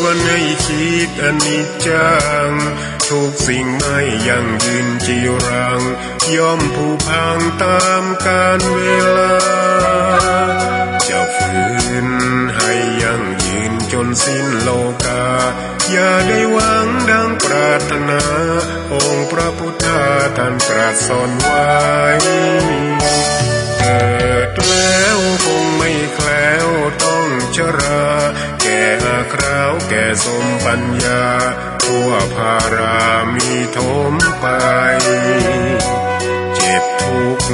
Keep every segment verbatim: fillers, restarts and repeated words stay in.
ควรให้คิดอนิจจัง ทุกสิ่งไม่ยั่งยืนจีรัง ย่อมผุพังตามกาลเวลา จะฝืนให้ยั่งยืนจนสิ้นโลกา อย่าได้หวังดังปรารถนา องค์พระพุทธาท่านตรัสสอนไว้ เกิดแล้วคงไม่แคล้วต้องชรา แก่อาคราวแก่สมปัญญา ทั่วพารามีถมไป เจ็บทุกข์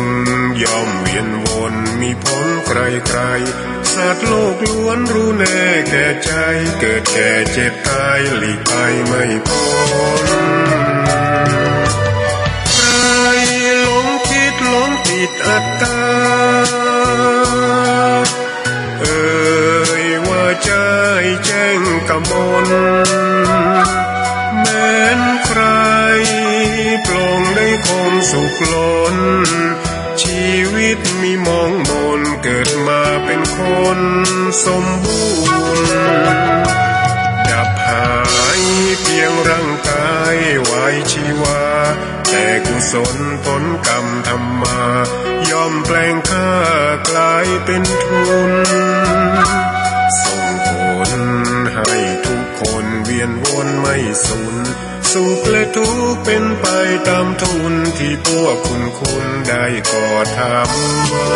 ย่อมเวียนวน มีผลใครๆ สัตว์โลกล้วนรู้แน่แก่ใจ เกิดแก่เจ็บตายหลีกไปไม่พ้น ใครหลงคิดหลงติดอัตตา เอ่ยว่าใจแจ้งกมล แม้นใครปลงได้คงสุขล้น ชีวิตมีมองมน เกิดมาเป็นคนสมบูรณ์ ดับหายเพียงร่างกายไว้ชีวา แต่กุศลผลกรรมทำมา ย่อมแปลงค่ากลายเป็นทุน ส่งผลให้ทุกคนเวียนวนไม่สูญ สุขและทุกข์เป็นไปตามทุน ที่พวกคุณคุณได้ก่อทำมา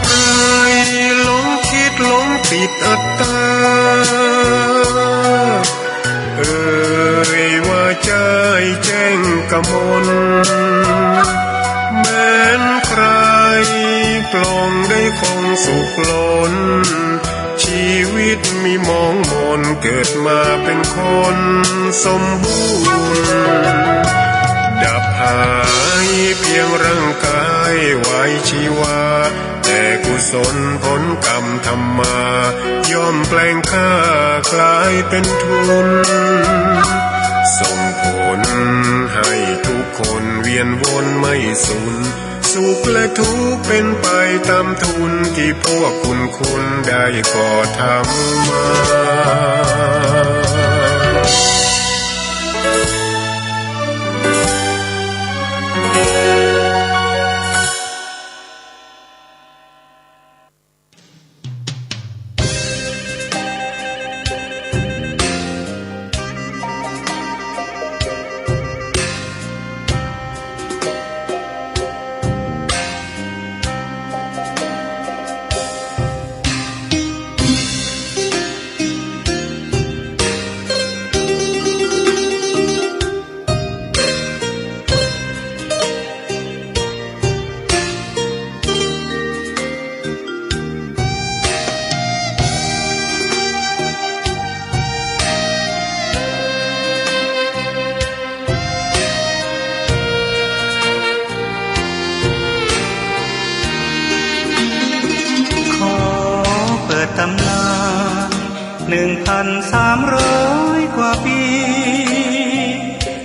ใครหลงคิดหลงติดอัตตา เอ่ยว่าใจแจ้งกมล แม้นใครปลงได้คงสุขล้น ชีวิตมีมองมน เกิดมาเป็นคนสมบูรณ์ ดับหายเพียงร่างกายไว้ชีวา แต่กุศลผลกรรมทำมา ย่อมแปลงค่ากลายเป็นทุน ส่งผลให้ทุกคนเวียนวนไม่สูญ สุขและทุกข์เป็นไปตามทุน ที่พวกคุณคุณได้ก่อทำมา ขอเปิดตำนาน หนึ่งพันสามร้อยกว่าปี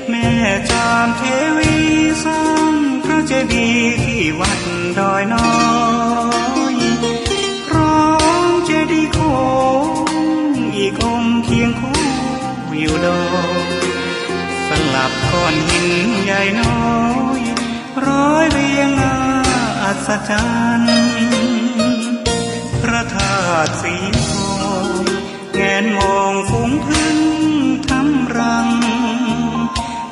แม่จามเทวีสร้างพระเจดีย์ที่วัดดอยน้อย พร้อมเจดีย์โค้งอีกองค์เคียงคู่อยู่ดอย สลับก้อนหินใหญ่น้อย ร้อยเรียงน่าอัศจรรย์ พระธาตุสีทอง แงนมองฝูงผึ้งทำรัง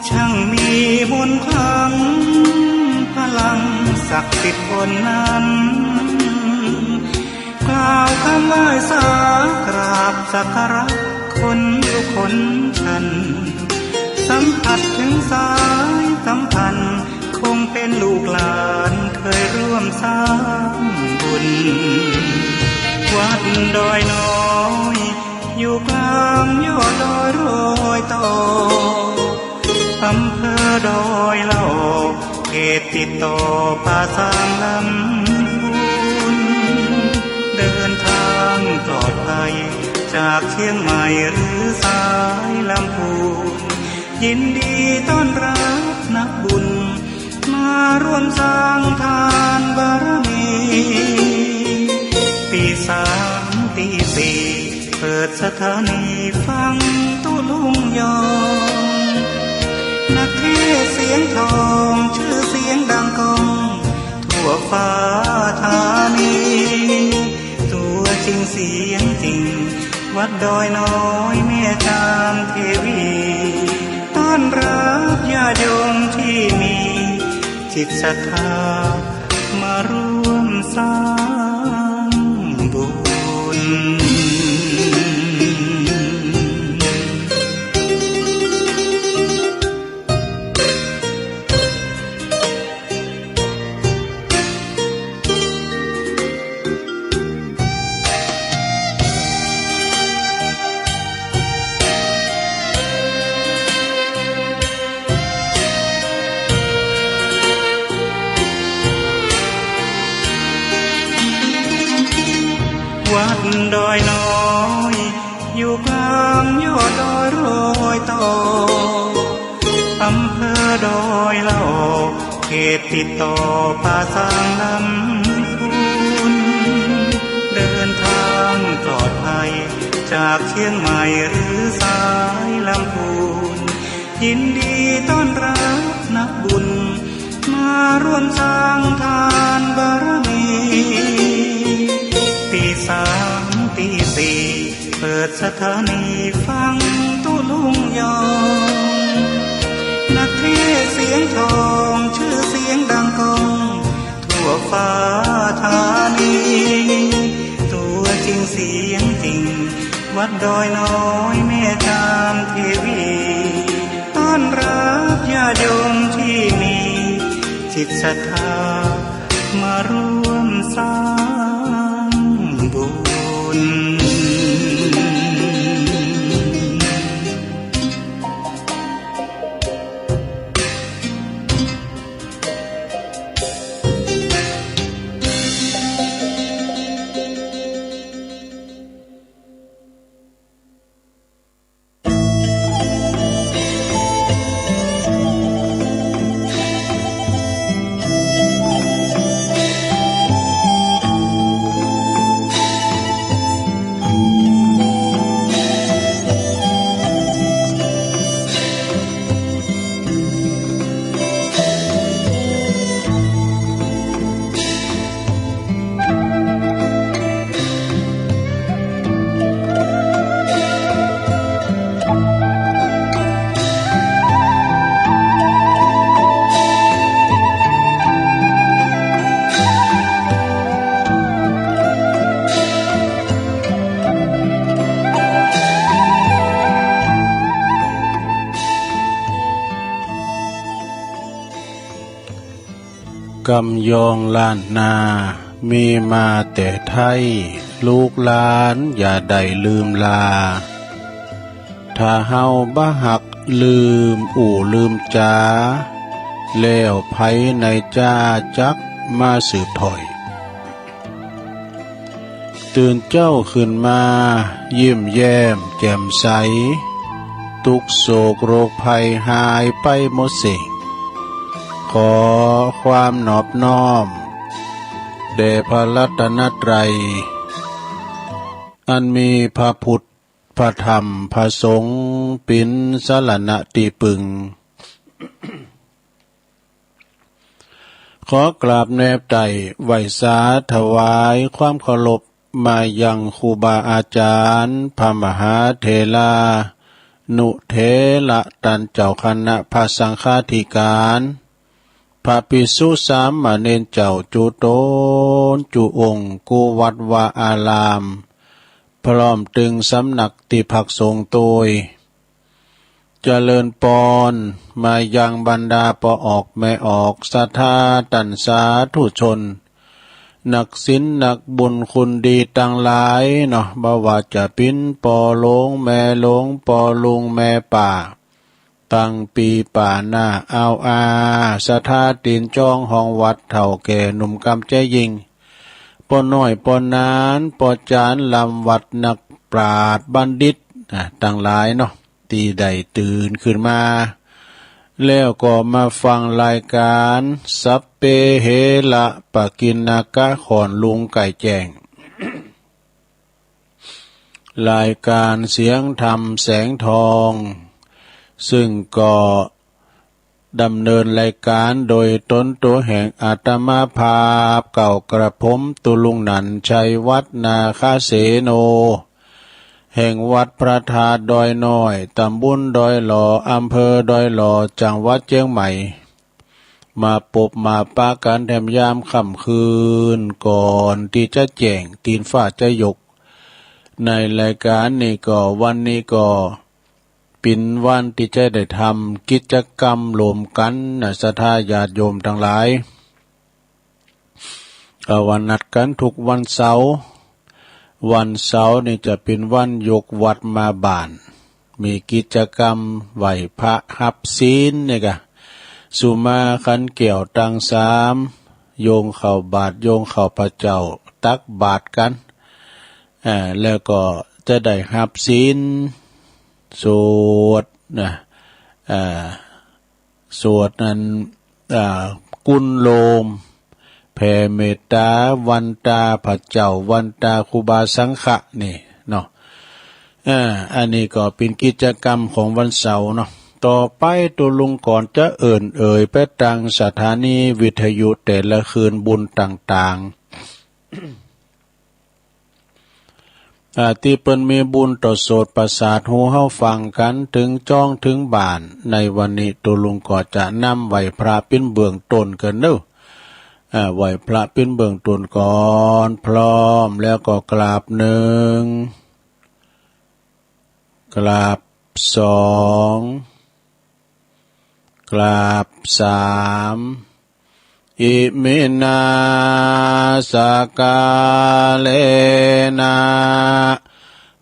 ช่างมีมนต์ขลัง พลังศักดิ์สิทธิ์บนนั้น กล่าวคำไหว้สากราบสักการะคนลุกคนชัน สัมผัสถึงสายสัมพันธ์ คงเป็นลูกหลานเคยร่วมสร้างบุญ วัดดอยน้อย อยู่กลางยอดดอยรอยต่อ อำเภอดอยเหล่า เขตติดต่อป่าซางลำพูน เดินทางปลอดภัย จากเชียงใหม่หรือสายลำพูน ยินดีต้อนรับนักบุญ มาร่วมสร้างทานบารมี ตีสามตีสี่ เปิดสถานีฟังตุ๊ลุงยอง นักเทศน์เสียงทอง ชื่อเสียงดังก้อง ทั่วฟ้าธานี ตัวจริงเสียงจริง วัดดอยน้อยแม่จามเทวี ต้อนรับญาติโยมที่มีจิตศรัทธา มาร่วมสร้างบุญ วัดดอยน้อย อยู่กลางยอดดอยรอยต่อ อำเภอดอยเหล่า เขตติดต่อป่าซางลำพูน เดินทางปลอดภัย จากเชียงใหม่หรือสายลำพูน ยินดีต้อนรับนักบุญ มาร่วมสร้างทานบารมี ตีสามตีสี่ เปิดสถานีฟังตุ๊ลุงยอง นักเทศน์เสียงทอง ชื่อเสียงดังก้อง ทั่วฟ้าธานี ตัวจริงเสียงจริง วัดดอยน้อยแม่จามเทวี ต้อนรับญาติโยมที่มีจิตศรัทธา มาร่วมสร้างบุญ กำยองล้านนา มีมาแต่ไทย ลูกหลานอย่าได้ลืมลา ถ้าเฮาบ่ฮักลืมอู้ลืมจา แล้วไผในจ้าจักมาสืบถ้อย ตื่นเจ๊าขึ้นมา ยิ้มแย้มแจ่มใส ทุกข์โศกโรคภัยหายไปหมดสิ้น ขอความนอบน้อม แด่พระรัตนตรัย อันมีพระพุทธ พระธรรม พระสงฆ์ เป็นสรณะตี้พึ่ง ขอกราบแนบไต่ไหว้สาถวายความเคารพมายังครูบาอาจารย์ พระมหาเถรานุเถระ ต้านเจ้าคณะพระสังฆาธิการ พระภิกษุสามเณรเจ้าจุ๊ตนจุ๊องค์ กู้วัดวาอาราม พร้อมตึงสำนักตี้พักสงฆ์โตย เจริญปอนมายังบรรดาป้อออกแม่ออกศรัทธาต้านสาธุชน นักศีลนักบุญคุณดีตังหลายเนาะ บ่ว่าจะเป๋นป้อหลวงแม่หลวง ป้อลุงแม่ป้า ตังปี๋ป๋าหน้า เอาอา ศรัทธาตี๋นจ้องห้องวัด เฒ่าแก่หนุ่มกำแจ๋ยิ่ง ป้อน้อยป้อหนาน ป้อจานลำวัด นักปราชญ์บัณฑิต อ่า ตังหลายเนาะ ตี้ได้ตื่นขึ้นมา แล้วก็มาฟังรายการ สัพเพเหระ ปกิณณกะ ขอนลุงไก่แจ้ง รายการเสียงธรรมแสงทอง ซึ่งก็ดำเนินรายการโดยตนตั๋วแห่งอาตมาภาพเก่ากระผม ตุลุงหนันชัย วัดนาคเสโน แห่งวัดพระธาตุดอยน้อย ตำบลดอยหล่อ อำเภอดอยหล่อ จังหวัดเจียงใหม่ มาปบมาปะกั๋นแถมยามค่ำคืน ก่อนตี้จะแจ้ง ตี๋นฟ้าจะยก ในรายการนี้ก็ วันนี้ก็เป๋นวันตี้จะได้ทำกิจกรรมร่วมกั๋นนะ ศรัทธาญาติโยมตังหลาย ก็ว่านัดกั๋นทุกวันเสาร์ วันเสาร์นี่จะเป๋นวันยกวัตรมาบ้าน มีกิจกรรมไหว้พระฮับศีลนี่กะ สุมาขันแก้วตังสาม โยงข้าวบาตร โยงข้าวพระเจ้า ตักบาตรกั๋น อ่า แล้วก็จะได้ฮับศีล สวดนะ อ่า สวดนั้น อ่า กุณโลม แผ่เมตตา วันตาพระเจ้า วันตาครูบาสังฆะนี่เนาะ อ่า อันนี้ก็เป๋นกิจกรรมของวันเสาร์เนาะ ต่อไปตุลุงก่อนจะเอิ่นเอ่ยไปตางสถานีวิทยุแต่ละคืนบุญต่างๆ อ่า ตี้เปิ้นมีบุญต่อโสตประสาทหูเฮาฟังกั๋นเถิงจ้องเถิงบ้าน ในวันนี้ตุลุงก็จะนำไหว้พระเป๋นเบื้องต้นก่อนเนาะ อ่า ไหว้พระเป๋นเบื้องต้นก่อน พร้อมแล้วก็กราบหนึ่ง กราบสอง กราบสาม อิมินา สกาเลนะ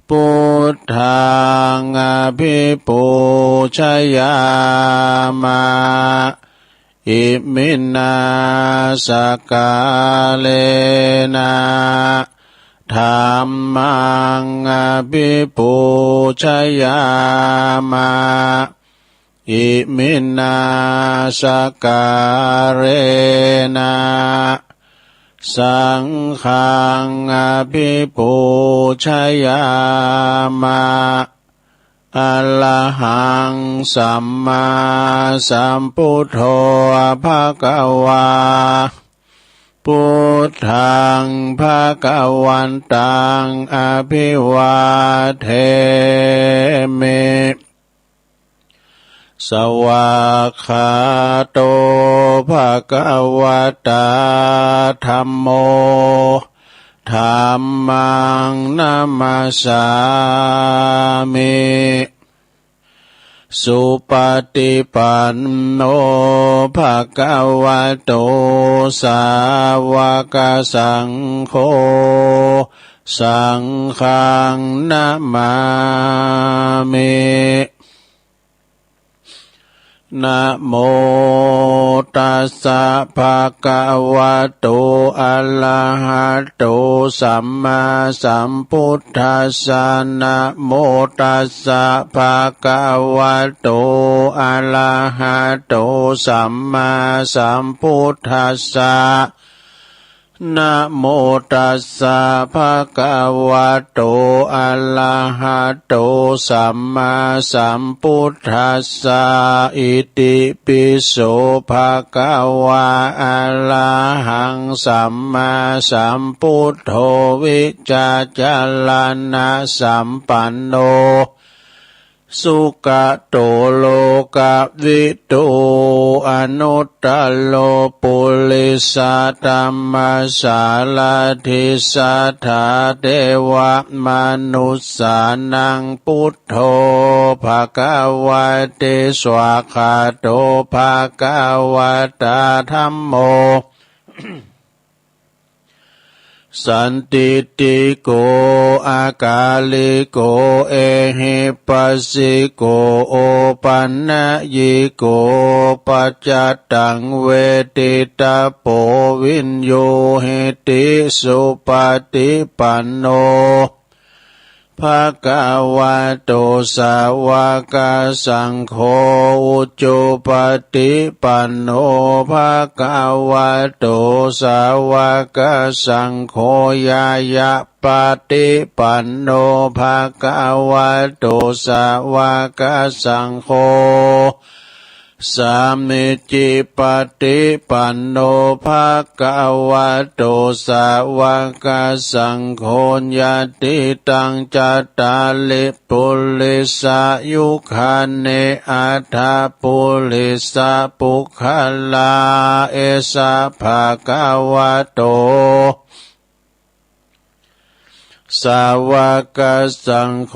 พุทธัง อภิปูชยามะ อิมินา สกาเลนะ ธัมมัง อภิปูชยามะ อิมินา สกาเลนะ สังฆัง อภิปูชยามะ อะระหัง สัมมาสัมพุทโธ ภะคะวา พุทธัง ภะคะวันตัง อภิวาเทมิ สวากขาโต ภะคะวะตา ธัมโม ธัมมัง นะมัสสามิ สุปะฏิปันโน ภะคะวะโต สาวะกะสังโฆ สังฆัง นะมามิ นะโมตัสสะ ภะคะวะโต อะระหะโต สัมมาสัมพุทธัสสะ นะโมตัสสะ ภะคะวะโต อะระหะโต สัมมาสัมพุทธัสสะ นะโมตัสสะ ภะคะวะโต อะระหะโต สัมมาสัมพุทธัสสะ อิติปิโส ภะคะวะ อะระหัง สัมมาสัมพุทโธ วิจาจารณะสัมปันโน สุขะโต โลกะวิทู อนุตตะโร ปุริสะธัมมะสารถิ สัทธาเทวะมนุสสานัง พุทโธ ภะคะวะติ สวากขาโต ภะคะวะตา ธัมโม สันทิฏฐิโก อะกาลิโก เอหิปัสสิโก โอปันญิโก ปัจจตังเวทิตาโป วิญญูหิติ สุปฏิปันโน ภะคะวะโต สาวกสังโฆ อุจุปฏิปันโน ภะคะวะโต สาวกสังโฆ ญาณปฏิปันโน ภะคะวะโต สาวกสังโฆ สามีจิปฏิปันโน ภะคะวะโต สาวกสังโฆ ญาติตัง จัตตาริ ปุริสายุคานิ อัฏฐปุริสปุคคลา เอสะ ภะคะวะโต สาวกสังโฆ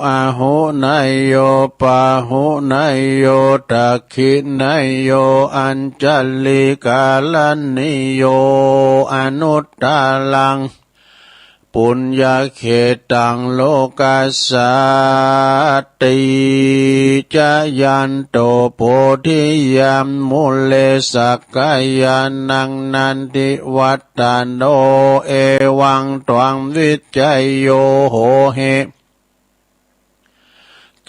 อาหุเนยโย ปาหุเนยโย ทักขิเนยโย อัญชลีกรณีโย อนุตตรัง ปุญญเขตัง โลกัสสาติ จายันโต โพธิยามูเล สักกายานัง นันทิวัฒโน เอวังตวัง วิจโย โหหิ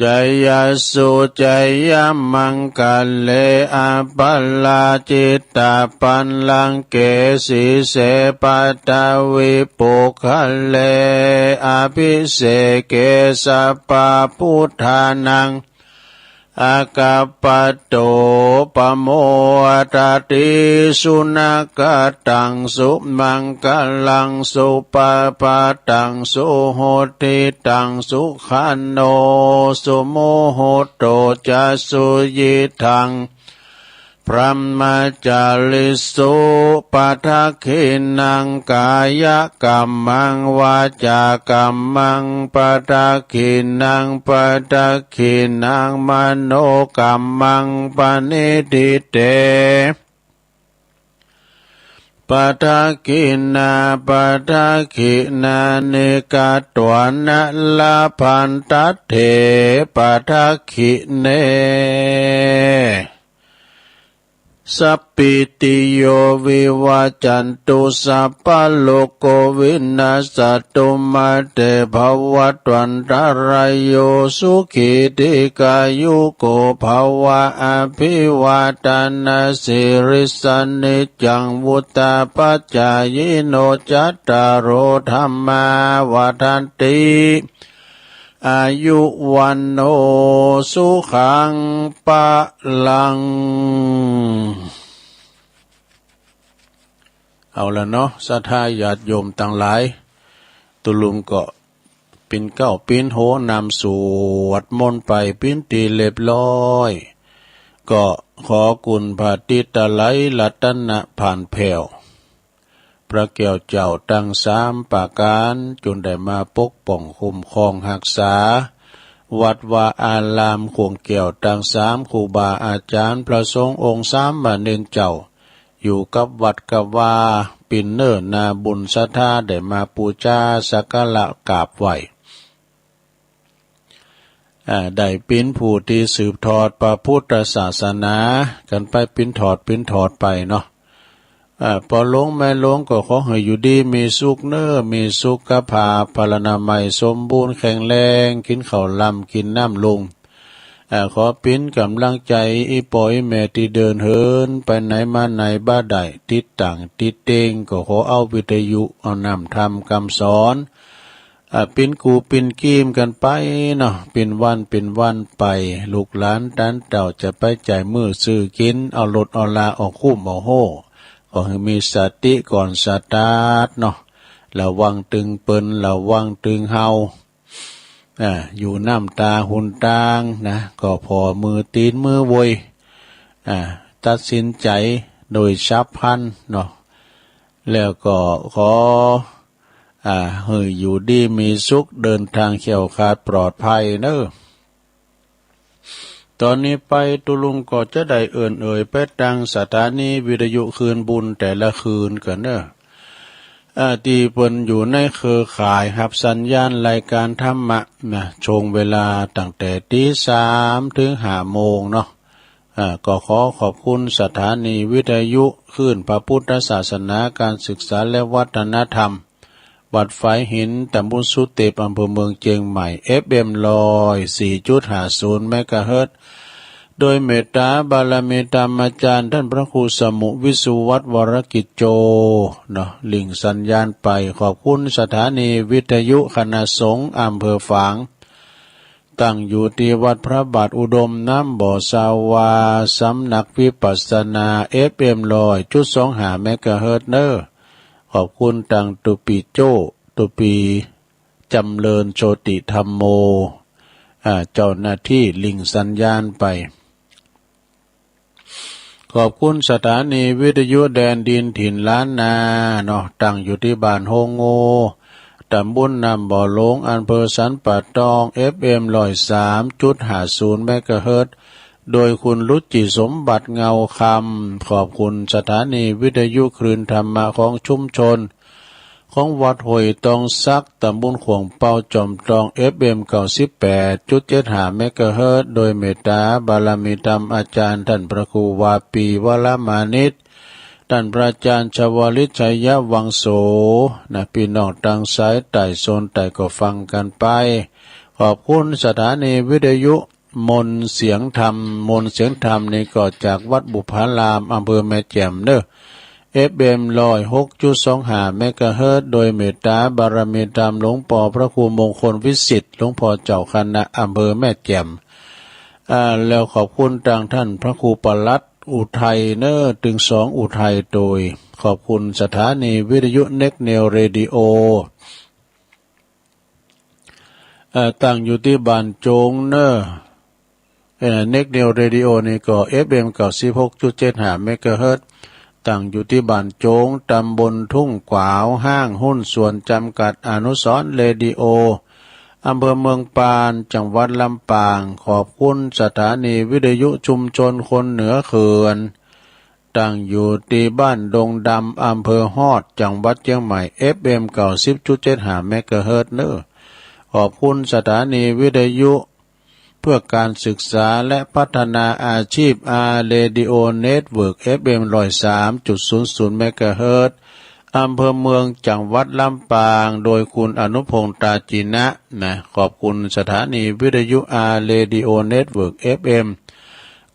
จายสสุ จายมังคะเล อัปปะราจิตตะปัลลังเก สีเส ปัทวีปุคคเล อภิเสเก สัพพะพุทธานัง อากัปปะโต ปะโมทะติ สุนักขะตัง สุมังคะลัง สุปะพะทัง สุหุทธิตัง สุขันโณ สุมุหุตโต จะ สุยิทัง พรหมจาริสุ ปะทักขิณัง กายะกัมมัง วาจากัมมัง ปะทักขิณัง ปะทักขิณัง มโนกัมมัง ปะนิฏฐิเต ปะทักขิณา ปะทักขิณานิ กัตวานะ ละพันทัตเถ ปะทักขิเณ สัพพิติโย วิวัจจันตุ สัพพะโรโค วินัสสะตุ มา เต ภะวัตวันตะราโย สุขี ทีฆายุโก ภะวะ อะภิวาทะนะสีลิสสะ นิจจัง วุฑฒาปะจายิโน จัตตาโร ธัมมา วัฑฒันติ อายุ วัณโณ สุขัง พะลัง เอาละเนาะ ศรัทธาญาติโยมตังหลาย ตุ๊ลุงก็ปิ้นเก๊าปิ้นโฮนำสวดมนต์ไปปิ้นตี้เรียบร้อย ก็ขอคุณพระติตะไลรัตนะผ่านแผ่ว พระแก้วเจ้าตังสามประก๋าน จุ่นได้มาปกป้องคุ้มครองฮักษา วัดวาอาราม โค้งแก้วตังสาม ครูบาอาจ๋ารย์ พระสงฆ์องค์สามมะเณรเจ้า อยู่กับวัดกับวา ปิ้นเน้อนาบุญศรัทธา ได้มาปู๋จาสักการะกราบไหว้ อ่า ได้ปิ้นผู้ตี้สืบทอดพระพุทธศาสนา กั๋นไปปิ้นทอดปิ้นทอดไปเนาะ อ่า ป้อหลวงแม่หลวงก็ขอหื้ออยู่ดีมีสุขเน้อ มีสุขภาพพลานามัยสมบูรณ์แข็งแรง กิ๋นข้าวลำกิ๋นน้ำลุ่ง อ่า ขอปิ้นก๋ำลังใจ๋อี่ป้ออี่แม่ตี้เดินเหินไปไหนมาไหนบ่ได้ ติดตั้งติดเต็ง ก็ขอเอาวิทยุเอาน้ำธรรมกำสอน อ่า ปิ้นกู้ปิ้นกีมกั๋นไปเนาะ ปิ้นวันปิ้นวันไป ลูกหลานต้านเต้าจะไปใจ๊มือซื้อกิ๋น เอารถเอาลาออกคุ้มเอาโฮ่ ขอหื้อมีสติก่อนสตาร์ทเนาะ ระวังตึงเปิ้น ระวังตึงเฮา อ่า อยู่น้ำตาหนตางนะ ก็ผ่อมือตีนมือโวย อ่า ตัดสินใจโดยฉับพลันเนาะ แล้วก็ขอ อ่า ให้อยู่ดีมีสุข เดินทางแคล้วคลาดปลอดภัยเนอะ ตอนนี้ไปตุ๊ลุงก็จะได้เอิ้นเอ่ยไปตังสถานีวิทยุคืนบุญแต่ละคืนกั๋นเนอะ อ่า ตี้เปิ้นอยู่ในเครือข่ายฮับสัญญาณรายการธรรมะนะ ช่วงเวลาตั้งแต่ตีสามถึงห้าโมงเนาะ อ่า ก็ขอขอบคุณสถานีวิทยุคลื่นพระพุทธศาสนา การศึกษาและวัฒนธรรม วัดฝายหิน ตำบลสุเตป อำเภอเมืองเชียงใหม่ เอฟเอ็ม ร้อยสี่จุดห้าศูนย์ เมกะเฮิรตซ์ โดยเมตตาบารมีธรรมอาจารย์ท่านพระครูสมุวิสุวัฒน์ วรกิจโจ เนาะ หลิ่งสัญญาณไป ขอบคุณสถานีวิทยุคณะสงฆ์อำเภอฝาง ตั้งอยู่ตี้วัดพระบาทอุดมน้ำบ่อสาวา สำนักวิปัสสนา เอฟเอ็ม ร้อยจุดสองห้า เมกะเฮิรตซ์ เนอะ ขอบคุณตังตุ๊ปีโจ้ ตุ๊ปีจำเริญโชติธัมโม อ่า เจ้าหน้าที่หลิ่งสัญญาณไป ขอบคุณสถานีวิทยุแดนดินถิ่นล้านนาเนาะ ตั้งอยู่ตี้บ้านโฮงโง่ ตำบลน้ำบ่อหลวง อำเภอสันป่าตอง เอฟเอ็ม ร้อยสามจุดห้าศูนย์ เมกะเฮิรตซ์ โดยคุณรุจิสมบัติเงาคำ ขอบคุณสถานีวิทยุคลื่นธรรมะของชุมชน ของวัดห้วยตองสัก ตำบลข่วงเปา จอมตอง เอฟเอ็ม เก้าสิบแปดจุดเจ็ดห้า เมกะเฮิรตซ์ โดยเมตตาบารมีธรรมอาจารย์ท่านพระครูวาปีวรมานิต ท่านพระอาจารย์ชวลิตชัยวังโส นะ พี่น้องตังสายใต้โซนใต้ก็ฟังกั๋นไป ขอบคุณสถานีวิทยุ มนต์เสียงธรรม มนต์เสียงธรรมนี่ก็จากวัดบุพาราม อำเภอแม่แจ่มเนอะ เอฟเอ็ม ร้อยหกจุดสองห้า เมกะเฮิรตซ์ โดยเมตตาบารมีธรรมหลวงปอพระครูมงคลวิสิทธิ์ หลวงพ่อเจ้าคณะอำเภอแม่แจ่ม อ่า แล้วขอบคุณตังท่านพระครูปลัดอุทัยเนอะ ตึงสองอุทัยโตย ขอบคุณสถานีวิทยุเน็กเนวเรดิโอ เอ่อ ตั้งอยู่ตี้บ้านโจงเนอะ เอ่อ เน็กเนวเรดิโอนี่ก็ เอฟเอ็ม เก้าสิบหกจุดเจ็ดห้า เมกะเฮิรตซ์ ตั้งอยู่ตี้บ้านโจง ตำบลทุ่งขวาว ห้างหุ้นส่วนจำกัดอนุสรณ์เรดิโอ อำเภอเมืองปาน จังหวัดลำปาง ขอบคุณสถานีวิทยุชุมชนคนเหนือเขื่อน ตั้งอยู่ตี้บ้านดงดำ อำเภอฮอด จังหวัดเชียงใหม่ เอฟเอ็ม เก้าสิบจุดเจ็ดห้า เมกะเฮิรตซ์ เนอะ ขอบคุณสถานีวิทยุเพื่อการศึกษาและพัฒนาอาชีพ อาร์ เรดิโอ เน็ตเวิร์ก เอฟเอ็ม ร้อยสามจุดศูนย์ศูนย์ เมกะเฮิรตซ์ อำเภอเมือง จังหวัดลำปาง โดยคุณอนุพงษ์ ตาจินะ นะ ขอบคุณสถานีวิทยุ อาร์ เรดิโอ เน็ตเวิร์ก เอฟเอ็ม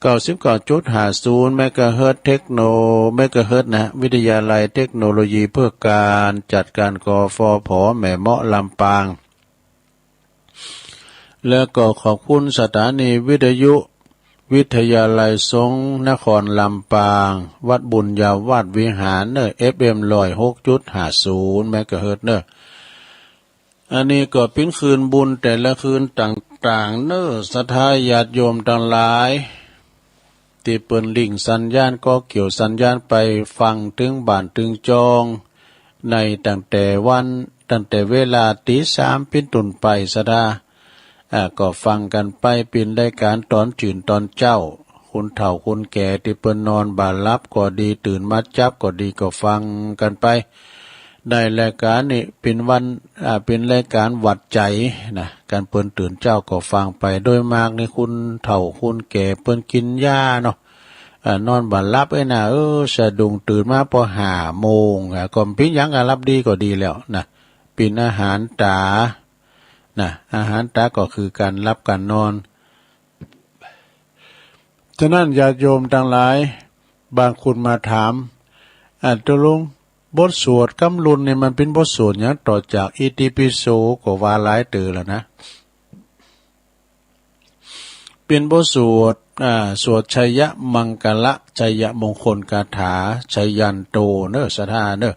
เก้าสิบเก้าจุดห้าศูนย์ เมกะเฮิรตซ์ เทคโน เมกะเฮิรตซ์ นะ วิทยาลัยเทคโนโลยีเพื่อการจัดการ กฟผ แม่เมาะ ลำปาง แล้วก็ขอบคุณสถานีวิทยุวิทยาลัยสงฆ์นครลำปาง วัดบุญญาวาสวิหารเนอะ เอฟเอ็ม ร้อยหกจุดห้าศูนย์ เมกะเฮิรตซ์ เนอะ อันนี้ก็ปิ้นคืนบุญแต่ละคืนต่างๆ เนอะ ศรัทธาญาติโยมตังหลาย ตี้เปิ้นหลิ่งสัญญาณ ก็เกี่ยวสัญญาณไปฟังตึงบ้านตึงจอง ในตั้งแต่วัน ตั้งแต่เวลาตีสามปิ้นต้นไป ศรัทธา อ่า ก็ฟังกั๋นไป ปิ้นรายการตอนจื้นตอนเจ๊า คนเฒ่าคนแก่ตี้เปิ้นนอนบ่หลับก็ดี ตื่นมาจับก็ดี ก็ฟังกั๋นไป ได้รายการนี้ปิ้นวัน อ่า ปิ้นรายการหวัดใจ๋นะ คันเปิ้นตื่นเจ๊าก็ฟังไป โดยมากนี่คนเฒ่าคนแก่เปิ้นกินยาเนาะ อ่า นอนบ่หลับเอ้ยนะ เออ สะดุ้งตื่นมาปอห้าโมง อ่า ก็ปิ้นหยังก็หลับดีก็ดีแล้วนะ ปิ้นอาหารต๋านะ อาหารต๋าก็คือก๋านหลับก๋านนอน ฉะนั้นญาติโยมตังหลาย บางคนมาถาม อ่า ตกลงบทสวดกำลุนนี่มันเป๋นบทสวดหยัง ต่อจากอิติปิโสก็ว่าหลายเตื้อแล้วนะ เป๋นบทสวด อ่า สวดชัยมังคละ ชัยมงคลคาถา ชัยยันโตเนอะ ศรัทธาเนอะ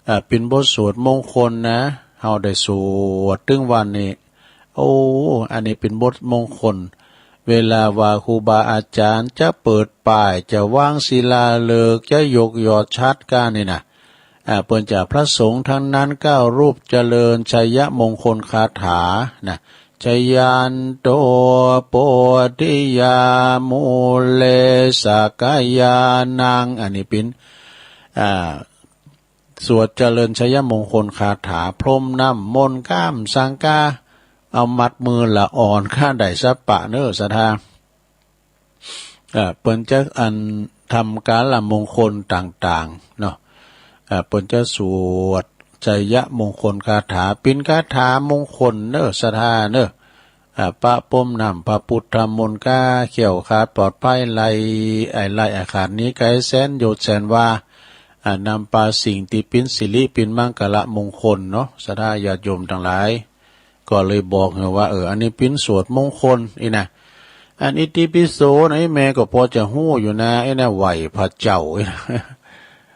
อ่า เป๋นบทสวดมงคลนะ เฮาได้สวดตึงวันนี้ โอ้ อันนี้เป็นบทมงคล เวลาว่าครูบาอาจารย์จะเปิดป้าย จะวางศิลาฤกษ์ จะยกยอดฉัตรกานี่นะ อ่า เปิ้นจะพระสงฆ์ทั้งนั้นเก้ารูปเจริญชัยมงคลคาถานะ ชยันโต โพธิยา มูเล สักยานัง อันนี้เป็น อ่า สวดเจริญชัยมงคลคาถา พรมน้ำมนต์ก้ามสังกา เอามัดมือละอ่อนข้าได้สัปปะเนอศรัทธา เอ่อ เปิ้นจะอันทำการละมงคลต่างๆ เนาะ เอ่อ เปิ้นจะสวดชัยมงคลคาถา เป็นคาถามงคลเนอศรัทธาเนอ อ่า ประพรมน้ำพระพุทธมนต์กา แคล้วคลาดปลอดภัย ไล่ ไอ้ไล่อาฆาตหนีไกลแสนโยชน์แสนวา อ่า นำปาสิ่งที่เป็นสิริเป็นมังคละมงคลเนาะ ศรัทธาญาติโยมทั้งหลาย ก็เลยบอกให้ว่า เออ อันนี้เป็นสวดมงคลอีนะ อันอิติปิโสนะ ไอ้แม่ก็พอจะฮู้อยู่นะ ไอ้นะไหว้พระเจ้าอีนะ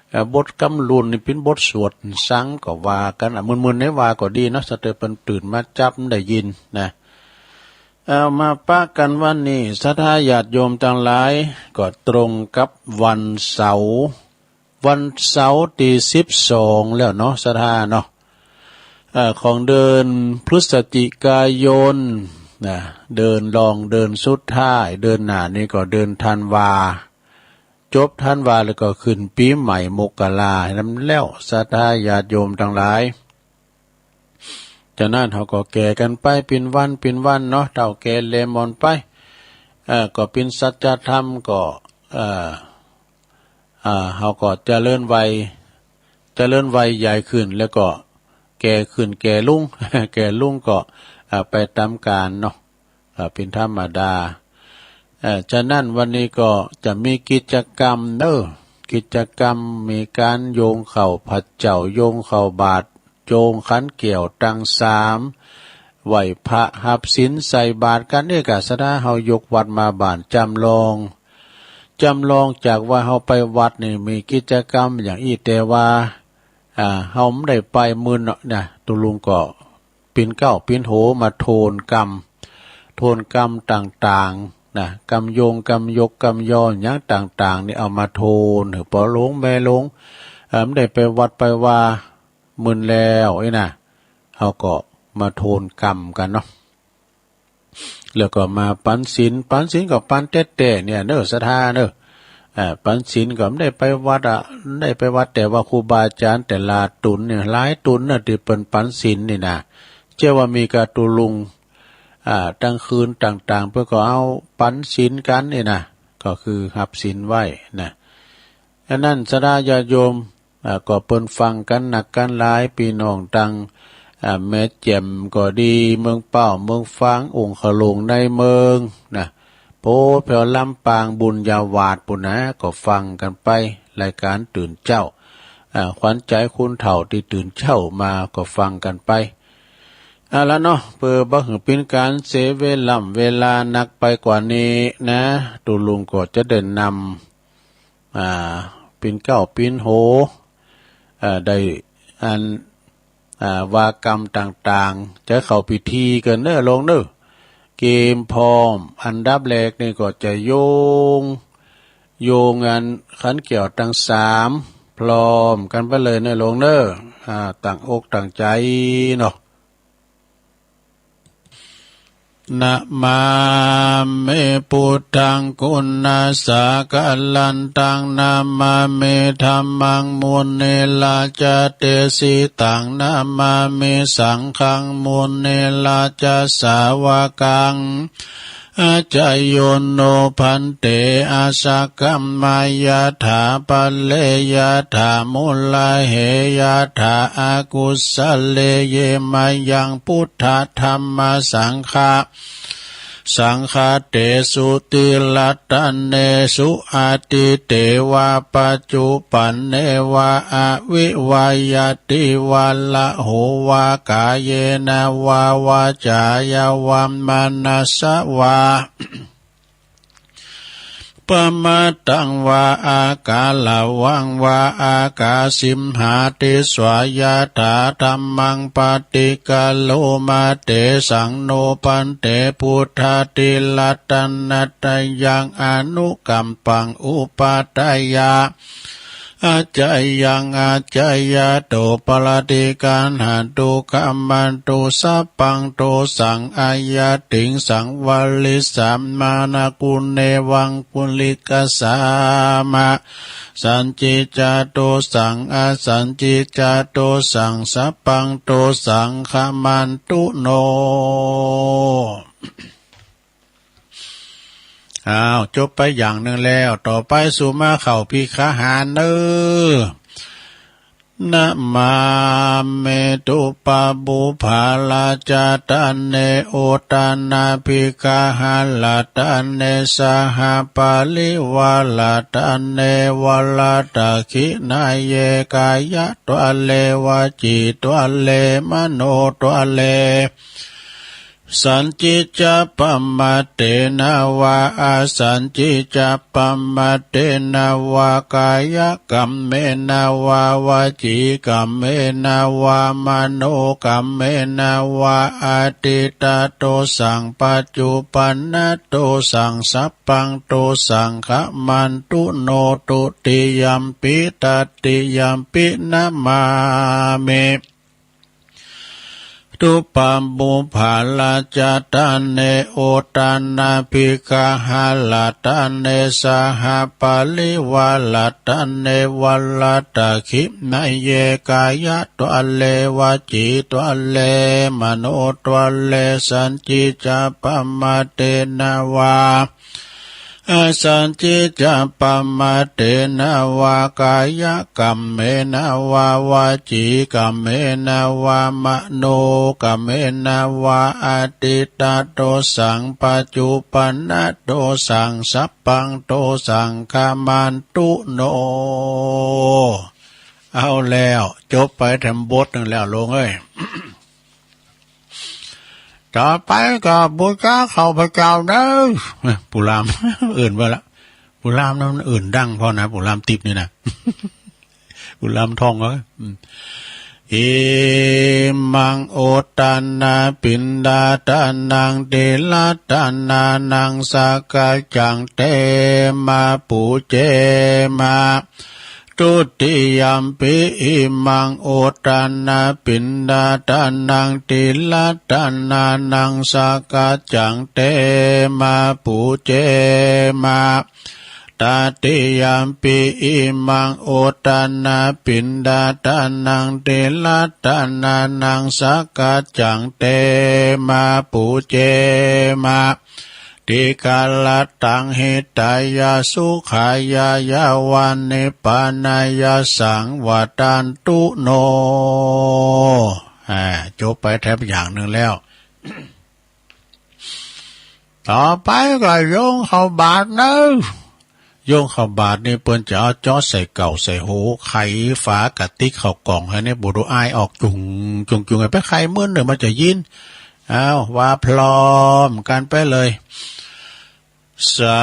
เอ่อ บทกำลุนนี่เป็นบทสวดสังก็ว่ากัน อ่ะ มึนๆ ในว่าก็ดีเนาะ สะเตอเปิ้นตื่นมาจับได้ยินนะ เอามาปะกันวันนี้ ศรัทธาญาติโยมทั้งหลาย ก็ตรงกับวันเสาร์ วันเสาร์ที่สิบสองแล้วเนาะ ศรัทธาเนาะ เอ่อ ของเดือนพฤศจิกายนนะ เดือนรอง เดือนสุดท้าย เดือนหน้านี่ก็เดือนธันวา จบธันวาแล้วก็ขึ้นปีใหม่มกรา นั้นแล้ว ศรัทธาญาติโยมทั้งหลาย ฉะนั้นเฮาก็แก่กันไปเป็นวันเป็นวันเนาะ เฒ่าแก่เล่มอ่อนไป เอ่อ ก็เป็นสัจธรรม ก็ เอ่อ อ่า เฮาก็เจริญวัย เจริญวัยใหญ่ขึ้น แล้วก็แก่ขึ้นแก่ลง แก่ลงก็ อ่า ไปตามกาลเนาะ อ่า เป็นธรรมดา เอ่อ ฉะนั้นวันนี้ก็จะมีกิจกรรมเนอะ กิจกรรมมีการโยงข้าวผัดเจ้า โยงข้าวบาตร โยงขันแก้วตังสาม ไหว้พระ ฮับศีล ใส่บาตรกัน เอกาสดา เฮายกวัดมาบ้านจำลอง จำลองจากว่าเฮาไปวัดนี่มีกิจกรรมอย่างอี้ แต่ว่า อ่า เฮาบ่ได้ไปมื้อเนาะนะ ตุลุงก็ ปิ้นเก๊าปิ้นโหมาโทนกรรม โทนกรรมต่างๆ นะ กรรมโยง กรรมยก กรรมย่อ หยังต่างๆ นี่เอามาโทน หื้อป้อหลวงแม่หลวง เอ่อ บ่ได้ไปวัดไปวา มื้อแล้วอี้นะ เฮาก็มาโทนกรรมกันเนาะ แล้วก็มาปันศีล ปันศีลก็ปันแต๊ๆ เนี่ยเนอะ ศรัทธาเนอะ อ่า ปันศีลก็บ่ได้ไปวัดอะ บ่ได้ไปวัด แต่ว่าครูบาอาจารย์แต่ละตนเนี่ย หลายตนน่ะ ตี้เปิ้นปันศีลนี่นะ เจ้าว่ามีกาตุลุง อ่า ตั้งคืนต่างๆ เปิ้นก็เอาปันศีลกันนี่นะ ก็คือฮับศีลไว้นะ อันนั้นศรัทธาญาติโยม อ่า ก็เปิ้นฟังกันนักกันหลาย ปี้น้องตัง อ่า แม่แจ่มก็ดี เมืองเป้า เมืองฝาง องคลุงในเมืองนะ โพแผ่วลำปาง บุญญาวาสปู้นนะ ก็ฟังกันไป รายการตื่นเจ๊า อ่า ขวัญใจคนเฒ่าตี้ตื่นเจ๊ามา ก็ฟังกันไป เอาละเนาะ เปื้อบ่หื้อเป๋นการเสียเวล่ำเวลานักไปกว่านี้นะ ตุลุงก็จะได้นำ อ่า ปิ้นเก๊าปิ้นโห อ่า ได้อัน อ่า ว่ากรรมต่างๆ จะเข้าพิธีกันเนอะหลวงเนอะ เกมพร้อม อันดับแรกนี่ก็จะโยง โยงอันขันแก้วตังสาม พร้อมกันไปเลยเนอะหลวงเนอะ อ่า ตั้งอกตั้งใจเนาะ Namāmi buddhaṃ guṇasāgaraṃ, namāmi dhammaṃ munirājadesitaṃ, namāmi saṅghaṃ munirājasāvakaṃ. Ācāyo no bhante asakkam mayā thā pare yathā mūlahe yathā akusale, ye mayaṃ buddhadhammasaṅgha- saṅghatesu tirattanēsu atīte vā paccuppane vā avivayyati vā rahu vā kāyena vā vācāya vā manasā vā ปมาทังวา อาการะวังวา อาคาสิมหาติสวา ยะถาธัมมัง ปฏิคาโรมะ เตสัง โน ภันเต พุทธาธิรัตนะตะยัง อนุกัมปัง อุปาทายะ อาจายัง อาจายะโต ปะระติคันหะตุ ฆะมันตุ สัพพัง โตสัง อายัตถิง สังวะริสสะ มานะกุเณวัง กุลิกขะสสะ มะ สัญจิจจะโตสัง อสัญจิจจะโตสัง สัพพัง โตสัง ฆะมันตุ โน อ้าว จบไปอย่างหนึ่งแล้ว ต่อไปสู่มาเข้าภิกขาหารเน้อ นะมามิ ทูปะปุพพะราชะทะเน อุทานะภิกขาหะราชะทะเน สหะปะริวาราชะทะเน วะรัตถะขิณะเย กายะทะเน วจีทะเน มโนทะเน สัญจิจจะปะมาเทนะวา อสัญจิจจะปะมาเทนะวา กายะกัมเมนะวา วจีกัมเมนะวา มโนกัมเมนะวา อดีตะโตสัง ปัจจุปันนะโตสัง สัพพังโตสัง ฆะมันตุ โน ทุติยัมปิ ตติยัมปิ นะมามิ ทูปะปุพพะราชะทะเน อุทานะภิกขาหะราชะทะเน สหะปะริวาราชะทะเน วะรัตถะขิณะเย กายะทะเน วจีทะเน มโนทะเน สัญจิจจะปะมาเทนะวา อสัญจิจจะปะมาเทนะวา กายะกัมเมนะวา วจีกัมเมนะวา มโนกัมเมนะวา อดีตะโตสัง ปัจจุปันนะโตสัง สัพพังโตสัง ฆะมันตุ โน เอาแล้ว จบไปแถมบทหนึ่งแล้ว โลงเอ้ย ต่อไปก็บูชาข้าพเจ้าเด้อ ปู่ลาม เอิ้นว่าละ ปู่ลามนั้นมันเอิ้นดังพอนะ ปู่ลามติ๊บนี่นะ ปู่ลามทองเอ้ย อืม อิมัง อุทานะ ปิณฑาทานัง ติรัตถานานัง สักกัจจัง เตมะ ปูเจมะ ทุติยัมปิ อิมัง อุทานะ ปิณฑาทานัง ติรัตถานานัง สักกัจจัง เตมะ ปูเจมะ ตติยัมปิ อิมัง อุทานะ ปิณฑาทานัง ติรัตถานานัง สักกัจจัง เตมะ ปูเจมะ ทีฆะรัตถัง หิตายะ สุขายะ ยะวะ นิพพานายะสัง วัฏันตุ โน อ่า จบไปแถมอย่างหนึ่งแล้ว ต่อไปก็โยงเข้าบาตรเนอะ โยงเข้าบาตรนี่เปิ้นจะเอาเจาะใส่เก้าใส่โห ไขฝากระติกเข้ากล่องให้เนี่ย บ่ดูอายออกจุ่งจุ่งจุ่ง ให้ไปไขมื้อหนึ่งมันจะยิน เอาว่าพร้อมกันไปเลย สา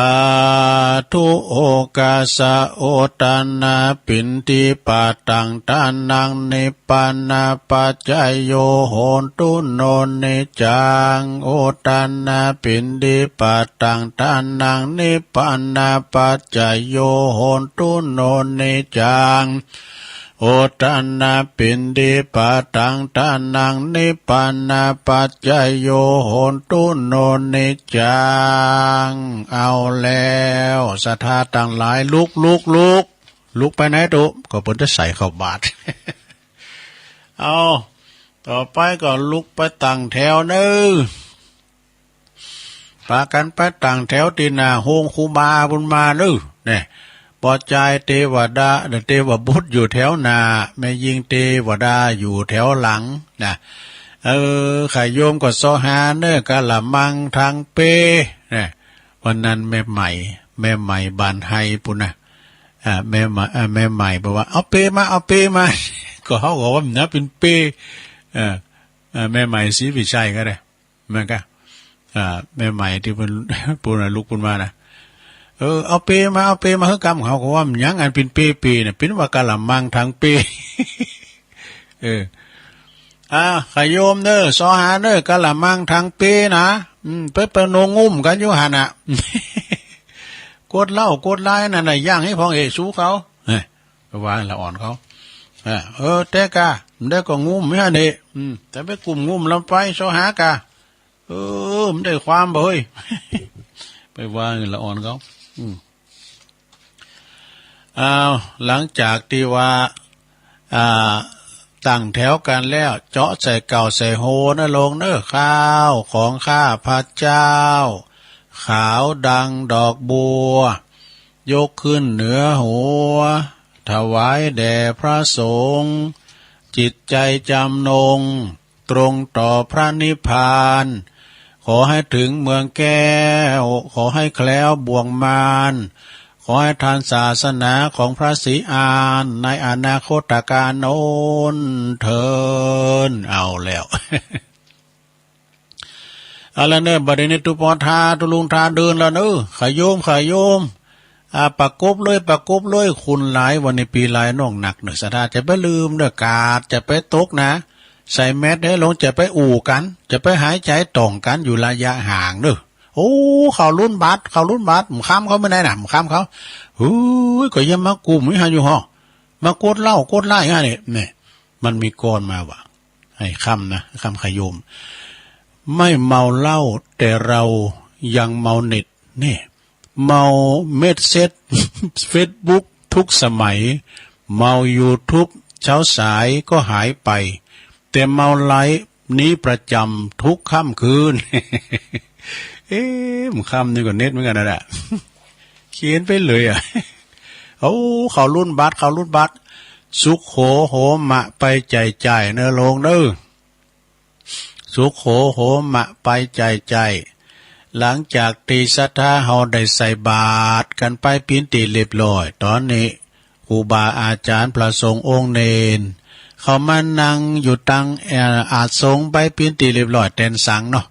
ธุ โอคาสะ อุทานะ ปิณฑิปาตัง ทานัง นิพพานะปัจจโย โหนตุ โน นิจจัง อุทานะ ปิณฑิปาตัง ทานัง นิพพานะปัจจโย โหนตุ โน นิจจัง อุทานะ ปิณฑิปาตัง ทานัง นิพพานะปัจจโย โหนตุ โน นิจจัง เอาแล้ว ศรัทธาตังหลาย ลุก ลุก ลุก ลุกไปไหนตุ๊ ก็เปิ้นจะใส่เข้าบาตร เอา ต่อไปก็ลุกไปตั้งแถวเนอะ ปากั๋นไปตั้งแถวตี้หน้าโฮงครูบาปุ้นมาเน้อ เนี่ย ป้อจายเตวดา เตวบุตรอยู่แถวหน้า แม่ญิงเตวดาอยู่แถวหลังนะ เออ ข้าโยมก็เซาะหาเน้อ กะละมัง ถังเป เนี่ย วันนั้นแม่ใหม่ แม่ใหม่บ้านไฮปุ้นนะ อ่า แม่ใหม่ อ่า แม่ใหม่บอกว่า เอาเปมา เอาเปมา ก็เขาบอกว่ามันนะเป็นเป เออ เออ แม่ใหม่ศรีวิชัยก็ได้ แม่นกะ อ่า แม่ใหม่ตี้เปิ้น ปุ้นน่ะลุกปุ้นมานะ เออ เอาเปมา เอาเปมา เฮ้ย กำเขาก็ว่ามันหยังอันเป็นเปเปน่ะ เป็นว่ากะละมังถังเป เออ อ่า ขะโยมเนอะ ซอหาเนอะ กะละมังถังเปนะ อืม ไปไปนงงุ่มกันอยู่หั่นน่ะ กดเหล้ากดไลน์นั่นน่ะ ย่างให้พองเอซูเขา เฮ้ย ไปว่าละอ่อนเขา อ่า เออ แต่กะ มันได้ก็งุ่มไม่หันเดะ อืม แต่ไปกลุ่มงุ่มลำไป ซอหากะ เออ มันได้ความบ่เฮ้ย ไปว่าละอ่อนเขา อืม อ้าว หลังจากที่ว่า อ่า ตั้งแถวกันแล้ว เจาะใส่เก้าใส่โฮนะโลงเนอะ ข้าวของข้าพเจ้า ขาวดังดอกบัว ยกขึ้นเหนือหัว ถวายแด่พระสงฆ์ จิตใจจำนง ตรงต่อพระนิพพาน ขอให้ถึงเมืองแก้ว ขอให้แคล้วบ่วงมาร ขอให้ทันศาสนาของพระศรีอานในอนาคตกาลโน้นเทอญ เอาแล้ว เอาละเนอะ บัดนี้ตุ๊ปอทา ตุ๊ลุงทาเดินแล้วเนอะ ขะโยม ขะโยม อ่า ประกบเลย ประกบเลย คนหลายวันนี้ปีหลายน้องหนักเนอะ ศรัทธา จะไปลืมเนอะ กาดจะไปตกนะ ใส่แมสให้ลง จะไปอู้กัน จะไปหายใจต่องกันอยู่ระยะห่างเนอะ โอ้ เขาลุ้นบัตร เขาลุ้นบัตร หมู่ค่ำเขาไม่ได้น่ะ หมู่ค่ำเขา เฮ้ย ก็ยังมากุมวิหารอยู่หอ มากดเหล้ากดไลน์ฮะเนี่ย เนี่ย มันมีกลอนมาว่ะ ไอ้ค่ำนะ ค่ำขะโยม ไม่เมาเหล้า แต่เรายังเมาเน็ต เนี่ย เมาเมสเซจ เฟซบุ๊กทุกสมัย เมายูทูบเช้าสายก็หายไป แต่เมาไลฟ์นี้ประจำทุกค่ำคืน เอ๊ะ มันค่ำนี่ก็เน็ตเหมือนกันนะเนี่ย เขียนไปเลยอะ โอ้ เขาลุ้นบัตร เขาลุ้นบัตร สุขโขโหมะไปจ่ายจ่ายเนอะโลงเนอะ สุขโขโหมะไปจ่ายจ่าย หลังจากที่ศรัทธาเฮาได้ใส่บาตรกันไปเป็นตี้เรียบร้อย ตอนนี้ครูบาอาจารย์พระสงฆ์องค์เณร เขามานั่งอยู่ตัง เอ่อ อาสงฆ์ไปเป็นตี้เรียบร้อย แตนสังเนาะ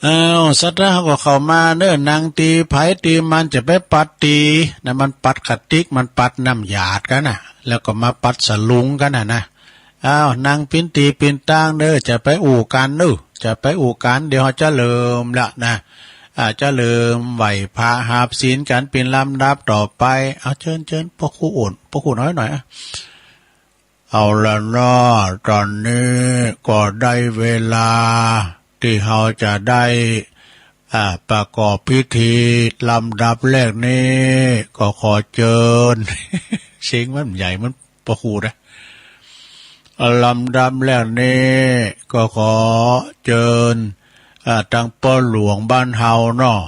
อ้าว ศรัทธาก็เข้ามาเนอะ นั่งตี้ไผตี้มัน จะไปปัดตี้นะ มันปัดกะติก มันปัดน้ำหยาดกันน่ะ แล้วก็มาปัดสลุงกันน่ะนะ อ้าว นั่งปิ้นตี้ปิ้นตางเนอะ จะไปอู้กันเนอะ จะไปอู้กัน เดี๋ยวเฮาจะเริ่มละนะ อ่า จะเริ่มไหว้พระหาบศีลกันเป็นลำดับต่อไป เอา เชิญ เชิญ พระครูอ้น พระครูน้อยหน่อยอะ เอาละเนาะ ตอนนี้ก็ได้เวลาที่เฮาจะได้ อ่า ประกอบพิธีลำดับแรกนี้ ก็ขอเชิญ เสียงมันใหญ่ มันปะคูนะ ลำดับแรกนี้ ก็ขอเชิญ อ่า ตังป้อหลวงบ้านเฮาเนาะ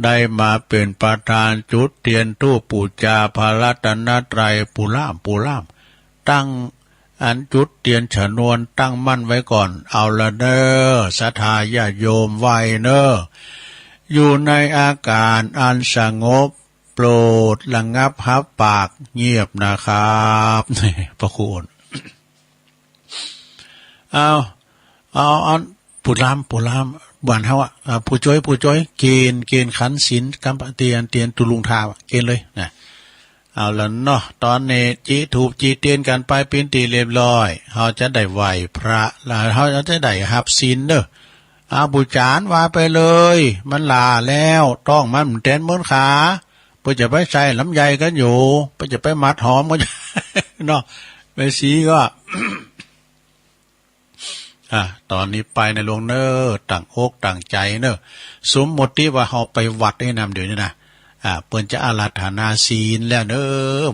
ได้มาเป็นประธานจุดเตียนธูปปู๋จาพระรัตนตรัย ปู๋ล่าม ปู๋ล่าม ตั้งอันจุดเตียนชนวนตั้งมั่นไว้ก่อน เอาละเนอ ศรัทธาญาติโยมไหว้เนอ อยู่ในอาการอันสงบ โปรดระงับฮับปากเงียบนะครับ พระคุณ เอา เอา เอา ปู๋ล่าม ปู๋ล่าม บ้านเฮาอะ อ่า ผู้จ้อย ผู้จ้อย เกณฑ์ เกณฑ์ขันศีล กำปะเตียน เตียนตุลุงทาวอะ เกณฑ์เลยนะ เอาละเนาะ ตอนนี้จีถูกจีเตียนกันไปเป็นตี้เรียบร้อย เฮาจะได้ไหว้พระ แล้วเฮาจะได้ฮับศีลเนอะ อา บู๋จานว่าไปเลย มันหล้าแล้ว ต้องมันแตนเหมือนขา เปิ้นจะไปใส่ลำไยกันอยู่ เปิ้นจะไปมัดหอมกัน เนาะ แม่ชีก็ อ่ะ ตอนนี้ไปนะหลวงเนอ ตั้งอกตั้งใจเนอ สมมุติว่าเฮาไปวัดนี่นำเดี๋ยวนี้นะ อ่ะ เปิ้นจะอาราธนาศีลแล้วเนอ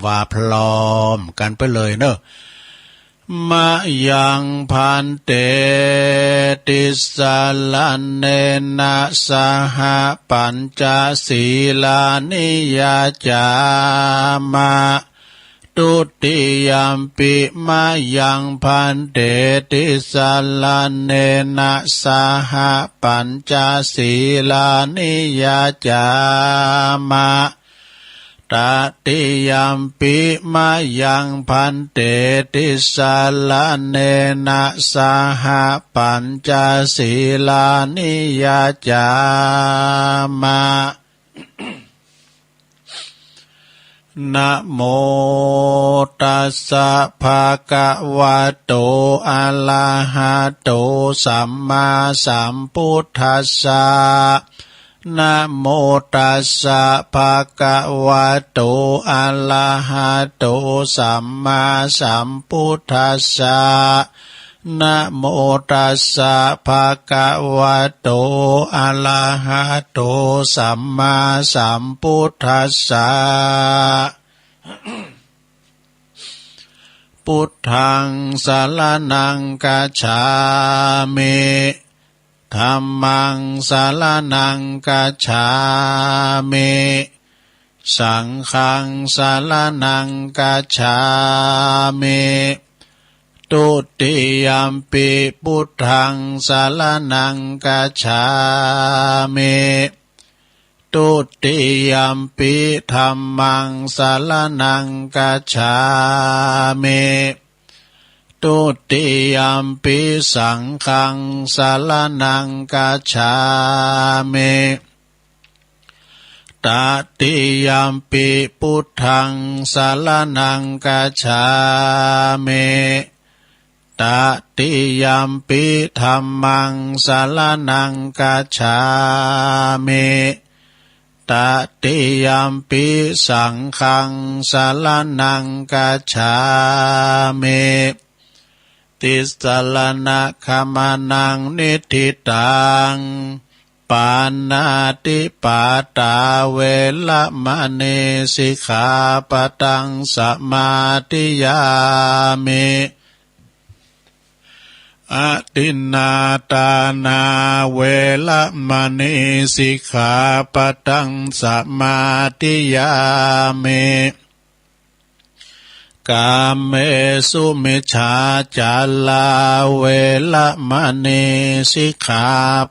ว่าพร้อมกันไปเลยเนอ มะยัง ภันเต ติสสะระเณนะ สะหะ ปัญจสีลานิ ยาจามะ ทุติยัมปิ มะยัง ภันเต ติสสะระเณนะ สะหะ ปัญจสีลานิ ยาจามะ ตติยัมปิ มะยัง ภันเต ติสสะระเณนะ สะหะ ปัญจสีลานิ ยาจามะ นะโมตัสสะ ภะคะวะโต อะระหะโต สัมมาสัมพุทธัสสะ นะโมตัสสะ ภะคะวะโต อะระหะโต สัมมาสัมพุทธัสสะ นะโมตัสสะ ภะคะวะโต อะระหะโต สัมมาสัมพุทธัสสะ พุทธัง สะระณัง คัจฉามิ ธัมมัง สะระณัง คัจฉามิ สังฆัง สะระณัง คัจฉามิ ทุติยัมปิ พุทธัง สะระณัง คัจฉามิ ทุติยัมปิ ธัมมัง สะระณัง คัจฉามิ ทุติยัมปิ สังฆัง สะระณัง คัจฉามิ ตติยัมปิ พุทธัง สะระณัง คัจฉามิ ตติยัมปิ ธัมมัง สะระณัง คัจฉามิ ตติยัมปิ สังฆัง สะระณัง คัจฉามิ ติสะระณะขะมะนะ นิฏฐิตัง ปาณาติปาตา เวระมะณี สิกขาปะทัง สะมาธิยามิ อะทินนาทานา เวระมะณี สิกขาปะทัง สะมาธิยามิ กาเมสุมิจฉาจารา เวระมะณี สิกขา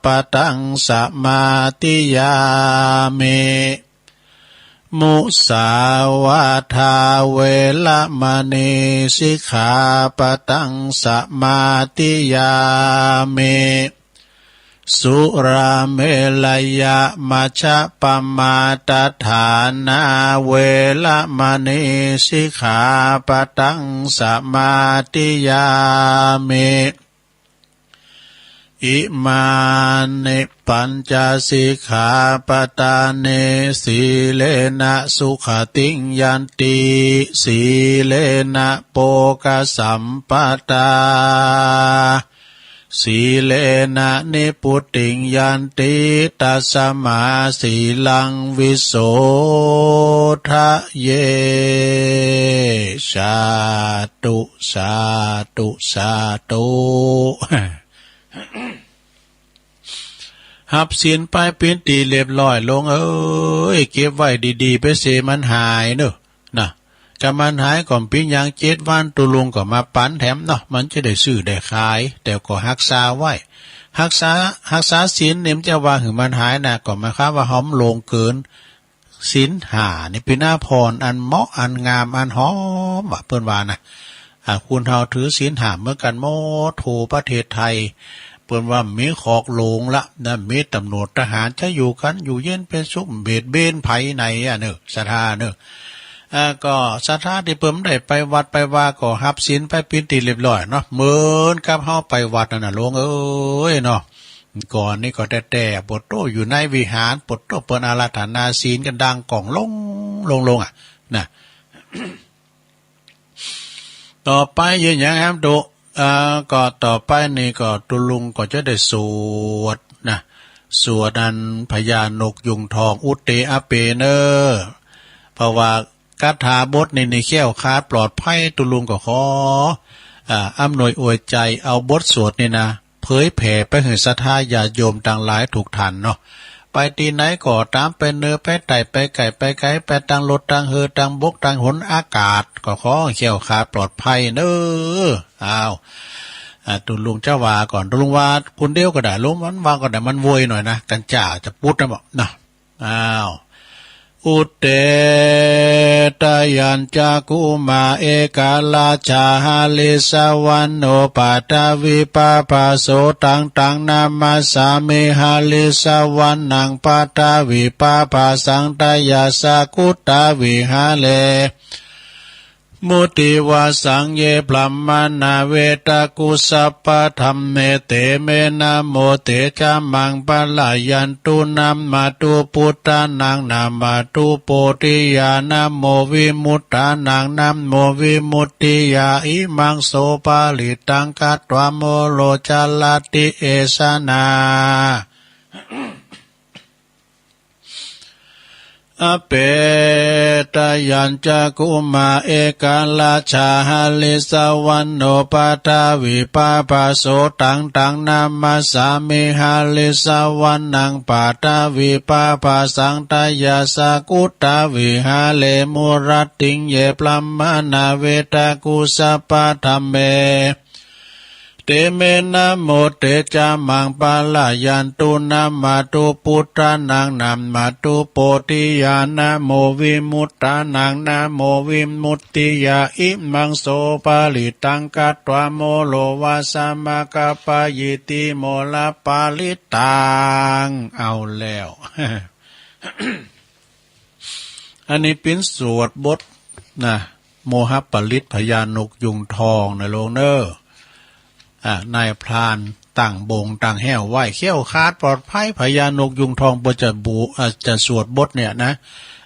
ปะทัง สะมาธิยามิ มุสาวาทา เวระมะณี สิกขาปะทัง สะมาธิยามิ สุราเมรยะ มัชฌะปะมาทะฐานา เวระมะณี สิกขาปะทัง สะมาธิยามิ อิมานิปัญจสิกขาปะทานิ สีเลนะสุขะติง ยันติ สีเลนะ โภคะสัมปะทา สีเลนะ นิพพุติง ยันติ ตัสมา สีลัง วิโสทะเย สาธุ สาธุ สาธุ ฮับศีลไปเป๋นตี้เรียบร้อย ลุงเอ๋ย เก็บไว้ดีๆ ไปเสียมันหายเนาะ นะ กะมันหายก็เป๋นหยัง เจ็ดวัน ตุ๊ลุงก็มาปั๋นแถมเนาะ มันจะได้ซื้อได้ขาย แต่ก็ฮักษาไว้ ฮักษา ฮักษาศีลนี่มันจะว่าหื้อมันหายนะ ก็หมายความว่าเฮาหลงเกิน ศีลห้านี่เป๋นอาภรณ์อันเหมาะ อันงาม อันหอม ว่าเปิ้นว่านะ อ่า คนเฮาถือศีลห้าเหมือนกันหมดทั่วประเทศไทย เปิ้นว่ามีขอกหลงละนะ มีตำรวจทหารจะอยู่กั๋นอยู่เย็นเป๋นสุข เบียดเบียนไผไหนอะเนาะ ศรัทธาเนาะ อ่า ก็ศรัทธาตี้เปิ้นได้ไปวัดไปวาก็ฮับศีลไปเป๋นตี้เรียบร้อยเนาะ เหมือนกับเฮาไปวัดนั่นน่ะ ลุงเอ๋ยเนาะ ก่อนนี้ก็แต๊ๆ โผดโต้ อยู่ในวิหาร โผดโต้ เปิ้นอาราธนาศีลกั๋นดังก้องลง ลง ลงอะ นะ ต่อไปเยียะหยังแหมตุ๊ อ่า ก็ต่อไปนี่ก็ตุ๊ลุงก็จะได้สวดนะ สวดอันพญานกยูงทอง อุตเตอะเปเนอ เพราะว่าคาถาบทนี้นี่แคล้วคลาดปลอดภัย ตุ๊ลุงก็ขอ อ่า อำนวยอวยใจ๋ เอาบทสวดนี่นะ เผยแผ่ไปหื้อศรัทธาญาติโยมตังหลายทุกท่านเนาะ ไปตี้ไหนก็ต๋าม ไปเหนือไปใต้ ไปใก้ไปไกล ไปตางรถตางเฮือ ตางบกตางหนอากาศ ก็ขอแคล้วคลาดปลอดภัยเนาะ อ้าว อ่า ตุ๊ลุงจะว่าก่อน ตุ๊ลุงว่าคนเดียวก็ได้ ลุงมันว่าก็ได้ มันโวยหน่อยนะ กั๋นจ้าจะปุ๊ดนะบอกนะ อ้าว อุตเต ตะยัญจะกุมา เอกราชา หะริสะวัณโณ ปะทะวีปะภะโส ตัง ตัง นะมัสสามิ หะริสะวัณณัง ปะทะวีปะภะสัง ตะยัสสะ กุตตาวิหะเร มุติวาสัง เย บรัมมะณา เวทะกุสสะปะธัมเม เต เม นะโม เต จะ มัง ปะระยันตุ นะมะตุ ปุตตะนัง นะมะตุ โพธิยา นะโม วิมุตตานัง นะโม วิมุตติยา อิมัง โส ปะริตตัง คัตวา โมโร จะรัตติ เอสะนา อเป ตะยัญจะกุมา เอกราชา หะริสะวัณโณ ปะทะวีปะภะโส ตัง ตัง นะมัสสามิ หะริสะวัณณัง ปะทะวีปะภะสัง ตะยัสสะ กุตตาวิหะเร มุรัตติง เย บรัมมะณา เวทะกุสสะปะธัมเม เต เม นะโม เต จะ มัง ปะระยันตุ นะมะตุ ปุตตะนัง นะมะตุ โพธิยา นะโม วิมุตตานัง นะโม วิมุตติยา อิมัง โส ปะริตตัง คัตวา โมโร วาสะมะ กัปปะยิติ โมระปะริตตัง เอาแล้ว อันนี้เป๋นสวดบทนะ โมหปริตรพญานกยูงทองนะโลงเนอ อ่า นายพรานตั้งบงตั้งแฮ้วไว้ แคล้วคลาดปลอดภัย พญานกยูงทองเปิ้นจะบู อ่า จะสวดบทเนี่ยนะ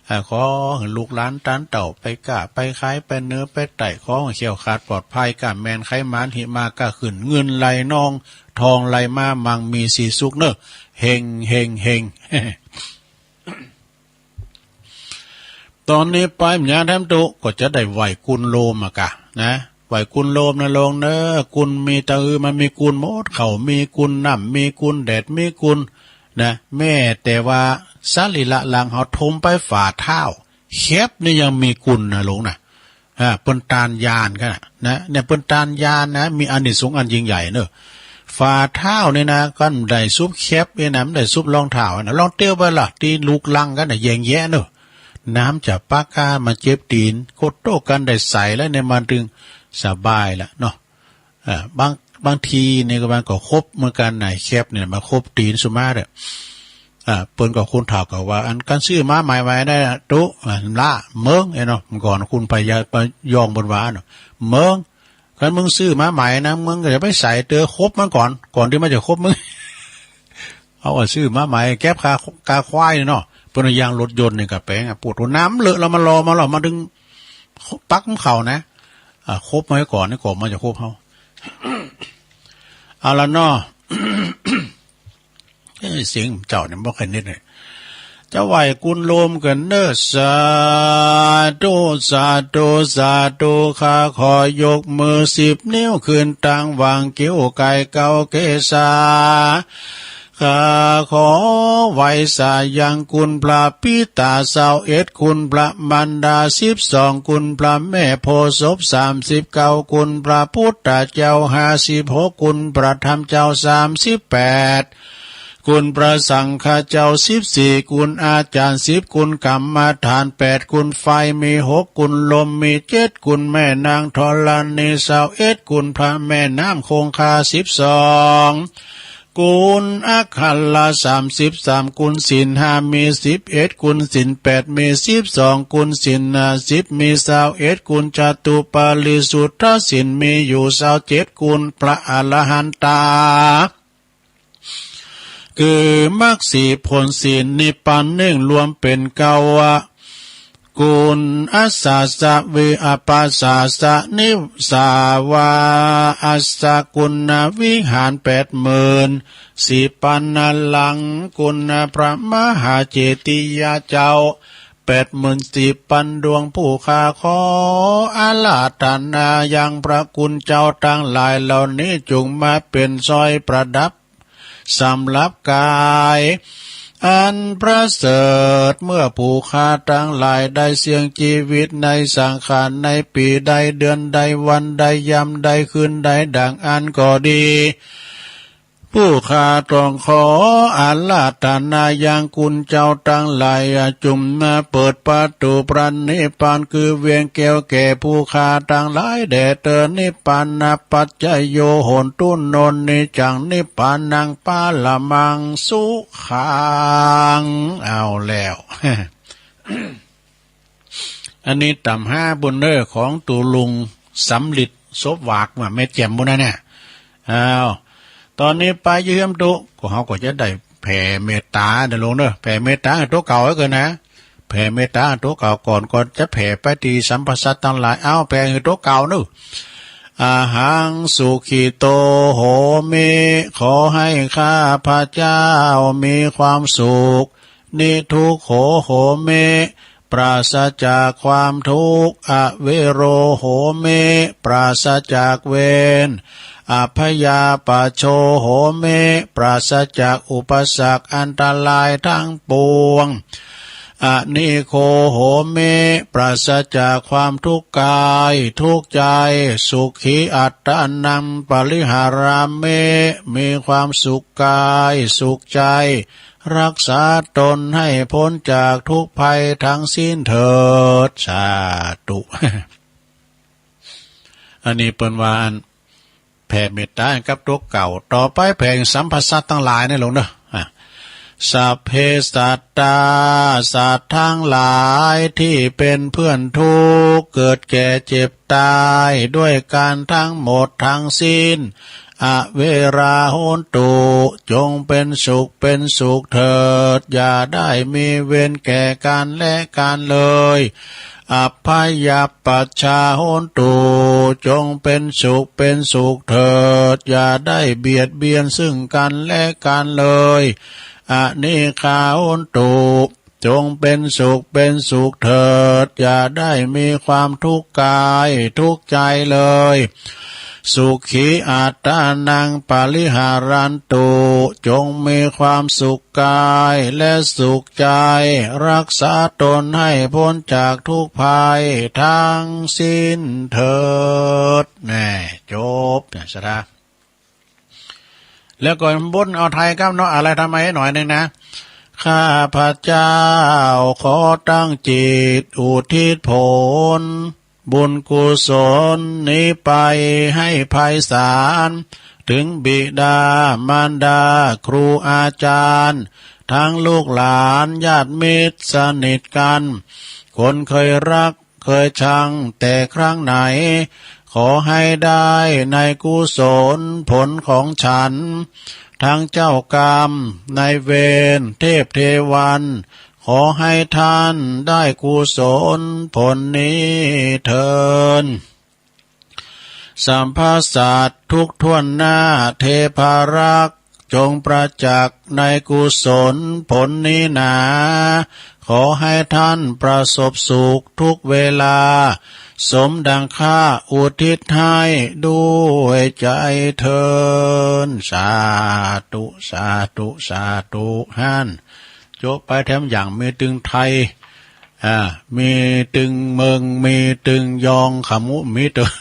อ่า ขอหื้อลูกหลานต้านเต้าไปก๊าไปขายไปเหนือไปใต้ ขอหื้อแคล้วคลาดปลอดภัย ก๊าแม่นไขหมานหิมาก๊าขึ้น เงินไหลนอง ทองไหลมา มั่งมีสีสุขเนอ เฮง เฮง เฮง ตอนนี้ไปเมืองแถมตุ๊ ก็จะได้ไหว้กุนโลมอะกะนะ ไหว้กุนโลมนะโลงเนอ กุนมีตะอือ มันมีกุนหมด ข้าวมีกุน น้ำมีกุน แดดมีกุนนะ แม้แต่ว่าสรีระร่างเฮาถมไปฝ่าเท้าแข็บนี่ยังมีกุนนะโลงนะ อ่า เปิ้นตานยานกั๋นน่ะนะ เนี่ย เปิ้นตานยานนะ มีอานิสงส์อันยิ่งใหญ่เนอะ ฝ่าเท้านี่นะ ก็ได้ซุบแข็บนี่นะ มันได้ซุบรองเท้านะ ลองเตียวไปล่ะ ตี้ลุกลังกั๋นน่ะ แยงแยะเนอะ น้ำจะปาก๊ามาเจ็บตี๋น โคตรโต้กั๋นได้ใส่แล้วเนี่ย มันตึงสบายละเนาะ อ่า บาง บางทีนี่ก็มันก็ครบเหมือนกั๋นนะ แข็บเนี่ย มาครบตี๋นสุมาเด้อ อ่า เปิ้นก็ คนเฒ่าก็ว่า อัน คันซื้อมาใหม่ๆ ได้ตุ๊ อ่า ละเมิง เอ้ยเนาะ เมื่อก่อนคุณพญาพยองเปิ้นว่าเนาะ เมิง คันมึงซื้อมาใหม่นะ มึงก็จะไปใส่เตื้อครบมันก่อน ก่อนตี้มันจะครบมึง เอาก็ซื้อมาใหม่ แก็บค่า ค่าควายเนาะ เปิ้นว่ายางรถยนต์นี่ก็แป๋งอะ ปวดหัว น้ำเลอะแล้วมารอมาแล้ว มาดึงปลั๊กของเขานะ อ่า ครบมาไว้ก่อนนี่ ก่อนมันจะครบเฮา เอาละเนาะ เอ้ย เสียงเจ้าเนี่ยบ่ค่อยนิดเลย จะไหว้กุนโลมกั๋นเนอะ สาธุ สาธุ สาธุ ข้าขอยกมือสิบนิ้วขึ้นตั้งวางคิ้วไก่เก้าเกศา ข้าขอไหว้สายังคุณพระปิตาซาวเอ็ด คุณพระมารดาสิบสอง คุณพระแม่โพธิ์ศพสามสิบเก้า คุณพระพุทธเจ้าห้าสิบหก คุณพระธรรมเจ้าสามสิบแปด คุณพระสังฆเจ้าสิบสี่ คุณอาจารย์สิบ คุณกรรมฐานแปด คุณไฟมีหก คุณลมมีเจ็ด คุณแม่นางธรณีซาวเอ็ด คุณพระแม่น้ำคงคาสิบสอง คุณอัคระสามสิบสาม คุณศีลห้ามีสิบเอ็ด คุณศีลแปดมีสิบสอง คุณศีลห้าสิบมีซาวเอ็ด คุณจตุปาริสุทธศีลมีอยู่ซาวเจ็ด คุณพระอรหันตา คือมรรคสี่ผลสี่นิพพานหนึ่ง รวมเป๋นเก้าอะ คุณอัสสะสะวิอัปปะสะสะนิสาวาอัสสะ คุณวิหารแปดหมื่นสี่พันหลัง คุณพระมหาเจดีย์เจ้าแปดหมื่นสี่พันดวง ผู้ข้าขออาราธนายังพระคุณเจ้าตังหลายเหล่านี้ จุ่งมาเป๋นสร้อยประดับ สำหรับกายอันประเสริฐ เมื่อผู้ข้าตังหลายได้เสี่ยงชีวิตในสังขาร ในปีใดเดือนใดวันใดยามใดคืนใดดังอั้นก็ดี ผู้ข้าต้องขออาราธนายังคุณเจ้าตังหลาย จุ่มเปิดประตูพระนิพพานคือเวียงแก้วแก่ผู้ข้าตังหลายแด่เตอ นิพพานะปัจจโย โหนตุ โนนนิจจัง นิพพานังปรมังสุขัง เอาแล้ว อันนี้ต่ำห้าบุญเนอของตูลุงสำลิดซบหวากว่าแม่แจ่มบุญนะเนี่ย อ้าว ตอนนี้ไปเยื้อมตุ ก็เขาก็จะได้แผ่เมตตาเด้อลงเนอะ แผ่เมตตาให้ตัวเก่าไว้ก่อนนะ แผ่เมตตาให้ตัวเก่าก่อน ก่อนจะแผ่ไปตีสัมพสัตว์ทั้งหลาย เอาแผ่ให้ตัวเก่าเนอะ อะหังสุขิโตโหมิ ขอให้ข้าพระเจ้ามีความสุข นิทุกโขโหมิ ปราศจากความทุกข์ อเวโรโหมิ ปราศจากเวร อัพพยาปัชโชโหมิ ปราศจากอุปสรรคอันตรายทั้งปวง อนิโคโหมิ ปราศจากความทุกข์กายทุกข์ใจ สุขีอัตตานังปริหารามิ มีความสุขกายสุขใจ รักษาตนให้พ้นจากทุกข์ภัยทั้งสิ้นเถิด สาธุ อันนี้เปิ้นว่าอันแผ่เมตตาให้กับตัวเก่า ต่อไปแผ่สัมพสัตว์ทั้งหลายนี่ลงเนอะ อ่ะ สัพเพสัตตา สัตว์ทั้งหลายที่เป็นเพื่อนทุกข์ เกิดแก่เจ็บตายด้วยกันทั้งหมดทั้งสิ้น อเวราโหนตุ จงเป็นสุขเป็นสุขเถิด อย่าได้มีเวรแก่กันและกันเลย อัพพยาปัชชาโหนตุ จงเป็นสุขเป็นสุขเถิด อย่าได้เบียดเบียนซึ่งกันและกันเลย อนิฆาโหนตุ จงเป็นสุขเป็นสุขเถิด อย่าได้มีความทุกข์กายทุกข์ใจเลย สุขีอัตตานังปริหารันตุ จงมีความสุขกายและสุขใจ รักษาตนให้พ้นจากทุกข์ภัยทั้งสิ้นเถิด แน่ จบ เนี่ย สาธุ แล้วก็บนเอาไทยครับเนาะ อะไรทำไมหน่อยหนึ่งนะ ข้าพเจ้าขอตั้งจิตอุทิศผลบุญกุศลนี้ไปให้ไพศาล ถึงบิดามารดาครูอาจารย์ ทั้งลูกหลานญาติมิตรสนิทกัน คนเคยรัก เคยชังแต่ครั้งไหน ขอให้ได้ในกุศลผลของฉัน ทั้งเจ้ากรรมนายเวรเทพเทวัน ขอให้ท่านได้กุศลผลนี้เทอญ สัพพสัตว์ทุกข์ทั่วหน้าเทพารักษ์ จงประจักษ์ในกุศลผลนี้หนา ขอให้ท่านประสบสุขทุกเวลา สมดังข้าอุทิศให้ด้วยใจเทอญ สาธุ สาธุ สาธุ หั้น จบไปแถมอย่างมีตึงไทย อ่า มีตึงเมือง มีตึงยอง ขมุ มีตึง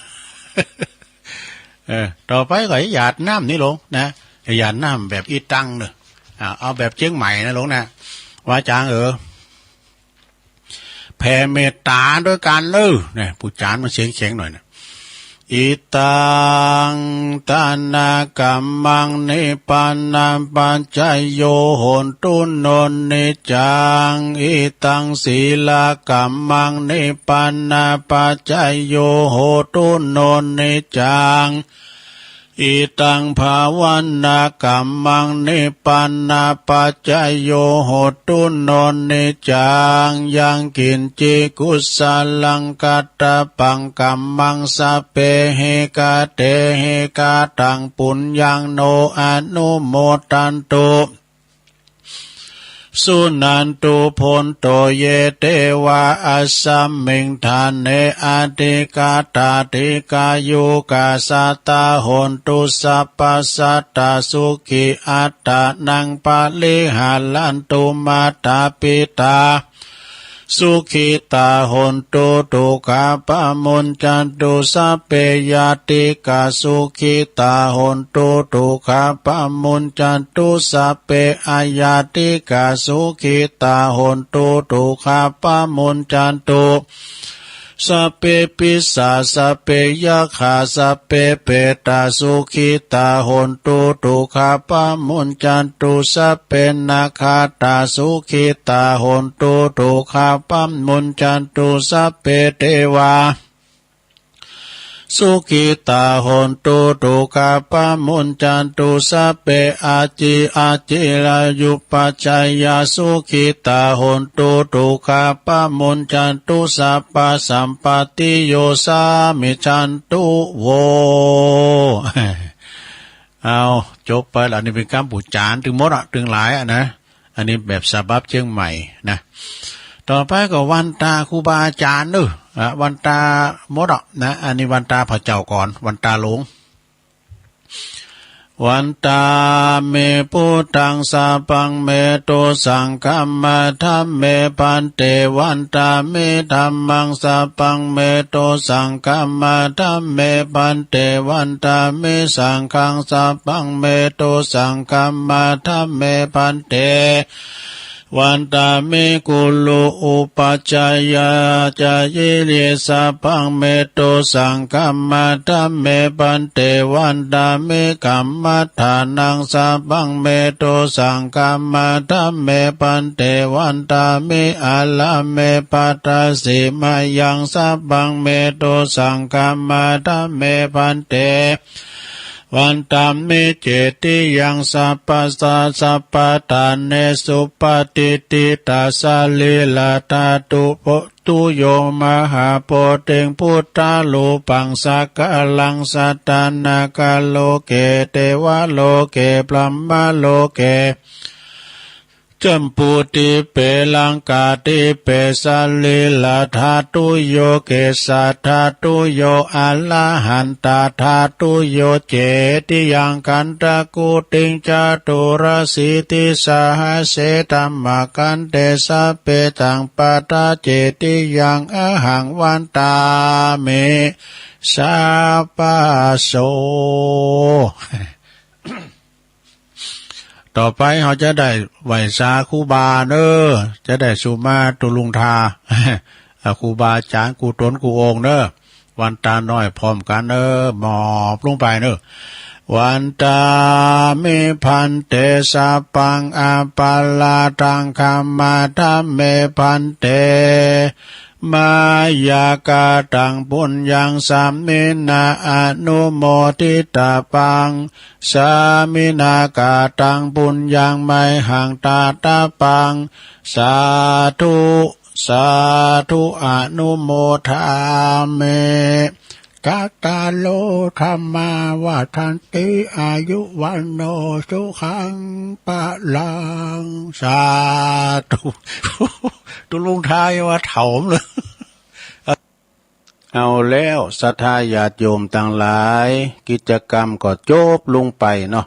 เออ ต่อไปก็หยาดน้ำนี่ลงนะ หยาดน้ำแบบอีตังเนอะ อ่า เอาแบบเชียงใหม่นะลงนะ ว่าจางเออ แผ่เมตตาด้วยกันเนอะ เนี่ย ผู้จานมันเสียงแข็งหน่อยนะ อิตัง ทานะกัมมัง นิพพานะปัจจโย โหนตุ โนนนิจจัง อิตัง สีลากัมมัง นิพพานะปัจจโย โหนตุ โนนนิจจัง อิตัง ภาวนากัมมัง นิพพานะปัจจโย โหนตุ โนนนิจจัง ยังกิญจิ กุสลัง กัตตะปัง กัมมัง สัพเพหิ กะเตหิ กะตัง ปุญญัง โน อนุโมทันตุ สุนันตุ โพนโต เย เตวา อัสสะมิง ฐาเน อธิกาตา ดีฆายุกา สัตตา โหนตุ สัพพะสัตตา สุขี อัตตานัง ปะริหารันตุ มาตา ปิตา ส สุขิตา โหนตุ ทุกขาปะมุญจันตุ สัพเพญาติกา สุขิตา โหนตุ ทุกขาปะมุญจันตุ สัพเพอะญาติกา สุขิตา โหนตุ ทุกขาปะมุญจันตุ สัพเพปิสา สัพเพยัคขา สัพเพเปตา สุขิตา โหนตุ ทุกขาปะมุญจันตุ สัพเพนาคาตา สุขิตา โหนตุ ทุกขาปะมุญจันตุ สัพเพเทวา สุขิตา โหนตุ ทุกขาปะมุญจันตุ สัพเพอาจิอาจิรายุปัจจายา สุขิตา โหนตุ ทุกขาปะมุญจันตุ สัพพะสัมปตติโย สามิชันตุ โว เอา จบไปละ อันนี้เป๋นกำปู๋จานตึงหมดอะ ตึงหลายอะนะ อันนี้แบบฉบับเจียงใหม่นะ ต่อไปก็วันตาครูบาอาจารย์เนอะ อ่ะ วันตาหมดอะนะ อันนี้วันตาพระเจ้าก่อน วันตาหลวง วันตามิพุทธัง สะปังเม ตุ สังฆัมมา ธัมเม พันเต วันตามิธัมมัง สะปังเม ตุ สังฆัมมา ธัมเม พันเต วันตามิสังฆัง สะปังเม ตุ สังฆัมมา ธัมเม พันเต วันตามิกุรุอุปัจจายาจายิริ สะปังเม ตุ สังฆัมมา ธัมเม พันเต วันตามิกัมมัฏฐานัง สะปังเม ตุ สังฆัมมา ธัมเม พันเต วันตามิอะระเม ปัตตาสิมายัง สะปังเม ตุ สังฆัมมา ธัมเม พันเต วันตามิเจติยัง สัพพะสัพพะทาเน สุปะติฏฐิตา สะรีระธาตุ โพ ตุโย มหาโพธิง พุทธารูปัง สักการัง สัตตานัง คาโลเก เทวาโลเก พรหมาโลเก จัมปูทิเป ลังกาทิเป สะรีระธาตุโย เกสะธาตุโย อะระหันตะธาตุโย เจติยัง ขันธะกุฏิง จตุรสีติสหัสเส ธัมมะขันเต สะเปตัง ปัตถะเจติยัง อะหัง วันตามิ สัพพะโส ต่อไปเฮาจะได้ไหว้สาครูบาเนอะ จะได้สุมาตุลุงทา อ่า ครูบาอาจารย์กู้ตนกู้องค์เนอะ วันตาน้อยพร้อมกันเนอะ หมอบลงไปเนอะ วันตามิภันเต สะปังอะปะราธัง ขมาธัมเมภันเต มายากาตังปุญญัง สามินาอะนุโมทิตาปัง สามินากาตังปุญญัง ไมหังตาตาปัง สาธุ สาธุ อะนุโมทามิ กะตะโลธัมมาวัฑฒันติ อายุวัณโณสุขังพะลัง สาธุ ตุลุงทายว่าเฒ่าเลย เอาแล้วศรัทธาญาติโยมตังหลาย กิจกรรมก็จบลงไปเนาะ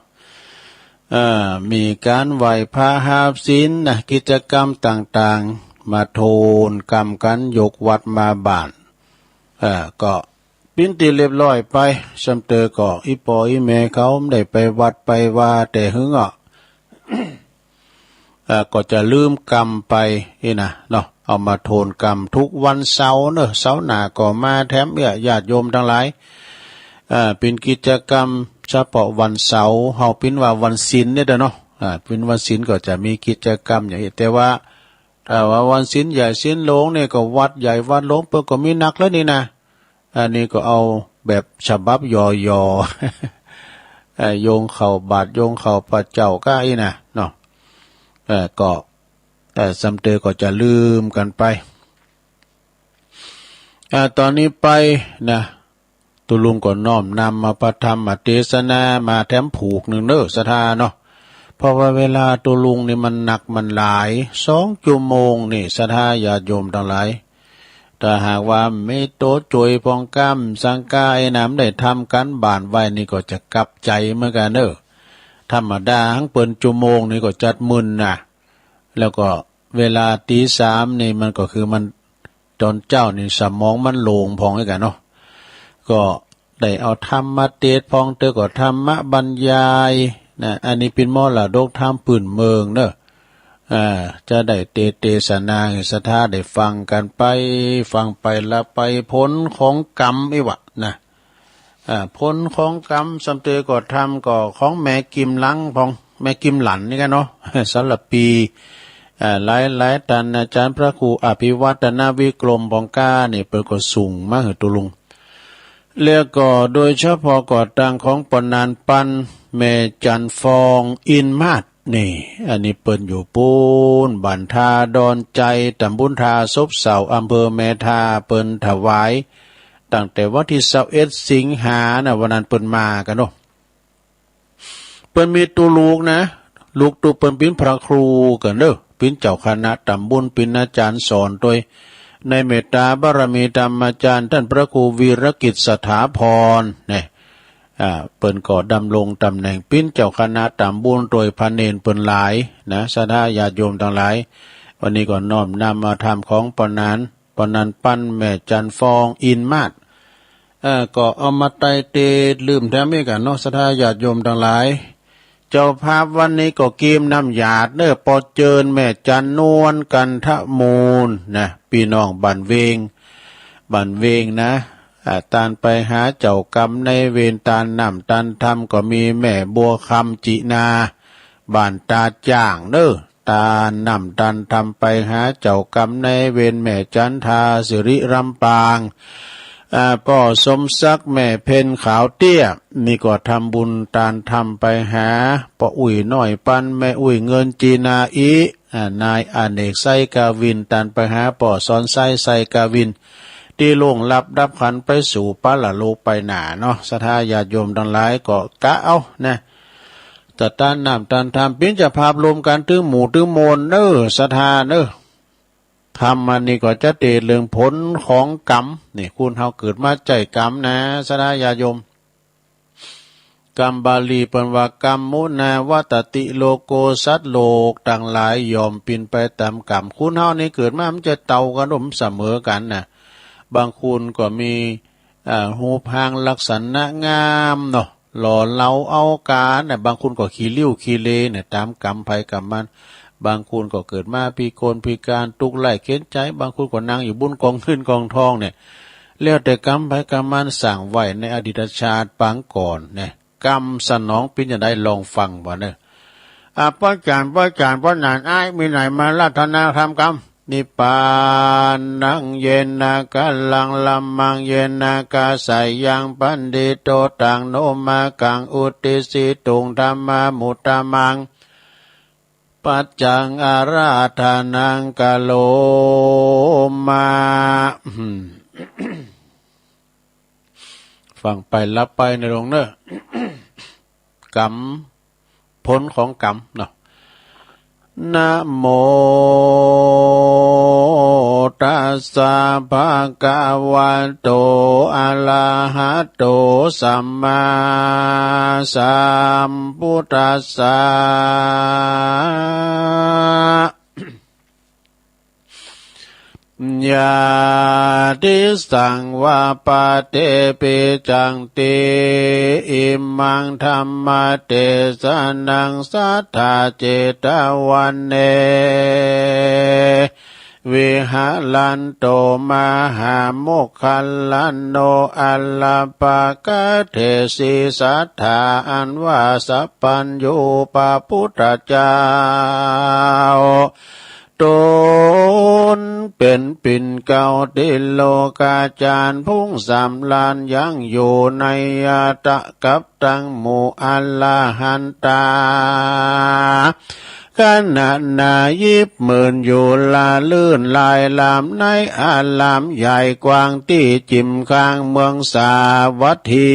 เอ่อ มีการไหว้พระหาบศีลนะ กิจกรรมต่างๆ มาโทนกำกันยกวัดมาบ้าน เอ่อ ก็ ปิ้นตี้เรียบร้อยไป ซ้ำเตอก็อีป้ออีแม่เขาได้ไปวัดไปวาแต่หึงอ่ะ เอ่อ ก็จะลืมกำไปนี่นะเนาะ เอามาโทนกำทุกวันเสาร์เนอะ เสาร์หน้าก็มาแถมเอื้อญาติโยมทั้งหลาย เอ่อ เป็นกิจกรรมเฉพาะวันเสาร์ เฮาปิ้นว่าวันศีลเนี่ยเด้อเนาะ อ่า ปิ้นวันศีลก็จะมีกิจกรรมอย่างนี้ แต่ว่า ถ้าว่าวันศีลใหญ่ศีลหลวงเนี่ยก็วัดใหญ่วัดหลวงเปิ้นก็มีนักแล้วนี่นะ อันนี้ก็เอาแบบฉบับหย่อๆ เอ่อ โยงเข้าบาตรโยงเข้าพระเจ้าก็อี้นะเนาะ เอ่อ ก็ เอ่อ ซ้ำเตอก็จะลืมกันไป อ่า ตอนนี้ไปนะ ตุลุงก็น้อมนำเอาพระธรรมเทศนามาแถมผูกหนึ่งเนอะ ศรัทธาเนาะ เพราะว่าเวลาตุลุงนี่มันหนักมันหลาย สองชั่วโมงนี่ ศรัทธาญาติโยมทั้งหลาย ถ้าหากว่ามีโตโจยพองกำสังกายนำได้ทำการบ้านไว้นี่ก็จะกลับใจเหมือนกันเนอะ ธรรมดาหั้งเปิ้นชั่วโมงนี่ก็จัดมึนนะ แล้วก็ เวลาตีสามนี่มันก็คือมัน ตอนเจ๊านี่สมองมันโล่งผ่องไว้กั๋นเนาะ ก็ได้เอาธรรมมาเตสน์ผ่อง เตื้อก็ธรรมบรรยายนะ อันนี้เป๋นมรดกธรรมปื้นเมืองเนาะ อ่า จะได้เตสน์เตสนาหื้อศรัทธาได้ฟังกั๋นไป ฟังไปละไป ผลของกรรมอี้วะนะ อ่า ผลของกรรม ส่ำเตื้อก็ธรรมก็ของแม่กิมหลังผ่อง แม่กิมหลันนี่กั๋นเนาะ สารภี อ่า หลายๆ ต้านอาจ๋ารย์พระครูอภิวัฒนวิกรมผ่องก้านี่ เปิ้นก็ส่งมาหื้อตุลุง แล้วก็โดยเฉพาะก็ตังของปอหนานปัน แม่จันทร์ฟอง อินมาศ นี่ อันนี้เปิ้นอยู่ปู๊น บ้านท่าดอนไจ ตำบลท่าซบเซา อำเภอแม่ทา เปิ้นถวาย ตั้งแต่วันตี้ซาวเอ็ดสิงหานะ วันนั้นเปิ้นมากั๋นเนาะ เปิ้นมีตุ๊ลูกนะ ลูกตุ๊เปิ้นเป๋นพระครูกั๋นเนาะ เป๋นเจ้าคณะตำบล เป๋นอาจ๋ารย์สอนตวย ในเมตตาบารมีธรรมาจ๋ารย์ ต้านพระครูวีรกิจสถาพรเนี่ย อ่า เปิ้นก็ดำรงตำแหน่งเป๋นเจ้าคณะตำบลตวย พระเณรเปิ้นหลายนะ ศรัทธาญาติโยมตังหลาย วันนี้ก็น้อมนำเอาธรรมของปอหนาน ปอหนานปัน แม่จันทร์ฟอง อินมาศ เอ่อ ก็เอามาไต่เตสน์ลืมแถมอีกกั๋นเนาะ ศรัทธาญาติโยมตังหลาย เจ้าภาพวันนี้ก็เกียมน้ำหยาดเนาะ ปอเจิญแม่จันทร์นวล กันทะมูลนะ ปี้น้องบ้านเวง บ้านเวงนะ อ่า ต้านไปหาเจ้ากรรมนายเวร ต้านน้ำต้านธรรมก็มีแม่บัวคำ จินา บ้านตาจ่างเนาะ ต้านน้ำต้านธรรมไปหาเจ้ากรรมนายเวร แม่จันทา สิริลำปาง อ่า ป้อสมศักดิ์ แม่เพ็ญขาวเตี้ย นี่ก็ทำบุญต้านธรรมไปหาป้ออุ๊ยน้อยปัน แม่อุ๊ยเงิน จินาอิ อ่า นายอเนก ไซกาวิน ต้านไปหาป้อสอนไซ ไซกาวิน ตี้ล่วงลับดับขันธ์ไปสู่ปรโลกไปหน้าเนาะ ศรัทธาญาติโยมตังหลายก็กะเอานะ จะต้านน้ำต้านธรรม เป๋นเจ้าภาพรวมกั๋น ตึงหมู่ตึงมวลเนาะ ศรัทธาเนาะ ธรรมอันนี้ก็จะเตสน์เรื่องผลของกรรม นี่ คนเฮาเกิดมาใจ๊กรรมนะ ศรัทธาญาติโยม กำบาลีเปิ้นว่า กัมมุนาวัตติโลโก สัตว์โลกตังหลายย่อมเป๋นไปต๋ามกรรม คนเฮานี่เกิดมามันจะเต้ากั๋น บ่เสมอกั๋นนะ บางคนก็มี อ่า ฮูปฮ่างลักษณะงามเนาะ หล่อเหลาเอาก๋านนะ บางคนก็ขี้ริ้วขี้เลนะ ต๋ามกรรมไผกรรมมัน บางคนก็เกิดมาพิกลพิก๋าน ตุ๊กข์ไร้เข็ญใจ๋ บางคนก็นั่งอยู่บนกองเงินกองทองเนี่ย แล้วแต่กรรมไผกรรมมันสร้างไว้ในอดีตชาติปางก่อนเนี่ย กรรมสนองเป๋นอย่างใดลองฟังบ่าเนอะ อ่ะ ป้อจ๋ารย์ ป้อจ๋ารย์ ป้อหนาน อ้าย มีไหนมาราธนาธรรมกำ นิพพานัง เยนะ กาลัง ละมัง เยนะ กาสายัง ปัณฑิโต ตัง โน มากัง อุตติสสิ ตุง ธัมมา มุตตะมัง ปัจจัง อาราธนัง กะโรมะ อืม ฟังไปหลับไปนะโยมเนอะ กรรม ผลของกรรมเนาะ นะโม ตัสสะ ภะคะวะโต อะระหะโต สัมมาสัมพุทธัสสะ ยะติสังวะปะเต ปิจังติ อิมังธัมมะเตสะนัง สัทธาเจตะวะเน วิหะรันโต มหาโมคคัลลาโน อะระปะกะเถสิ สัทธาอันว่าสัพพัญญูพระพุทธเจ้า ตนเป๋นปิ่นเกล้าติโลกาจารย์ ผู้สำราญยังอยู่ในอัตตะกับตังหมู่อรหันตา ขณะนายิบหมื่นอยู่ละลื่นลายลามในอารามใหญ่กว้างตี้จิมข้างเมืองสาวัตถี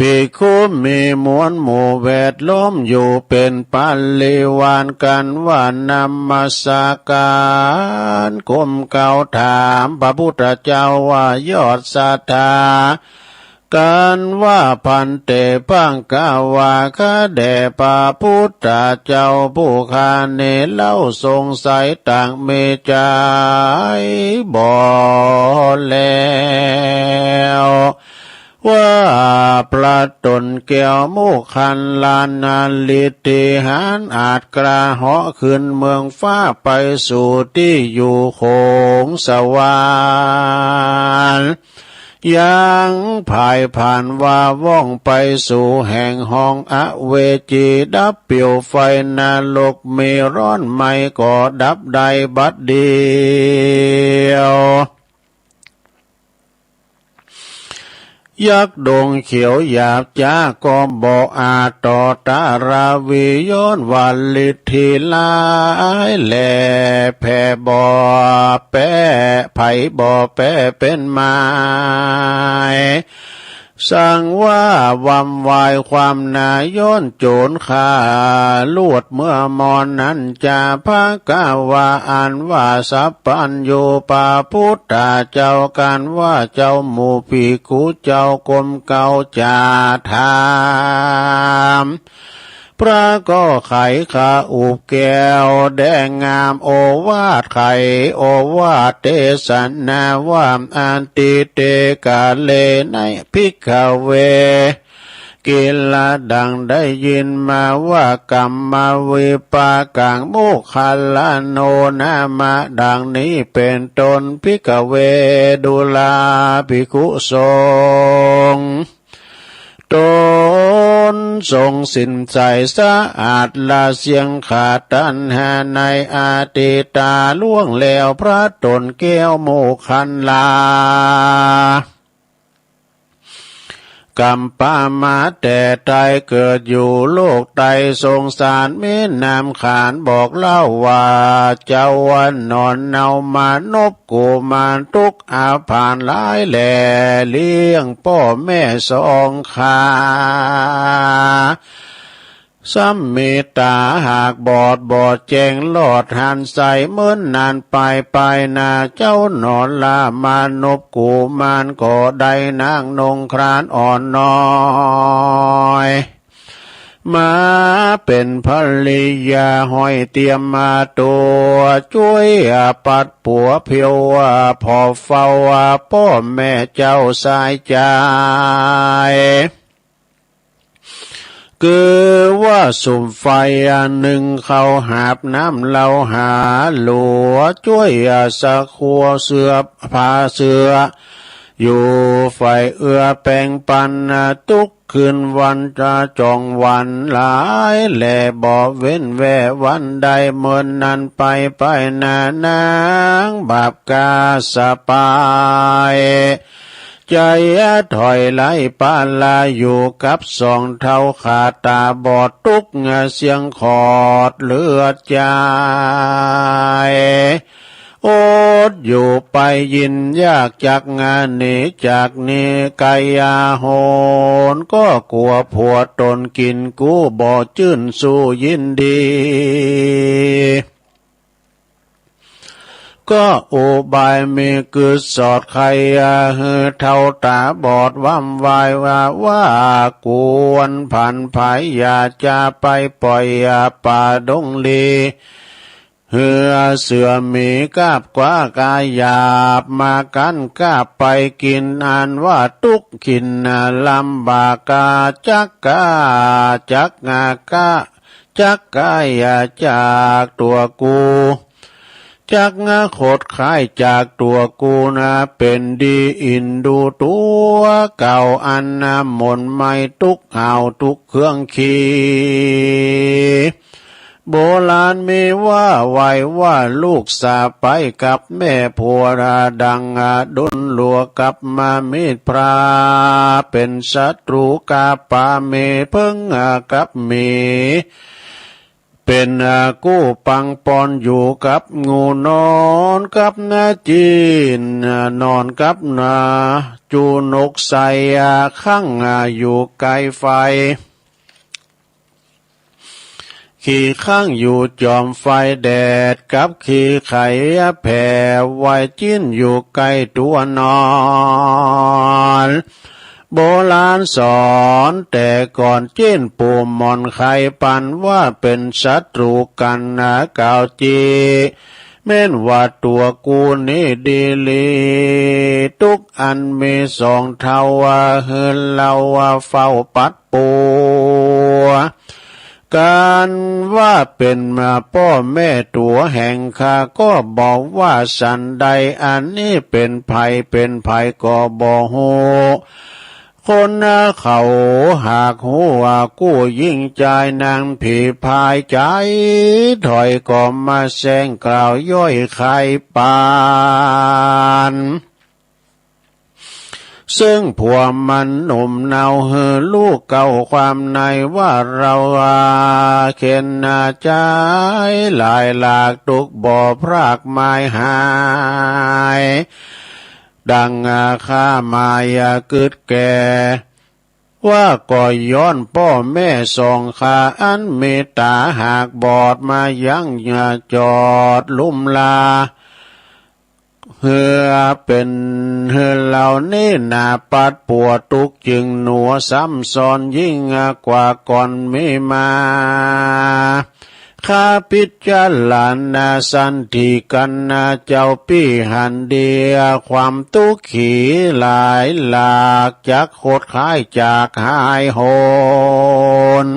ภิกขุมีมวลหมู่แวดล้อมอยู่เป๋นปริวารกั๋นว่า นมัสการก้มเกล้าถามพระพุทธเจ้าว่ายอดศรัทธา กันว่า ภันเต ภควา ข้าแต่พระพุทธเจ้าผู้ข้านี้เล่า สงสัยต่างมีใจบ่แล้ว ว่าพระตนแก้วโมคคัลลานั้น ฤทธิหาญอาจกล้าเหาะขึ้นเมืองฟ้าไปสู่ที่อยู่โขงสวรรค์ ยังผายผ่านว่าว่องไปสู่แห่งห้องอเวจี ดับเปลวไฟนรกมีร้อนไหม้ก็ดับได้บัดเดียว ยักษ์ดงเขียวหยาบจ๊าก็บ่อาจต่อต้านราวีย้อนว่าฤทธิร้ายแหล่ แผ่บ่แป๊ ไผบ่แป๊เป็นไม้ สังว่าวั่นวายความนาย้อนโจรข้า ลวดเมื่อมอนนั้นจะ ภควา อันว่าสัพพัญญูพระพุทธเจ้า กันว่าเจ้าหมู่ภิกขุเจ้ากรมเกล้าจะถาม พระก็ไขข้าอุบแก้วแดงงามโอวาทไขโอวาทเทศนาว่า อทิเต กาเลนะ ภิกขเว กิลละดังได้ยินมาว่า กัมมวิปากัง โมคคัลลาโน นามะ ดังนี้เป็นต้น ภิกขเว ดูราภิกขุสงฆ์ ตนทรงสิ้นใสสะอาดละเสี้ยงขาดตัณหาในอดีตาล่วงแล้ว พระตนแก้วโมคคัลลา กัมปะมาแต่ใดเกิดอยู่โลกใดสงสารมีนามขานบอกเล่าว่า เจ้าวันนอนเนามานุปกุมารทุกข์อาพาธหลายแหล่ เลี้ยงป้อแม่สองข้า ซ้ำมีต๋าหากบอด บ่แจ้งลอดหันใส เมินนานไปไปหน้า เจ้าหนอละมานุปกุมาร ก็ได้นั่งนงครานอ่อนน้อย มาเป็นภริยาห้อยเตียมมาตั๋ว จ้วยปัดปั๋วเพียวผ่อเฝ้าป้อแม่เจ้าสายใจ๋ คือว่าสุมไฟอันนึ่งข้าวหาบน้ำเหล้าหาหลัว จ้วยสะคัวเสื้อผ้าเสื้อ อยู่ฝ่ายเอื้อแปงปันตุ๊กคืนวันจะจ่องวันหลายแหล่ บ่เว้นแว่วันใด เมินนานไปไปหน้านางบาปกาสะปาย ใจ๋ถอยไหลปาลาอยู่กับสองเฒ่าข้าต๋าบอดตุ๊กเสี้ยงขอดเลือดใจ๋ อดอยู่ไปยินยากจักหนีจากนี้ไกลอาหน ก็กลัวผัวตนกิ๋นกู้บ่จื้นสู้ยินดี ก็อุบายมีกึ๊ดสอดไขหื้อเฒ่าต๋าบอดวั่นวายว่า ว่าควรผันไผอย่าจะไปป่อยป่าดงลี หื้อเสือหมีกาบกว้ากาหยาบมากั๋นกาบไปกิ๋น อันว่าตุ๊กขินลำบากกาจักกาจักงากา จักกายาจากตั๋วกู จักงาขดคายจากตั๋วกูนา เป๋นดีอินดูตั๋วเก่า อันน้ำมนต์ไม่ตุ๊กหาวตุ๊กเครื่องขี โบราณมีว่าไว้ว่าลูกสะใภ้กับแม่ผัวดังดุลหลัวกับมามิตรพระ เป๋นศัตรูกับปามีเพิ่งกับหมี เป๋นกู้ปังปอนอยู่กับงูนอนกับนาจีน นอนกับนาจูนกใส ขังอยู่ใก้ไฟ ขี้ขังอยู่จอมไฟแดด กับขี้ไข่แผ่ไว้จิ้นอยู่ใก้ตั๋วนอน โบราณสอนแต่ก่อน เจ้นปู่หม่อนไข่ปันว่าเป๋นศัตรูกั๋นนะ เก่าจี แม้นว่าตั๋วกูนี้ดีหลี ตุ๊กอันมีสองเฒ่าว่า หื้อเฮาว่าเฝ้าปัดปั๋ว กั๋นว่าเป๋นมาป้อแม่ตั๋วแห่งข้า ก็บอกว่าสันใด อันนี้เป๋นใผ เป๋นใผก็บ่ฮู้ คนเขาหากฮู้ว่ากู้ยิ่งจายนางผีพาย ใจ๋ถอยก็มาแซงกล่าวย้อยไข่ปัน เซิ่งผัวมันหนุ่มเนา หื้อฮู้เก่าความในว่า เราเข็ญจายหลายหลาก ตุ๊กบ่พรากหมายหาย ดังข้าหมายกึ๊ดแก่ ว่าก็ย้อนป้อแม่สองข้า อันมีต๋าหากบอดมายังจอดลุ่มลา หื้อเป๋นหื้อเหล่านี้นาปัดปั๋ว ตุ๊กจึงหนัวซ้ำซ้อนยิ่งกว่าก่อนมีมา ข้าพิจารณาสันติกั๋นนะ เจ้าปี้หันดี ความตุ๊กขีหลายหลาก จักหดคลายจากหายโหน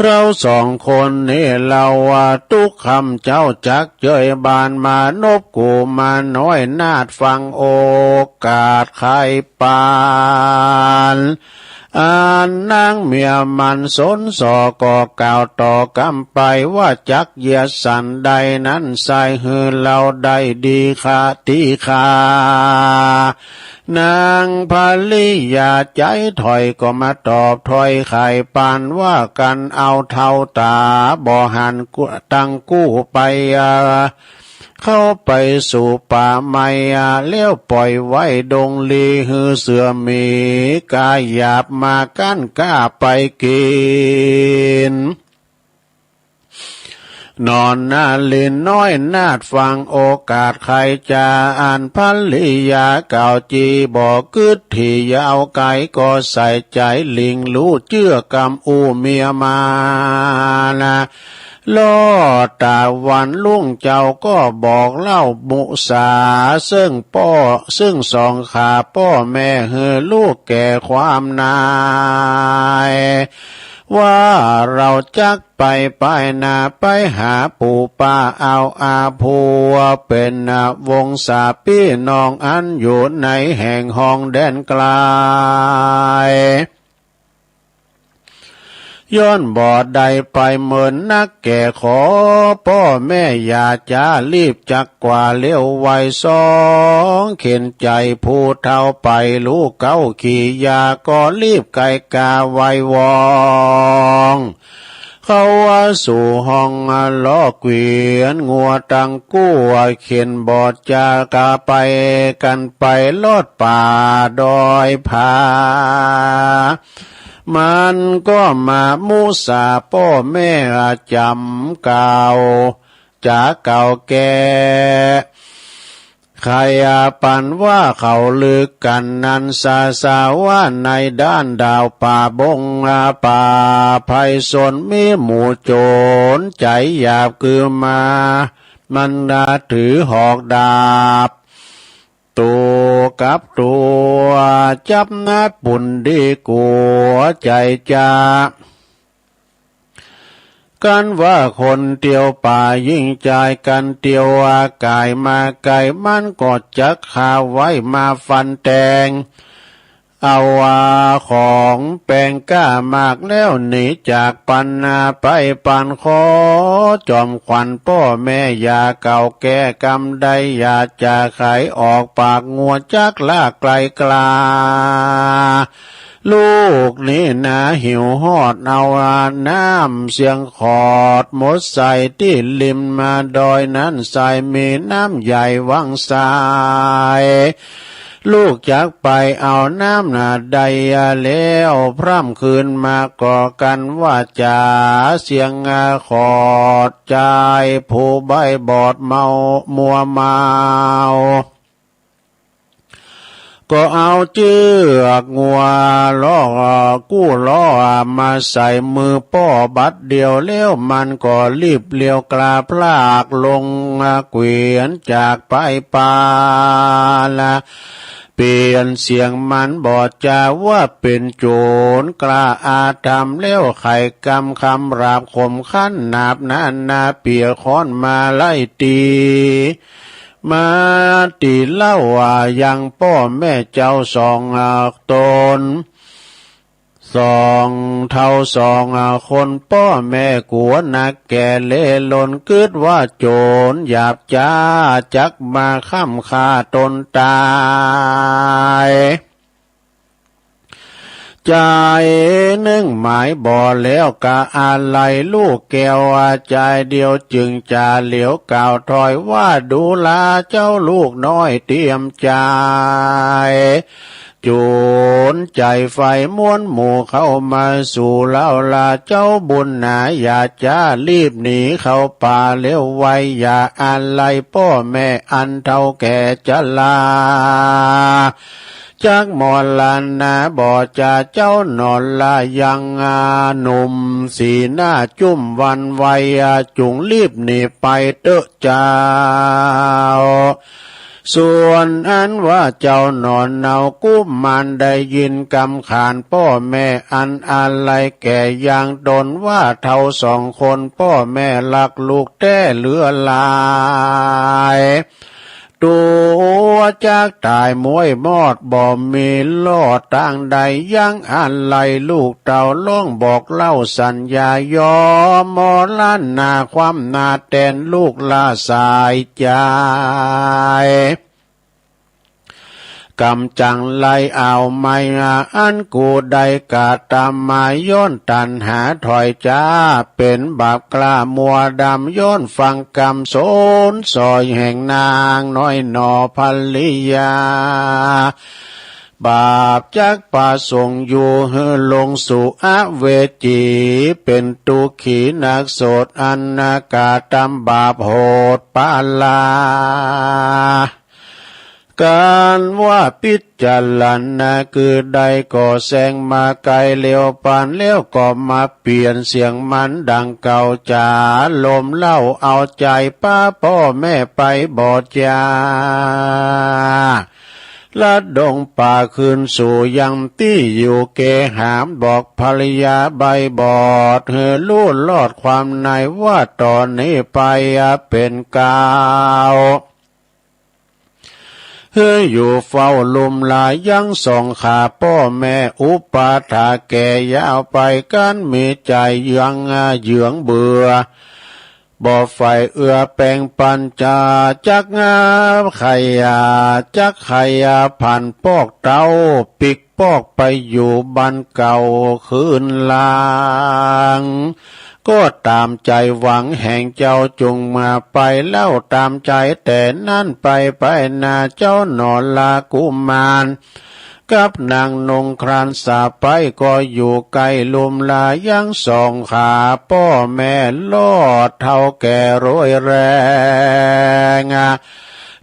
เราสองคนนี้ เราว่าตุ๊กคำเจ้าจักเจยบาน มานบกู่มาน้อยนาดฟังโอกาสไข่ปัน อันนางเมียมันสนส่อก็กล่าวต่อกำไปว่า จักเยียดสันใดนั้น ใส่หื้อเราได้ดีข้าตี้ข้า นางภริยาใจ๋ถอยก็มาตอบถ้อยไข่ปันว่า กั๋นเอาเฒ่าต๋าบ่หันกู้ตังกู้ไป เข้าไปสู่ป่าไม้ แล้วป่อยไว้ดงลี หื้อเสือหมีกาหยาบมากั้นก้าไปกิ๋น นอนนาลินน้อยนาดฟังโอกาสไข่จา อันภริยาเก่าจีบ่กึ๊ดถี่ยาวไก๋ ก็ใส่ใจ๋หลิงลู่เจื้อกำอู้เมียมานะ ลอดต๋าวันลุ่งเจ้าก็บอกเล่ามุสา เซิ่งป้อ เซิ่งสองข้าป้อแม่ หื้อฮู้แก่ความใน ว่าเราจักไปไปนา ไปหาปู่ป้าเอาอาผัว เป๋นวงศาปี้น้องอันอยู่ในแห่งห้องแดนไก๋ ย้อนบ่ได้ไปเมินนักแก่ ขอป้อแม่อย่าจ๊า รีบจักกว่าเลี้ยวไว สองเข็ญใจ๋ผู้เฒ่าไป ลูกเก๊าขี่ยาก็รีบไก๋กาไววอง เขาว่าสู่ห้องล้อเกวียนงัวตังกู้ เข็ญบ่จ๊ากาไปกั๋นไปลอดป่าดอยผา มันก็มามุสาป้อแม่จ๋ำเก่า จ๋าเก่าแก่ ใครปันว่าเขาลึกกั๋นนั้น สาสาว่าในด้านดาวป่าบงป่าไพรสน มีหมู่โจ๋รใจ๋หยาบคือมา มันถือหอกดาบ ตัวกับตัว จับนาดปุ่นดีกั๋วใจ๋จ๊า กั๋นว่าคนเตียวป่ายิ่งจาย กั๋นเตียวว่าก๋ายมาไก๋ มันก็จักคาไว้มาฟันแตง เอาว่าของแปงกล้ามากแล้ว หนีจากปันนาไปปัน ขอจอมขวัญป้อแม่อย่าเก่าแก่ กำใดอย่าจะไขออกปากงัว จักลากไกลกล้า ลูกนี้นาหิวฮอด เอาน้ำเสียงขอดหมดใส่ตี้ริมดอยนั้น ใส่มีน้ำใหญ่วังสาย ลูกจักไปเอาน้ำนาใดแล้ว พร่ำคืนมาก็กั๋นว่าจ๋า เสียงขอดใจ๋ผู้ใบ้บอดเมามัวเมา ก็เอาเจือกงัวลอกกู้ล้อมาใส่มือป้อบัดเดียวแล้วมันก็รีบเลียวกลาพลากลงเกวียนจากไปปาละ เปลี่ยนเสียงมันบ่จาว่าเป็นโจรกล้าอาธรรมแล้วไขกำคำราบข่มขันหนาบนานาเปียกค้อนมาไล่ตี มาตีเล่าว่ายังป้อแม่เจ้าสองตน สองเฒ่าสองคนป้อแม่กัวนักแก่เลลนกึดว่าโจรหยาบจ้าจักมาค้ำฆ่าตนตาย ใจนึ่งหมายบ่แล้วกะอาลัยลูกแก้วใจเดียวจึงจะเหลียวกล่าวถอยว่าดูลาเจ้าลูกน้อยเตรียมใจ จูนใจไฟม้วนหมู่เข้ามาสู่เล่าลาเจ้าบุญหนาอย่าจ้ารีบหนีเข้าป่าเร็วไวอย่าอาลัยป้อแม่อันเฒ่าแก่ชรา จักมรณะบ่จาเจ้าหนอนละยังหนุ่มสีหน้าจุ่มวันไวจุงรีบหนีไปเต๊อะเจ้า ส่วนอันว่าเจ้าหนอนเนากุมารได้ยินกำขานป้อแม่อันอาลัยแก่ยังตนว่าเฒ่าสองคนป้อแม่รักลูกแท้เหลือหลาย ตัวจักตายม้วยมอดบ่มีรอดตางใดยังอาลัยลูกเต้าร้องบอกเล่าสัญญายอมมรณาความนาแตนลูกลาสายใจ กำจังไลเอาไม้อันกูได้กระทำมาย้อนตัณหาถอยจ้า เป็นบาปกล้ามัวดำย้อนฟังกรรมสนสอยแห่งนางน้อยหนอภริยา บาปจักประสงค์อยู่หื้อลงสู่อเวจี เป็นทุกขีนักโสดอันกระทำบาปโหดปาลา การว่าพิจารณาคือใดก็แสงมาไกลเร็วปานแล้วก็มาเปลี่ยนเสียงมันดังเก่าจ๋าลมเล่าเอาใจป้าป้อแม่ไปบ่จา ลัดดงป่าคืนสู่ยังตี้อยู่เกหามบอกภริยาใบบอดหื้อลู่รอดความในว่าตอนนี้ไปเป็นกาว หื้ออยู่เฝ้าลุมลายังสองขาป้อแม่อุปาทาแก่ยาวไปกันมีใจยังเยืองเบื่อ บ่ใฝ่เอื้อแปลงปัญจาจักงาไขยาจักไขยาผันปอกเต้าปิกปอกไปอยู่บ้านเก่าคืนหลัง ก็ตามใจหวังแห่งเจ้าจุงมาไปเล่าตามใจแต่นั้นไปไปนาเจ้าหนอลากุมาร กับนางนงครานสาไปก็อยู่ใกล้ลุมลายังสองขาป้อแม่ลอดเฒ่าแก่โรยแรง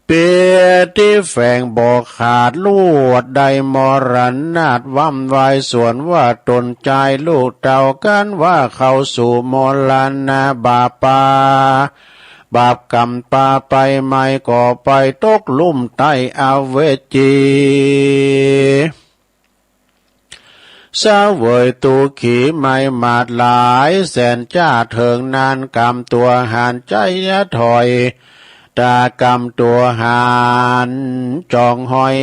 เปียที่แฝงบ่ขาดลวดได้มรณาตว่ำวายสวนว่าตนจายลูกเต้ากันว่าเข้าสู่มรณาบาปปา บาปกรรมปาไปไม่ก็ไปตกลุ่มใต้อเวจี เสวยตุกขีไม่หมาดหลายแสนจ้าเถิงนานกรรมตัวหานใจถอย ตากรรมตัวหานจองหอย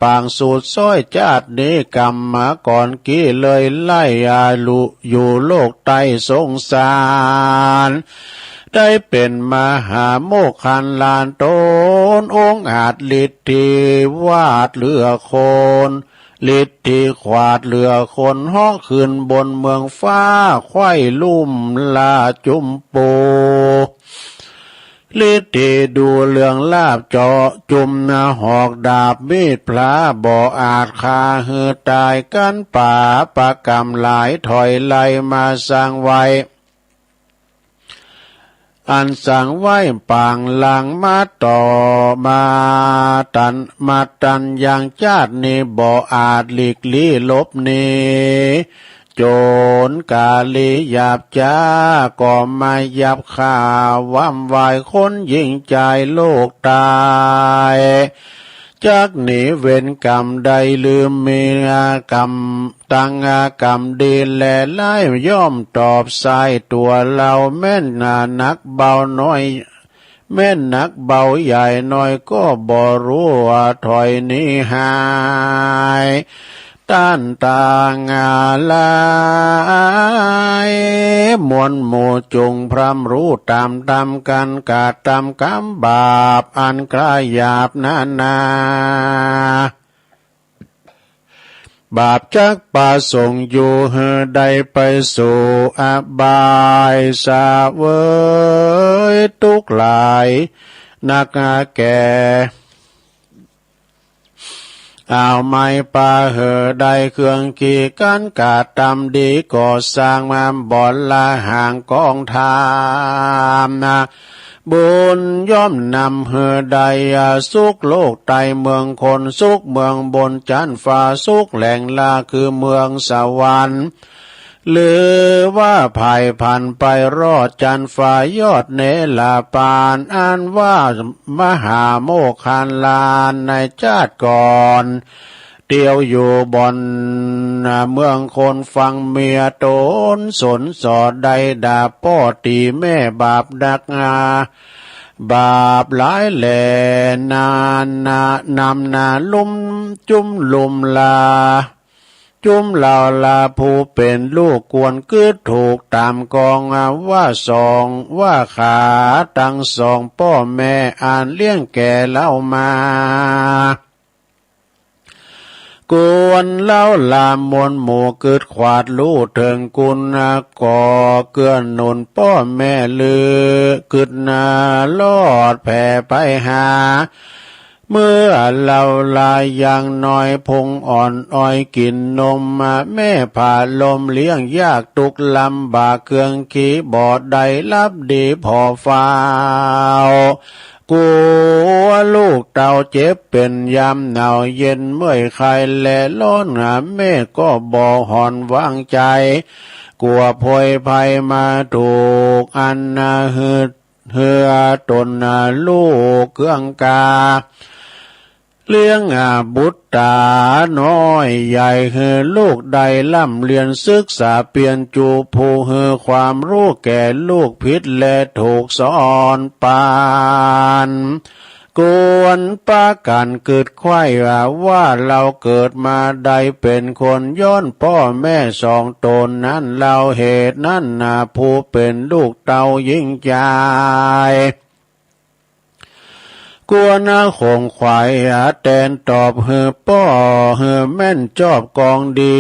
ปางสูตรซ้อยจาตินี้กรรมมาก่อนกี้เลยไล่อาลุอยู่โลกใต้สงสาร ได้เป็นมหาโมคคัลลานตนองค์อาจฤทธิวาดเหลือคน ฤทธิขวาดเหลือคนเหาะขึ้นบนเมืองฟ้าไขว้ลุ่มลาจุมปู ฤทธิดูเรื่องลาบเจาะจุมหอกดาบมีดพระบ่อาจฆ่าหื้อตายกันป่าประกรรมหลายถอยไล่มาสร้างไว้ อันสั่งไว้ปางหลังมาต่อมาตัน มาตันยังชาตินี้บ่อาจหลีกลี้หลบหนี โจรกาลีหยาบช้าก็มาหยาบคา หว่ำวายคนยิ่งใจโลกตาย จักหนีเวรกรรมใดลืมมีกรรม ตังกรรมดีและร้ายย่อมตอบสายตัวเรา แม่นหนักเบาน้อย แม่นหนักเบาใหญ่น้อยก็บ่รู้ว่าถอยหนีหาย ต้านตางหลาย มวลหมู่จงพร่ำรู้ตามตามกัน กระทำกรรมบาปอันกล้าหยาบนานา บาปจักประสงค์อยู่หื้อได้ไปสู่อบาย เสวยทุกข์หลายนักแก่ เอาไม้ปาหื้อได้เครื่องขีการ กระทำดีก่อสร้างมาบอลละหางกองทาน บุญย่อมนำหื้อได้สุขโลกใต้ เมืองคนสุขเมืองบน จันฟ้าสุขแหล่งละคือเมืองสวรรค์ หรือว่าผ่ายผันไปรอดจันฟ้ายอดเนรปาน อันว่ามหาโมคคัลลานในชาติก่อน เตียวอยู่บ่อนเมืองคน ฟังเมียตนสนสอดได้ด่าป้อตีแม่ บาปนักนา บาปหลายแหล่นานนา นำนาลุ่มจุ้มลุ่มลา จุ้มลาวลาผู้เป็นลูกควรกึ๊ดถูกตามกองว่าสองว่าขาตังสองป้อแม่อันเลี้ยงแก่เล่ามา ควรเล่าลามวลหมู่กึ๊ดขวาดรู้เถิงคุณ ก่อเกื้อหนุนป้อแม่ลือกึ๊ดนาลอดแผ่ไปหา เมื่อเล่าลายังน้อยพุงอ่อนอ้อยกิ๋นนม แม่ผ่าลมเลี้ยงยากทุกข์ลำบาก เครื่องขีบ่ได้รับดีผ่อฟ้าว กั๋วลูกเต้าเจ็บเป๋นยามหนาวเย็นเมื่อยไข้และร้อน แม่ก็บ่ห่อนวางใจ๋ กั๋วโผยภัยมาถูกอันหืด เฮือตนลูกเครื่องกา เลี้ยงบุตรต๋าน้อยใหญ่หื้อลูกได้ร่ำเรียนศึกษาเปลี่ยนจูผู้หื้อความรู้แก่ลูกผิดและถูกสอนปาน ควรปากั๋นกึ๊ดไขว้ว่า ว่าเฮาเกิดมาได้เป๋นคนย้อนป้อแม่สองต๋นนั้นเฮา เหตุนั้นนาผู้เป๋นลูกเต้ายิ่งใจ๋ ควรขงไขว้แตนตอบหื้อป้อหื้อแม่นจอบกองดี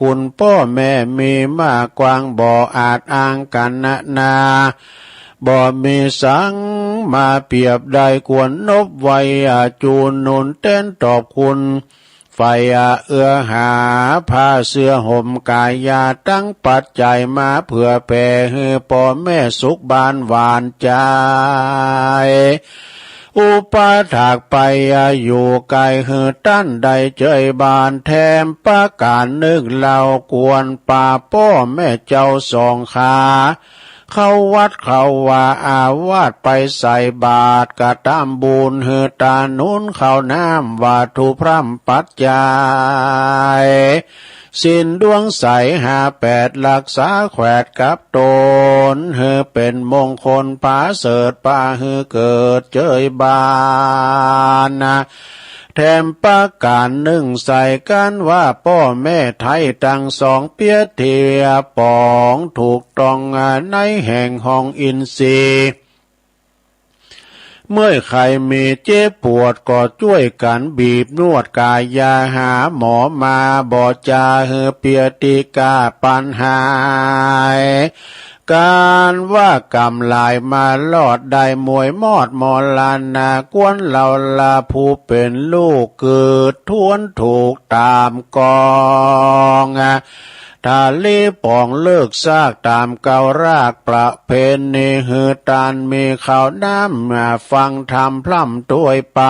คุณป้อแม่มีมากกว้างบ่อาจอ้างกั๋นนา บ่มีสังมาเปรียบได้ควรนบไว้ จูหนุนแตนตอบคุณ ใฝ่เอื้อหาผ้าเสื้อห่มกายาตังปัจจัยมาเผื่อแผ่หื้อป้อแม่สุขบานหวานใจ๋ อุปถากไปอยู่ไกลหื้อต้านได้เจยบานแถมประก๋านนึ่งเฮาควรปาป้อแม่เจ้าสองขา เข้าวัดเข้าวาอาวาสไปใส่บาตรกระตำบุญหื้อตาหนุนข้าวน้ำวัตถุพร่ำปัจจัย ศีลดวงใสห้าแปดรักษาแขวดกับต๋นหื้อเป๋นมงคลผาเสริฐปาหื้อเกิดเจยบาน แถมประก๋านนึ่งใส่กั๋นว่าป้อแม่ไท้ตังสองเปียเตียป๋องถูกต้องในแห่งห้องอินทรีย์ เมื่อยไข้มีเจ็บปวดก็จ้วยกั๋นบีบนวดกายาหาหมอมาบ่จาหื้อเปียติกาปัญหา ก๋านว่ากำหลายมารอดได้มวยมอดมรณา ควรเฮาลาผู้เป๋นลูกเกิดทวนถูกต๋ามกอง ทาลีป๋องเลิกซากต๋ามเก่ารากประเพณีหื้อ ตาน มีข้าวน้ำมาฟังธรรมพร่ำตวยไป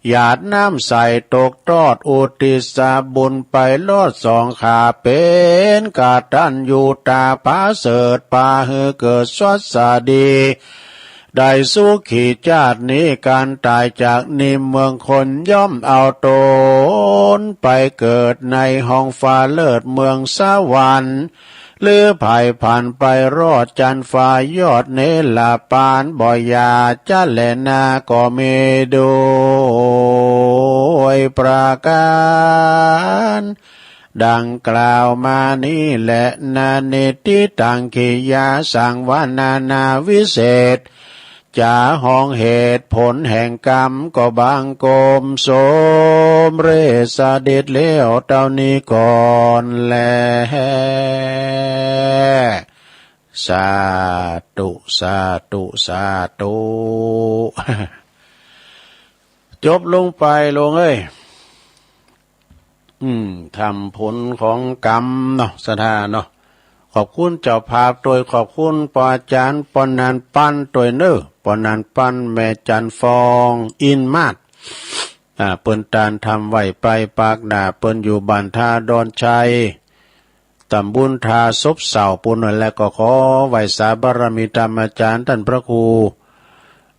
หยาดน้ำใสตกทอด อุทิศบุญไปรอดสองข้า เป็นกตัญญูตาประเสริฐ พาหื้อเกิดสวัสดี ได้สุขีชาตินี้ การตายจากนี้เมืองคน ย่อมเอาตนไปเกิดในห้องฟ้าเลิศเมืองสวรรค์ หรือไพร่พันไปรอดจันทร์ฟ้ายอดเนรปาน บ่อย่าจะแลนาก็มีด้วยประการดังกล่าวมานี้แหละ นานิทิตัง กิยาสังวา นานาวิเศษ จะห้องเหตุผลแห่งกรรมก็บังคมสมเร็จเสด็จแล้วเต้านี้ก่อนแล สาธุ สาธุ สาธุ จบลงไป โลงเอ้ย อืม ทำผลของกรรมเนาะ ศรัทธาเนาะ ขอบคุณเจ้าภาพตวย ขอบคุณป้ออาจารย์ป้อนันปันตวยเนอะ ป้อนันปัน แม่จันฟอง อินมาศ อ่า เปิ้นตานทำไหว้ไปปากหน้า เปิ้นอยู่บ้านท่าดอนชัย ตำบลท่าซบเศร้าปู้นนั่นแหละ ก็ขอไหว้สาบารมีธรรมอาจารย์ท่านพระครู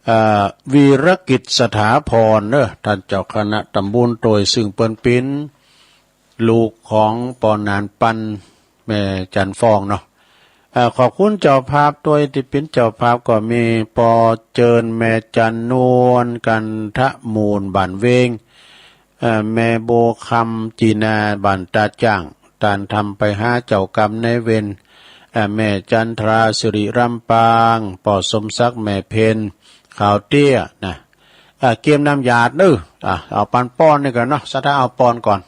เอ่อ วีรกิจสถาพรเนอะ ท่านเจ้าคณะตำบลตวย ซึ่งเปิ้นเป๋นลูกของป้อนันปัน แม่จันฟองเนาะ เอ่อ ขอบคุณเจ้าภาพตวย ตี้เป๋นเจ้าภาพก็มีป้อเจิญ แม่จันนวล กันทะมูล บ้านเวง เอ่อ แม่โบคำ จีนา บ้านตาจ้าง ตานทำไปหาเจ้ากรรมนายเวร เอ่อ แม่จันทรา สิริรำปาง ป้อสมศักดิ์ แม่เพ็ญ ขาวเตี้ยนะ เอ่อ เกียมน้ำหยาดเนอะ อ่ะ เอาปันป้อนนี่ก่อนเนาะ ศรัทธาเอาป้อนก่อน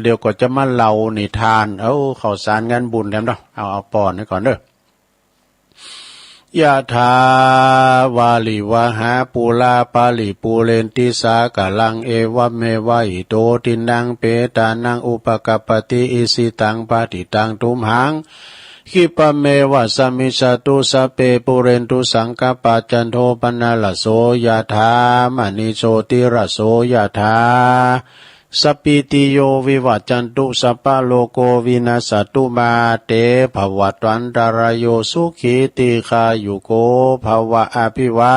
เดี๋ยวก็จะมาเล่านิทาน เอาข้าวสารงานบุญแถมเนาะ เอา เอาป้อนนี่ก่อนเนอะ ยะถาวาริวหาปูราปาริปูเรนติสากะลัง เอวะเมวะอิโตทินังเปตานังอุปะกัปปติ อิสิตังปะฏิตังตุมหัง คิปะเมวะสะมิชฌะตุ สัพเพปูเรนตุสังกัปปะ จันโทปะนะระโสยะถา มะณิโชติระโสยะถา สัพพีติโยวิวัชชันตุ สัพพะโรโควินัสสะตุ มาเตภวัตวันตะรายโย สุขีทีฆายุโกภะวะ อะภิวา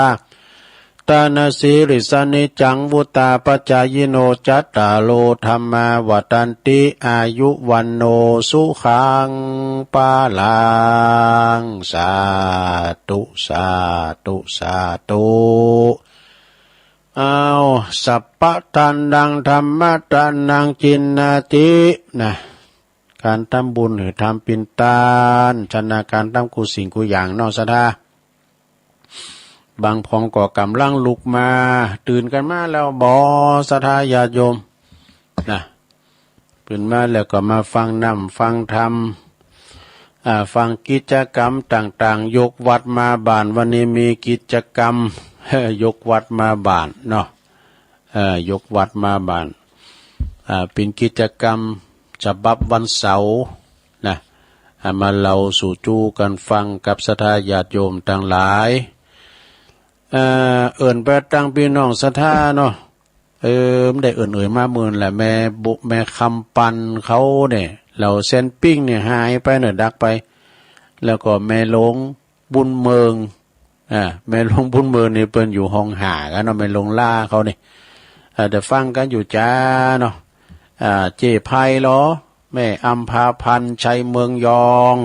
ทะนะสีลิสสะ นิจจังวุฑาปะจายิโน จัตตาโรธัมมาวัฑฒันติ อายุวัณโณสุขังพะลัง สาธุ สาธุ สาธุ อ้าว สัพพะทานังธัมมะทานัง ทินนาติ นะ ก๋านทำบุญหื้อทำเป๋นตาน ชนะก๋านทำกู้สิ่งกู้อย่างเนาะ ศรัทธา บางพองก็ก่ำลังลุกมา ตื่นกั๋นมาแล้วบ่ ศรัทธาญาติโยม นะ ตื่นมาแล้วก็มาฟังธรรม ฟังธรรม อ่า ฟังกิจกรรมต่างๆ ยกวัดมาบ้าน วันนี้มีกิจกรรม ยกวัดมาบ้านเนาะ เอ่อ ยกวัดมาบ้าน อ่า เป๋นกิจกรรมฉบับวันเสาร์นะ อ่า มาเล่าสู่จู๋กั๋นฟังกับศรัทธาญาติโยมตังหลาย เอ่อ เอิ้นไปตังพี่น้องศรัทธาเนาะ เออ บ่ได้เอิ้นเอ่ยมาเมินแหละ แม่บุ แม่คำปันเขาเนี่ย เหล่าแซนปิ้งเนี่ยหายไปเนาะ ดักไป แล้วก็แม่หลวงบุญเมิง อ่า แม่หลวงบุญเมิงนี่เปิ้นอยู่ห้องห้ากั๋นเนาะ แม่หลวงลาเขานี่ อ่า ได้ฟังกั๋นอยู่จ้าเนาะ อ่า เจ๊ไพลอ แม่อำภาพันธ์ ชัยเมืองยอง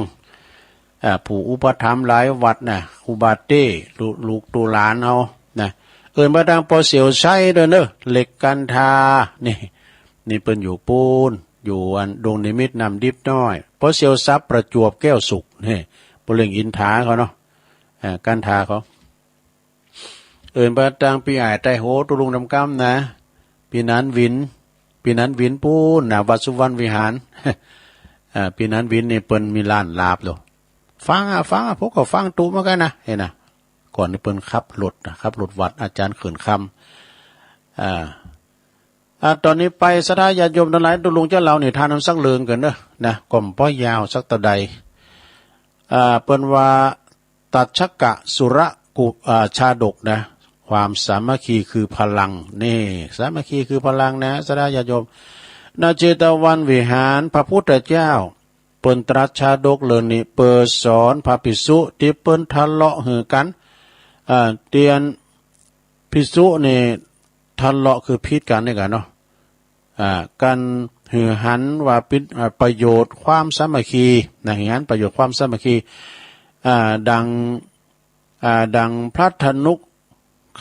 อ่า ผู้อุปถัมภ์หลายวัดนะ ครูบาเต้ ลูก ลูกตุ๊หลานเฮานะ เอิ้นมาตังป้อเสี่ยวไซด้วยเนอะ เหล็กกันทา นี่ นี่เปิ้นอยู่ปู๊น อยู่อันดงนิมิตรน้ำดิบน้อย ป้อเสี่ยวทรัพย์ประจวบแก้วสุข นี่ ป้อเล็งอินทาเขาเนาะ อ่า กันทาเขา เอิ้นไปตังปี้อ้ายไต้โห ตุ๊ลุงดำกำนะ ปี้หนานหวิน ปี้หนานหวินปู๊นนะ วัดสุวรรณวิหาร อ่า ปี้หนานหวินนี่เปิ้นมีร้านลาบโล ฟังอะ ฟังอะ ผมก็ฟังตุ๊เหมือนกันนะ หันนะ ก่อนนี่เปิ้นขับรถนะ ขับรถวัดอาจารย์เขินคำ อ่า อ่า ตอนนี้ไปศรัทธาญาติโยมตังหลาย ตุ๊ลุงจะเล่านิทานนำสักเรื่องกั๋นเนอะ นะ ก็บ่ยาวสักเต้าใด อ่า เปิ้นว่า ตัชชกะสุรกุ อ่า ชาดกนะ ความสามัคคีคือพลัง นี่ สามัคคีคือพลังนะ ศรัทธาญาติโยม ณ เชตวันวิหาร พระพุทธเจ้า เปิ้นตรัสชาดกเรื่องนี้ เปื้อสอนพระภิกษุตี้เปิ้นทะเลาะหื้อกั๋น อ่า เตียน ภิกษุนี่ทะเลาะคือผิดกั๋นนี่กั๋นเนาะ อ่า กั๋นหื้อหันว่าเป๋น อ่า ประโยชน์ความสามัคคีนะ หื้อหันประโยชน์ความสามัคคี อ่า ดัง อ่า ดังพระธนุ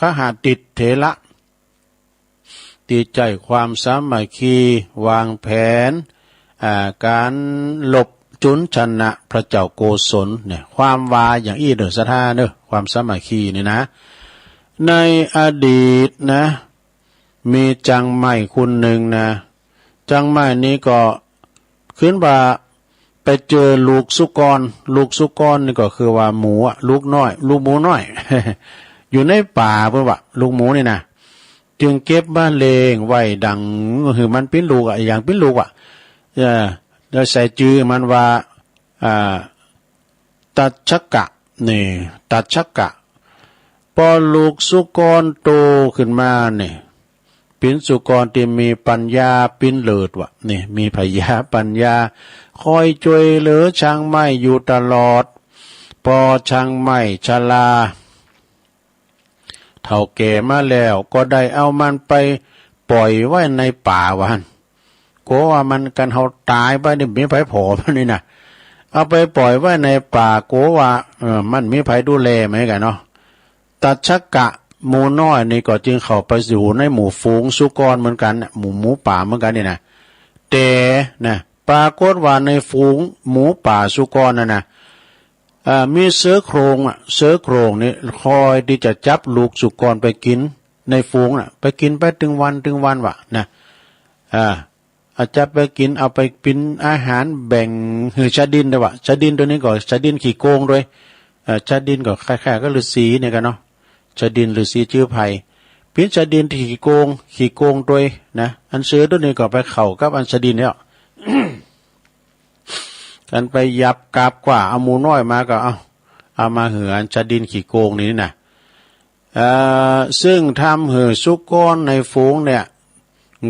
คหติเถระ ตี้ใจ๊ความสามัคคีวางแผน อ่า ก๋านรบจุนชนะพระเจ้าโกศลเนี่ย ความว่าอย่างอี้เด้อศรัทธาเด้อ ความสามัคคีนี่นะ ในอดีตนะ มีจางใหม่คนหนึ่งนะ จางใหม่นี้ก็ ขึ้นว่าไปเจอลูกสุกร ลูกสุกรนี่ก็คือว่าหมูอะ ลูกน้อย ลูกหมูน้อย อยู่ในป่าเปิ้นว่า ลูกหมูนี่นะ จึงเก็บมาเลี้ยงไว้ดังหื้อมันเป๋นลูกอะ อย่างเป๋นลูกอะ เออ แล้วใส่จื่อมันว่า อ่า ตัชชกะ นี่ ตัชชกะ ปอลูกสุกรโตขึ้นมานี่ เป๋นสุกรตี้มีปัญญาเป๋นเลิศวะ นี่ มีผญาปัญญา คอยจ้วยเหลือจางใหม่อยู่ตลอด ปอจางใหม่ชรา เฒ่าแก่มาแล้ว ก็ได้เอามันไปปล่อยไว้ในป่าว่าหั้น กั๋วว่ามันกั๋นเฮาต๋ายไปนี่ มีไผผ่อมันนี่นะ เอาไปปล่อยไว้ในป่า กั๋วว่า เออ มันมีไผดูแลเหมือนกั๋นเนาะ ตัชชกะหมูน้อยนี่ก็จึงเข้าไปอยู่ในหมู่ฝูงสุกรเหมือนกั๋นน่ะ หมู่หมูป่าเหมือนกั๋นนี่นะ แต่นะ ปรากฏว่าในฝูงหมูป่าสุกรนั่นนะ อ่า มีเสือโคร่งอะ เสือโคร่งนี่คอยตี้จะจับลูกสุกรไปกิ๋นในฝูงน่ะ ไปกิ๋นไปตึงวันตึงวันวะนะ อ่า เอาจับไปกิ๋น เอาไปเป๋นอาหารแบ่งหื้อชาวดินด้วยวะ ชาวดินตัวนี้ก็ชาวดินขี้โกงด้วย เอ่อ ชาวดินก็คล้ายๆ กับฤๅษีเนี่ยกั๋นเนาะ ชาวดินฤๅษีจื้อไพร เป๋นชาวดินตี้ขี้โกง ขี้โกงด้วยนะ อันเสือตัวนี้ก็ไปเข้ากับอันชาวดินแล้ว กั๋นไปหยับกาบกว่า เอาหมูน้อยมาก็เอา เอามาหื้ออันชาวดินขี้โกงนี่นะ เอ่อ ซึ่งทำหื้อสุกรในฝูงเนี่ย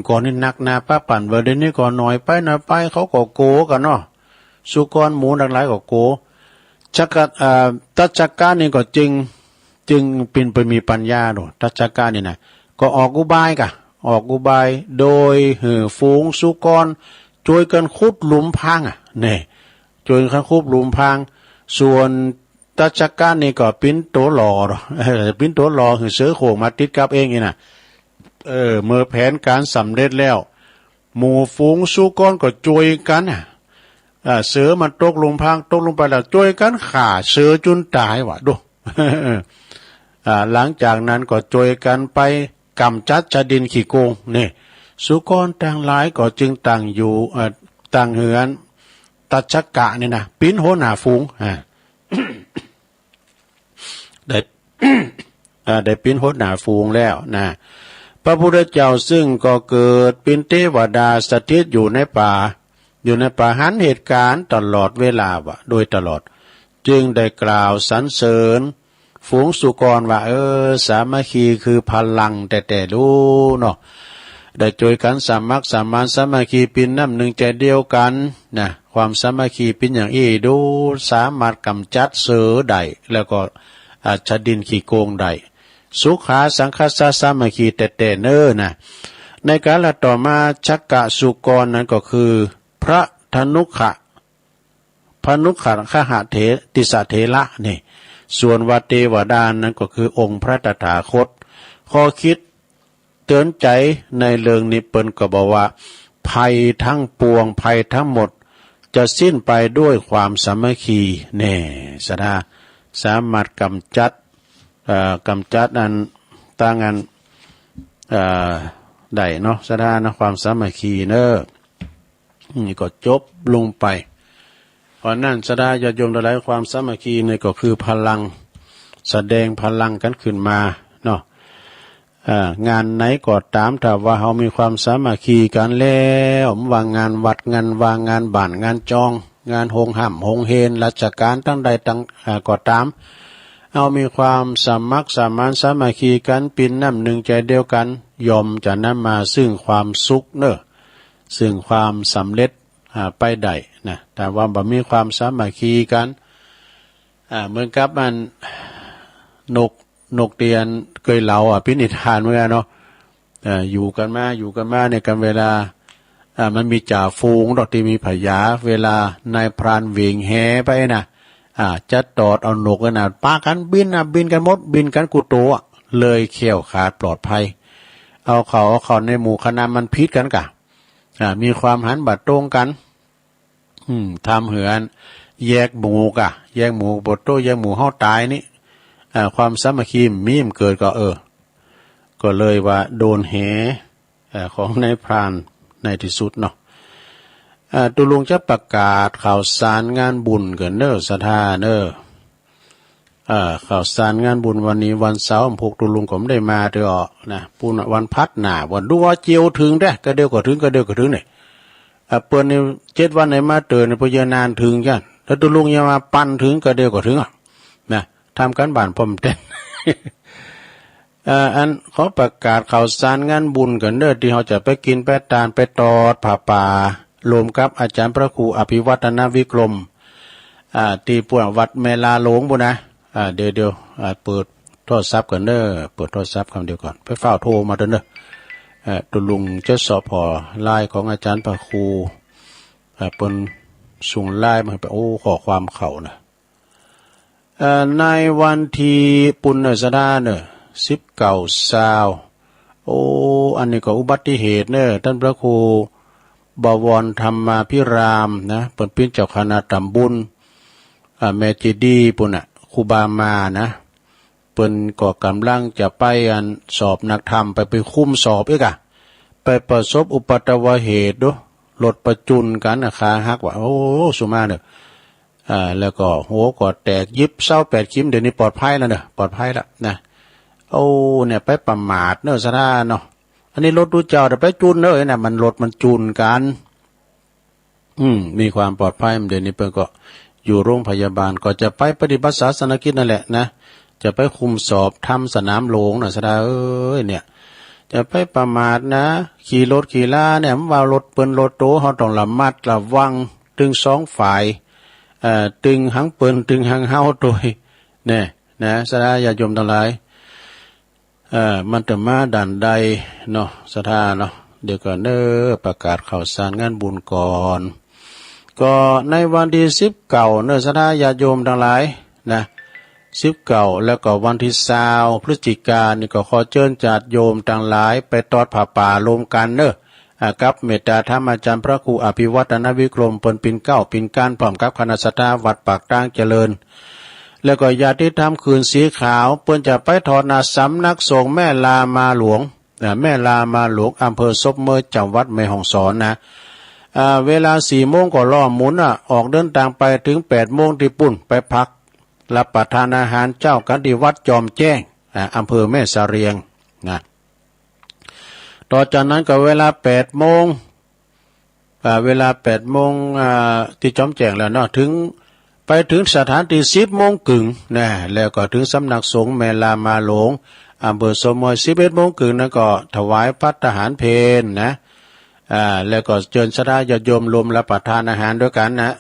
ก่อนนี่นักหนาปะปั๋น ว่าเดี๋ยวนี้ก็น้อยไปน้อยไป เขาก็กั๋วกั๋นเนาะ สุกรหมูทั้งหลายก็กั๋ว จักกะ เอ่อ ตัชชกะนี่ก็จึง จึงเป๋นไปมีปัญญาโด ตัชชกะนี่นะ ก็ออกอุบายกะ ออกอุบาย โดยหื้อฝูงสุกรจ้วยกั๋นขุดหลุมพรางอะ เนี่ย จ้วยกั๋นขุดหลุมพราง ส่วนตัชชกะนี่ก็เป๋นตั๋วหล่อ เออ เป๋นตั๋วหล่อหื้อเสือโคร่งมาติดกับเองนี่นะ เออ เมื่อแผนก๋านสำเร็จแล้ว หมู่ฝูงสุกรก็จ้วยกั๋นอะ อ่า เสือมันตกหลุมพราง ตกลงไปแล้ว จ้วยกั๋นฆ่าเสือจุนตายวะ ดู อ่า หลังจากนั้นก็จ้วยกั๋นไปก๋ำจัดชาวดินขี้โกง นี่ สุกรตังหลายก็จึงตั้งอยู่ เอ่อ ตั้งหื้ออันตัชชกะนี่นะ เป๋นหัวหน้าฝูง อ่า ได้ อ่า ได้เป๋นหัวหน้าฝูงแล้วนะ พระพุทธเจ้าซึ่งก็เกิดเป๋นเทวดาสถิตอยู่ในป่า อยู่ในป่าหันเหตุก๋ารณ์ตลอดเวลาวะ โดยตลอด จึงได้กล่าวสรรเสริญฝูงสุกรว่า เออ สามัคคีคือพลังแต๊ๆ ดูเนาะ ได้จ้วยกั๋นสมัครสมานสามัคคีเป๋นน้ำหนึ่งใจเดียวกั๋นนะ ความสามัคคีเป๋นอย่างอี้ดู สามารถก๋ำจัดเสือได้ แล้วก็ อ่า ชาวดินขี้โกงได้ สุขาสังคัสสะ สามัคคีแต๊ๆ เน้อนะ ในกาลต่อมา ชกะสุกรนั้นก็คือ พระธนุคหะ พระนุคหะเถ ติสสะเถระนี่ ส่วนว่าเทวดานั้นก็คือองค์พระตถาคต ข้อคิดเตือนใจในเรื่องนี้เปิ้นก็บอกว่า ภัยทั้งปวง ภัยทั้งหมด จะสิ้นไปด้วยความสามัคคี แน่ ศรัทธา สามารถก๋ำจัด เอ่อ ก๋ำจัดอัน ตังอัน เอ่อ ได้เนาะ ศรัทธาเนาะ ความสามัคคีเนอะ นี่ก็จบลงไป เพราะนั้นศรัทธาญาติโยมทั้งหลาย ความสามัคคีนี่ก็คือพลัง แสดงพลังกั๋นขึ้นมาเนาะ อ่า งานไหนก็ต๋าม ถ้าว่าเฮามีความสามัคคีกั๋นแล้ว บ่ว่างานวัด งานวา งานบ้าน งานจอง งานโฮงฮ่ำโฮงเฮน ราชก๋านตังใดตัง อ่า ก็ต๋าม เฮามีความสมัครสมานสามัคคีกัน เป็นน้ำหนึ่งใจเดียวกัน ย่อมจะนำมาซึ่งความสุขเนอะ ซึ่งความสำเร็จ อ่า ไปได้นะ แต่ว่าบ่มีความสามัคคีกัน อ่า เหมือนกับมัน นก นกเตียนเกยเหลา อ่ะ เป็นนิทานเหมือนกันเนาะ เอ่อ อยู่กันมา อยู่กันมาเนี่ย กันเวลา อ่า มันมีจ่าฝูงดอกตี้มีผญา เวลานายพรานเหว่งแหไปนะ อ่า จะตอดเอานกนั่นนะ ปากันบินนะ บินกันหมด บินกันกู้โตอะ เลยแคล้วคลาดปลอดภัย เอาเข้า เอาเข้าในหมู่คณะมันผิดกันกะ อ่า มีความหันบ่ตรงกัน อืม ทำเหือน แยกหมู่กะ แยกหมู่บ่โต แยกหมู่เฮาตายนี่ อ่า ความสามัคคีมีมันเกิดก็ เออ ก็เลยว่าโดนแห เอ่อ ของนายพรานในที่สุดเนาะ เอ่อ ตุ๊ลุงจะประกาศข่าวสารงานบุญกั๋นเน้อ ศรัทธาเน้อ เอ่อ ข่าวสารงานบุญวันนี้วันเสาร์ พวกตุ๊ลุงก็บ่ได้มาเตื้อนะ ปู้นวันพัดหน้า วันดูว่าเจียวเถิงแต๊ กะเดียวก็เถิง กะเดียวก็เถิงเนี่ย เอ่อ เปิ้นนี่เจ็ดวันไหนมาเตื้อนี่ เปิ้นเยียะนานเถิงจ้ะ แล้วตุ๊ลุงเยียะมาปันเถิง กะเดียวก็เถิงอะ นะ ทำการบ้านพร้อมเต้น เอ่อ อันขอประกาศข่าวสารงานบุญกั๋นเน้อ ตี้เฮาจะไปกิ๋นไปตานไปตอดผ้าป่า ร่วมกับอาจารย์พระครูอภิวัฒนวิกรม อ่า ตี้ปู้นวัดแม่ลาหลวงปู้นนะ อ่า เดี๋ยว เดี๋ยว อ่า เปิดโทรศัพท์ก่อนเน้อ เปิดโทรศัพท์คำเดียวก่อน ไปฟ้าวโทรมาเด้อเน้อ เอ่อ ตุ๊ลุงจะเสาะผ่อไลน์ของอาจารย์พระครู อ่า เปิ้นส่งไลน์มาไป โอ้ ข้อความเข้านะ เอ่อ ในวันตี้ปู้นเน้อ ศรัทธาเน้อ สิบเก้า ซาว โอ้ อันนี้ก็อุบัติเหตุเน้อ ต้านพระครูบวรธรรมาภิรามนะ เปิ้นเป๋นเจ้าคณะตำบล อ่า แม่เจดีย์ปู้นน่ะ ครูบามานะ เปิ้นก็ก่ำลังจะไปอันสอบนักธรรม ไป ไปคุมสอบอีกอะ ไปประสบอุบัติเหตุโด รถไปจุ่นกั๋นอะ ขาหักว่ะ โอ้ สุมาเน้อ อ่า แล้วก็หัวก็แตก เย็บซาวแปดเข็ม เดี๋ยวนี้ปลอดภัยแล้วเน้อ ปลอดภัยแล้วนะ โอ้ เนี่ยไปประมาทเน้อ ศรัทธาเนาะ อันนี้รถตุ๊เจ้า แต่ไปจุ่นเน้อ เนี่ย มันรถมันจุ่นกั๋น อืม มีความปลอดภัย เดี๋ยวนี้เปิ้นก็อยู่โรงพยาบาล ก็จะไปปฏิบัติศาสนกิจนั่นแหละนะ จะไปคุมสอบธรรมสนามหลวงน่ะ ศรัทธาเอ้ย เนี่ย จะไปประมาทนะ ขี่รถขี่ลาเนี่ย มันว่ารถเปิ้นรถโต เฮาต้องระมัดระวัง ตึงสองฝ่าย เอ่อ ตึงหั้งเปิ้น ตึงหั้งเฮาโตย เนี่ย นะ ศรัทธาญาติโยมตังหลาย เอ่อ มันจะมาด้านใดเนาะ ศรัทธาเนาะ เดี๋ยวก่อนเน้อ ประกาศข่าวสารงานบุญก่อน ก็ในวันตี้สิบเก้าเน้อ ศรัทธาญาติโยมตังหลายนะ สิบเก้า แล้วก็วันตี้ซาว พฤศจิกานี่ ก็ขอเจิญญาติโยมตังหลายไปตอดผ้าป่าร่วมกั๋นเน้อ อ่า กับเมตตาธรรมอาจารย์พระครูอภิวัฒนวิกรม เปิ้นเป๋นเก๊าเป๋นก้าน พร้อมกับคณะศรัทธาวัดปากตางเจริญ แล้วก็ญาติธรรมขื่นสีขาว เปิ้นจะไปทอดหน้าสำนักสงฆ์แม่ลามาหลวง อ่า แม่ลามาหลวง อำเภอศพเมย จังหวัดแม่ฮ่องสอนนะ อ่า เวลาสี่โมงก็ล้อมหมุนน่ะ ออกเดินตางไปเถิงแปดโมงตี้ปู้น ไปพักรับประทานอาหารเจ๊ากั๋นตี้วัดจอมแจ้ง อ่า อำเภอแม่เสลียงนะ ต่อจากนั้นก็เวลาแปดโมง อ่า เวลาแปดโมง อ่า ตี้จอมแจ้งแล้วเนาะ เถิง ไปเถิงสถานตี้สิบโมงครึ่งนะ แล้วก็เถิงสำนักสงฆ์แม่ลามาหลวง อำเภอศพเมย สิบเอ็ดโมงครึ่งนั้นก็ถวายภัตตาหารเพลนะ อ่า แล้วก็เจิญศรัทธาญาติโยมร่วมรับประทานอาหารด้วยกั๋นนะ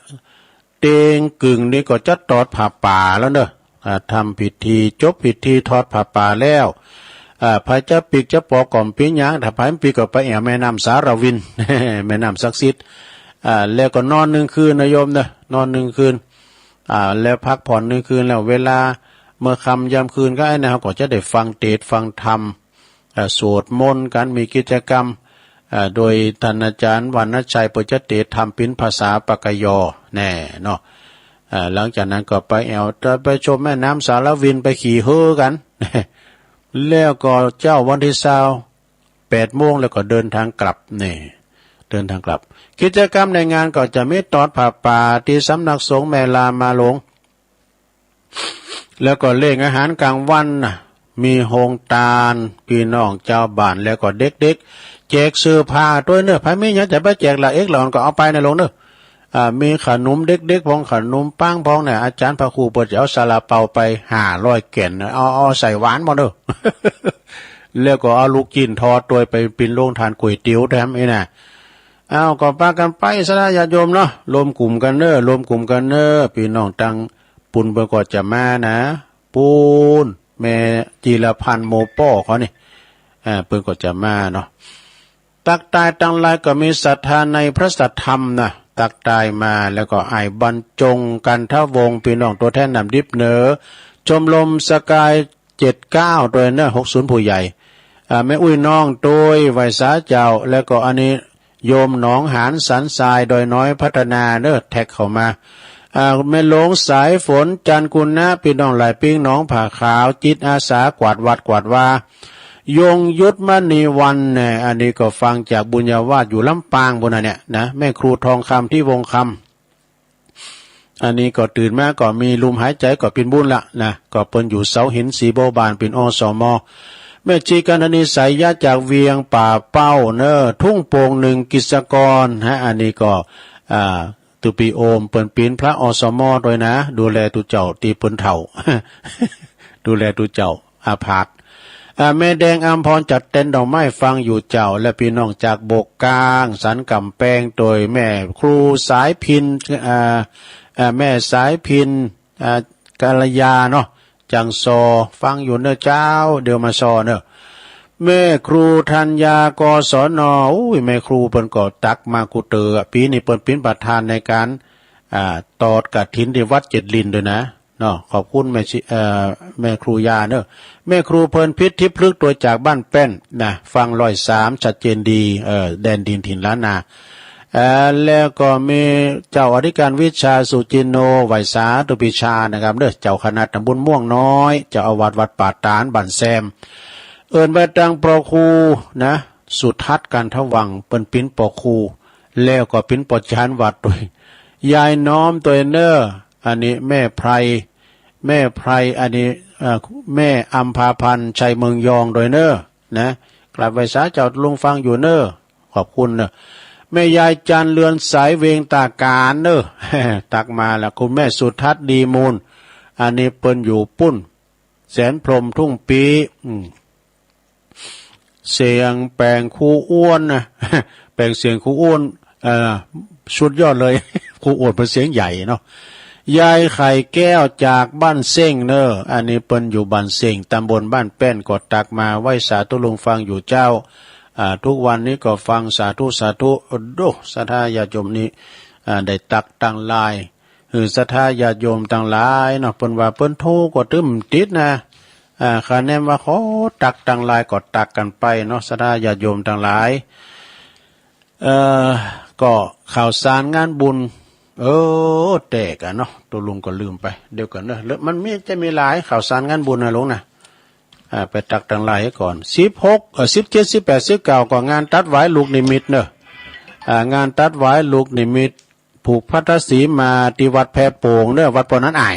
เตียงครึ่งนี้ก็จะตอดผ้าป่าแล้วเนาะ อ่า ทำพิธี จบพิธีทอดผ้าป่าแล้ว อ่า ไผจะปีกจะปอก็บ่เป๋นหยัง ถ้าไผบ่ปีกก็ไปแอ่วแม่น้ำสาละวิน แม่น้ำศักดิ์สิทธิ์ อ่า แล้วก็นอนหนึ่งคืนนะโยมเนาะ นอนหนึ่งคืน อ่า แล้วพักผ่อนหนึ่งคืน แล้วเวลาเมื่อค่ำยามคืนก็ไอ้เนี่ย เฮาก็จะได้ฟังเทศน์ฟังธรรม เอ่อ สวดมนต์กั๋น มีกิจกรรม เอ่อ โดยท่านอาจารย์วรรณชัย เปิ้นจะเทศน์ธรรมเป๋นภาษาปากกยอแน่เนาะ เอ่อ หลังจากนั้นก็ไปแอ่ว จะไปชมแม่น้ำสาละวิน ไปขี่เฮือกั๋น แล้วก็เจ๊าวันตี้ซาว แปดโมง แล้วก็เดินทางกลับนี่ เดินทางกลับ กิจกรรมในงานก็จะมีตอดผ้าป่าตี้สำนักสงฆ์แม่ลามาหลวง แล้วก็เลี้ยงอาหารกลางวันน่ะ มีโฮงตาน พี่น้องจาวบ้าน แล้วก็เด็กๆ แจกเสื้อผ้าตวยเน้อ ไผมีหยังจะไปแจกละเอกละอ่อนก็เอาไปนะหลวงเน้อ อ่า มีขนมเด็กๆ พอง ขนมปังพองเนี่ย อาจารย์พระครูเปิ้นจะเอาซาลาเปาไปห้าร้อยแก่น เอา เอาใส่หวานหมดเด้อ แล้วก็เอาลูกชิ้นทอดด้วย ไปปิ้นโรงทานก๋วยเตี๋ยวแถมอีกนะ อ้าว ก็ปากันไป ศรัทธาญาติโยมเนาะ รวมกลุ่มกันเน้อ รวมกลุ่มกันเน้อ พี่น้องตังปูนเปิ้นก็จะมานะ ปูน แม่จีรพันธ์โมป้อเขานี่ อ่า เปิ้นก็จะมาเนาะ ตักตายตังหลายก็มีศรัทธาในพระสัทธรรมนะ ตักตายมา แล้วก็อ้ายบรรจง กันทวงศ์ พี่น้องตัวแทนน้ำดิบเน้อ ชมรมสกาย เจ็ดเก้า ตัวเน้อ หกศูนย์ ผู้ใหญ่ อ่า แม่อุ้ยน้องตัว ไหว้สาเจ้า แล้วก็อันนี้ โยมหนองหานสันทราย ดอยน้อยพัฒนาเน้อ แท็กเข้ามา อ่า แม่หลวงสายฝน จันทร์กุณะ พี่น้องหลายปิ้ง หนองผาขาว จิตอาสากวาดวัดกวาดวา ยงยุทธมณีวันเนี่ย อันนี้ก็ฟังจากบุญญาวาสอยู่ลำปางปูนนะเนี่ยนะ แม่ครูทองคำ ที่วงคำ อันนี้ก็ตื่นมาก็มีลมหายใจก็ปิ้นบุญละนะ ก็เปิ้นอยู่เสาหินสีบัวบาน ปิ้น อสม. แม่ชีกันธนี สายยะ จากเวียงป่าเป้าเน้อ ทุ่งโป่งหนึ่ง กิจกรฮะ อันนี้ก็ อ่า ตุปีโอม เปิ้นปิ้นพระ อสม ด้วยนะ ดูแลตุ๊เจ้าตี้เปิ้นเฒ่า ดูแลตุ๊เจ้า อาพาธ อ่า แม่แดงอำพร จัดเต็นท์ดอกไม้ฟังอยู่เจ้า และพี่น้องจากโบกกลาง สันกำแพง โดยแม่ครูสายพิน อ่า อ่า แม่สายพิน อ่า กัลยาเนาะ จังซอ ฟังอยู่เน้อเจ้า เดี๋ยวมาซอเน้อ แม่ครูธัญญา กศน. อุ้ย แม่ครูเปิ้นก็ตักมากู้เตื้อ ปีนี้เปิ้นปิ้นประธานในการ อ่า ตอดกฐินที่วัดเจ็ดลินด้วยนะ เนาะ ขอบคุณแม่ชี เอ่อ แม่ครูยาเนอะ แม่ครูเพลินพิษ ทิพย์พฤกษ์ ตัวจากบ้านแป้นนะ ฟังร้อยสาม ชัดเจนดี เอ่อ แดนดินถิ่นล้านนา เอ่อ แล้วก็มีเจ้าอธิการวิชา สุจินโน ไหวสาธุปิชานะครับเนอะ เจ้าคณะตำบลม่วงน้อย เจ้าอาวาสวัดป่าตาดบ้านแซม เอิ้นไปตังพระครูนะ สุทัศน์ กันทวัง เปิ้นปิ้นปอครู แล้วก็ปิ้นปอจานวัดด้วย ยายน้อมตัวเนอ อันนี้แม่ไพร แม่ไพร อันนี้ เอ่อ แม่อัมพาพันธ์ ชัยเมืองยองด้วยเนอ นะ กราบไหว้สาเจ้าลุงฟังอยู่เนอ ขอบคุณเนอ แม่ยายจันทร์ เรือนสาย เวียงตากาญเนอ ตักมาแล้ว คุณแม่สุทัศน์ ดีมูล อันนี้เปิ้นอยู่ปุ้น แสนพรหม ทุ่งปี อืม เสียงแปลงครูอ้วนนะ แปลงเสียงครูอ้วน เอ่อ สุดยอดเลย ครูอ้วนเปิ้นเสียงใหญ่เนาะ ยายไข่แก้วจากบ้านเซ้งเนอ อันนี้เปิ้นอยู่บ้านเซ้ง ตำบลบ้านแป้น ก็ตักมาไหว้สาธุลุงฟังอยู่เจ้า อ่า ทุกวันนี้ก็ฟังสาธุ สาธุ โอ้โห ศรัทธาญาติโยมนี่ อ่า ได้ตักตังหลาย หื้อศรัทธาญาติโยมตังหลายเนาะ เปิ้นว่าเปิ้นโทรก็ตึมติดนะ อ่า คะแนนว่าขอตักตังหลายก็ตักกันไปเนาะ ศรัทธาญาติโยมตังหลาย เอ่อ ก็ข่าวสารงานบุญ เออ แตกอะเนาะ ตัวลุงก็ลืมไป เดี๋ยวก่อนเนอะ แล้วมันมี จะมีหลายข่าวสารงานบุญนะลุงนะ อ่า ไปตักตังหลายก่อน สิบหก เอ่อ สิบเจ็ด สิบแปด สิบเก้า ก็งานตัดหวายลูกนิมิตเนอะ อ่า งานตัดหวายลูกนิมิต ผูกพัทธสีมาที่วัดแพโป่งเนอะ วัดปอนันอ้าย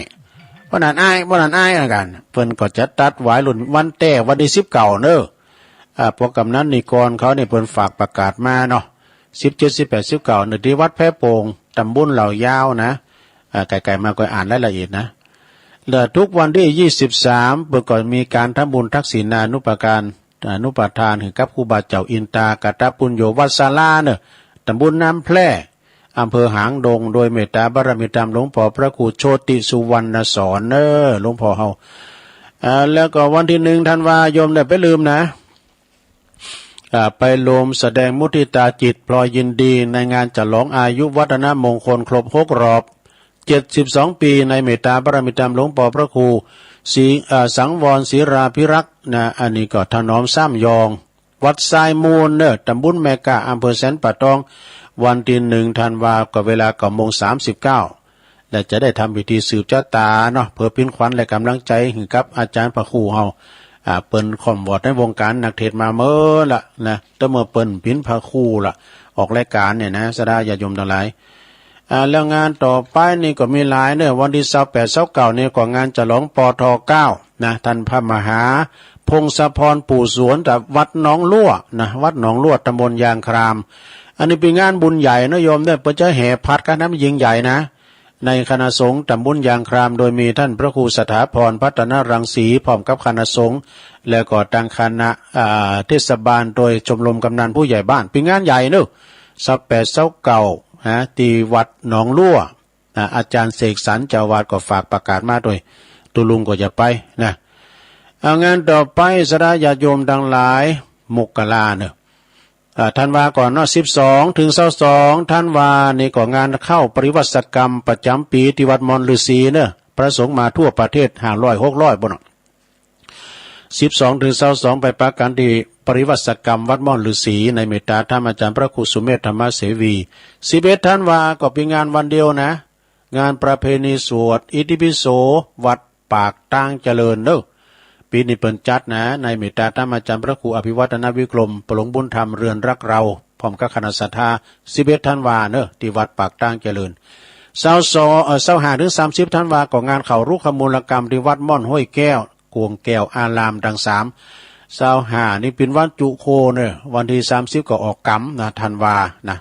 ปอนันอ้าย ปอนันอ้ายเหมือนกัน เปิ้นก็จะตัดหวายรุ่นวันแต้วันที่สิบเก้าเนอะ อ่า พวกกำนันนิกรเขาเนี่ยเปิ้นฝากประกาศมาเนาะ สิบเจ็ด สิบแปด สิบเก้า เนอะ ที่วัดแพโป่ง ตำบลเหล่ายาวนะ อ่า ไกลๆมาก็อ่านรายละเอียดนะ แล้วทุกวันที่ยี่สิบสาม เปิ้นก็มีการทำบุญทักษิณานุปการ อนุปทานให้กับครูบาเจ้าอินตากะตะปุญโญวัสสลาเนอะ ตำบลน้ำแพร่ อำเภอหางดง โดยเมตตาบารมีธรรมหลวงพ่อพระครูโชติสุวรรณสอนเนอะ หลวงพ่อเฮา อ่า แล้วก็วันที่หนึ่งธันวา โยมอย่าไปลืมนะ อ่า ไปรวมแสดงมุทิตาจิตพลอยยินดีในงานฉลองอายุวัฒนมงคลครบหกรอบ เจ็ดสิบสองปีในเมตตาบารมีธรรมหลวงปอพระครูศรี เอ่อ สังวรศิราภิรักษ์นะ อันนี้ก็ถนอมซ้ำยอง วัดทรายมูลเนอะ ตำบลแม่กา อำเภอแสนป่าตอง วันที่หนึ่งธันวา ก็เวลาเก้าโมงสามสิบเก้า และจะได้ทำพิธีสืบชะตาเนาะ เพื่อปิ้นขวัญและกำลังใจให้กับอาจารย์พระครูเฮา อ่า เปิ้นค่อมวอดในวงการนักเทศน์มาเมินละนะ แต่เมื่อเปิ้นปิ้นพระครูละ ออกรายการเนี่ยนะ ศรัทธาญาติโยมทั้งหลาย อ่า แล้วงานต่อไปนี่ก็มีหลายเนอะ วันที่ซาวแปด ซาวเก้านี่ก็งานฉลอง ปท เก้า นะ ท่านพระมหาพงศพรปู่สวน จากวัดหนองลั่วนะ วัดหนองลั่ว ตำบลยางคราม อันนี้เป็นงานบุญใหญ่นะโยมเนี่ย เปิ้นจะแห่ผัดกันนะ มันยิ่งใหญ่นะ ในคณะสงฆ์ตำบลยางคราม โดยมีท่านพระครูสถาพรพัฒนรังสี พร้อมกับคณะสงฆ์ แล้วก็ทางคณะ อ่า เทศบาล โดยชมรมกำนันผู้ใหญ่บ้าน เป็นงานใหญ่เนอะ ซาวแปด ซาวเก้า นะ ที่วัดหนองลั่ว นะ อาจารย์เสกสรรค์เจ้าอาวาสก็ฝากประกาศมาด้วย ตุ๊ลุงก็จะไปนะ เอางานต่อไป ศรัทธาญาติโยมทั้งหลาย มกราเนอะ อ่า ธันวาก่อนเนาะ สิบสองถึงซาวสองธันวานี่ก็งานเข้าปริวาสกรรมประจำปีที่วัดม่อนฤๅษีเนอะ พระสงฆ์มาทั่วประเทศ ห้าร้อย หกร้อย บ่เนาะ สิบสองถึงซาวสอง ไปปะกันที่ปริวาสกรรมวัดม่อนฤๅษี ในเมตตาธรรมอาจารย์พระครูสุเมธธรรมเสวี สิบเอ็ดธันวาก็เป็นงานวันเดียวนะ งานประเพณีสวดอิติปิโส วัดปากตางเจริญเนอะ ปีนี้เปิ้นจัดนะ ในเมตตาธรรมอาจารย์พระครูอภิวัฒนวิกรม ปะหลวงบุญธรรม เรือนรักเรา พร้อมกับคณะศรัทธา สิบเอ็ดธันวาเนอะ ที่วัดปากตางเจริญ ซาวสอง เอ่อ ซาวห้าถึงสามสิบธันวาก็งานเข้ารุกขมูลกรรมที่วัดม่อนห้วยแก้ว ข่วงแก้วอารามทั้งสาม ซาวห้านี่เป็นวันจุโคเนอะ วันที่สามสิบก็ออกกรรมนะ ธันวานะ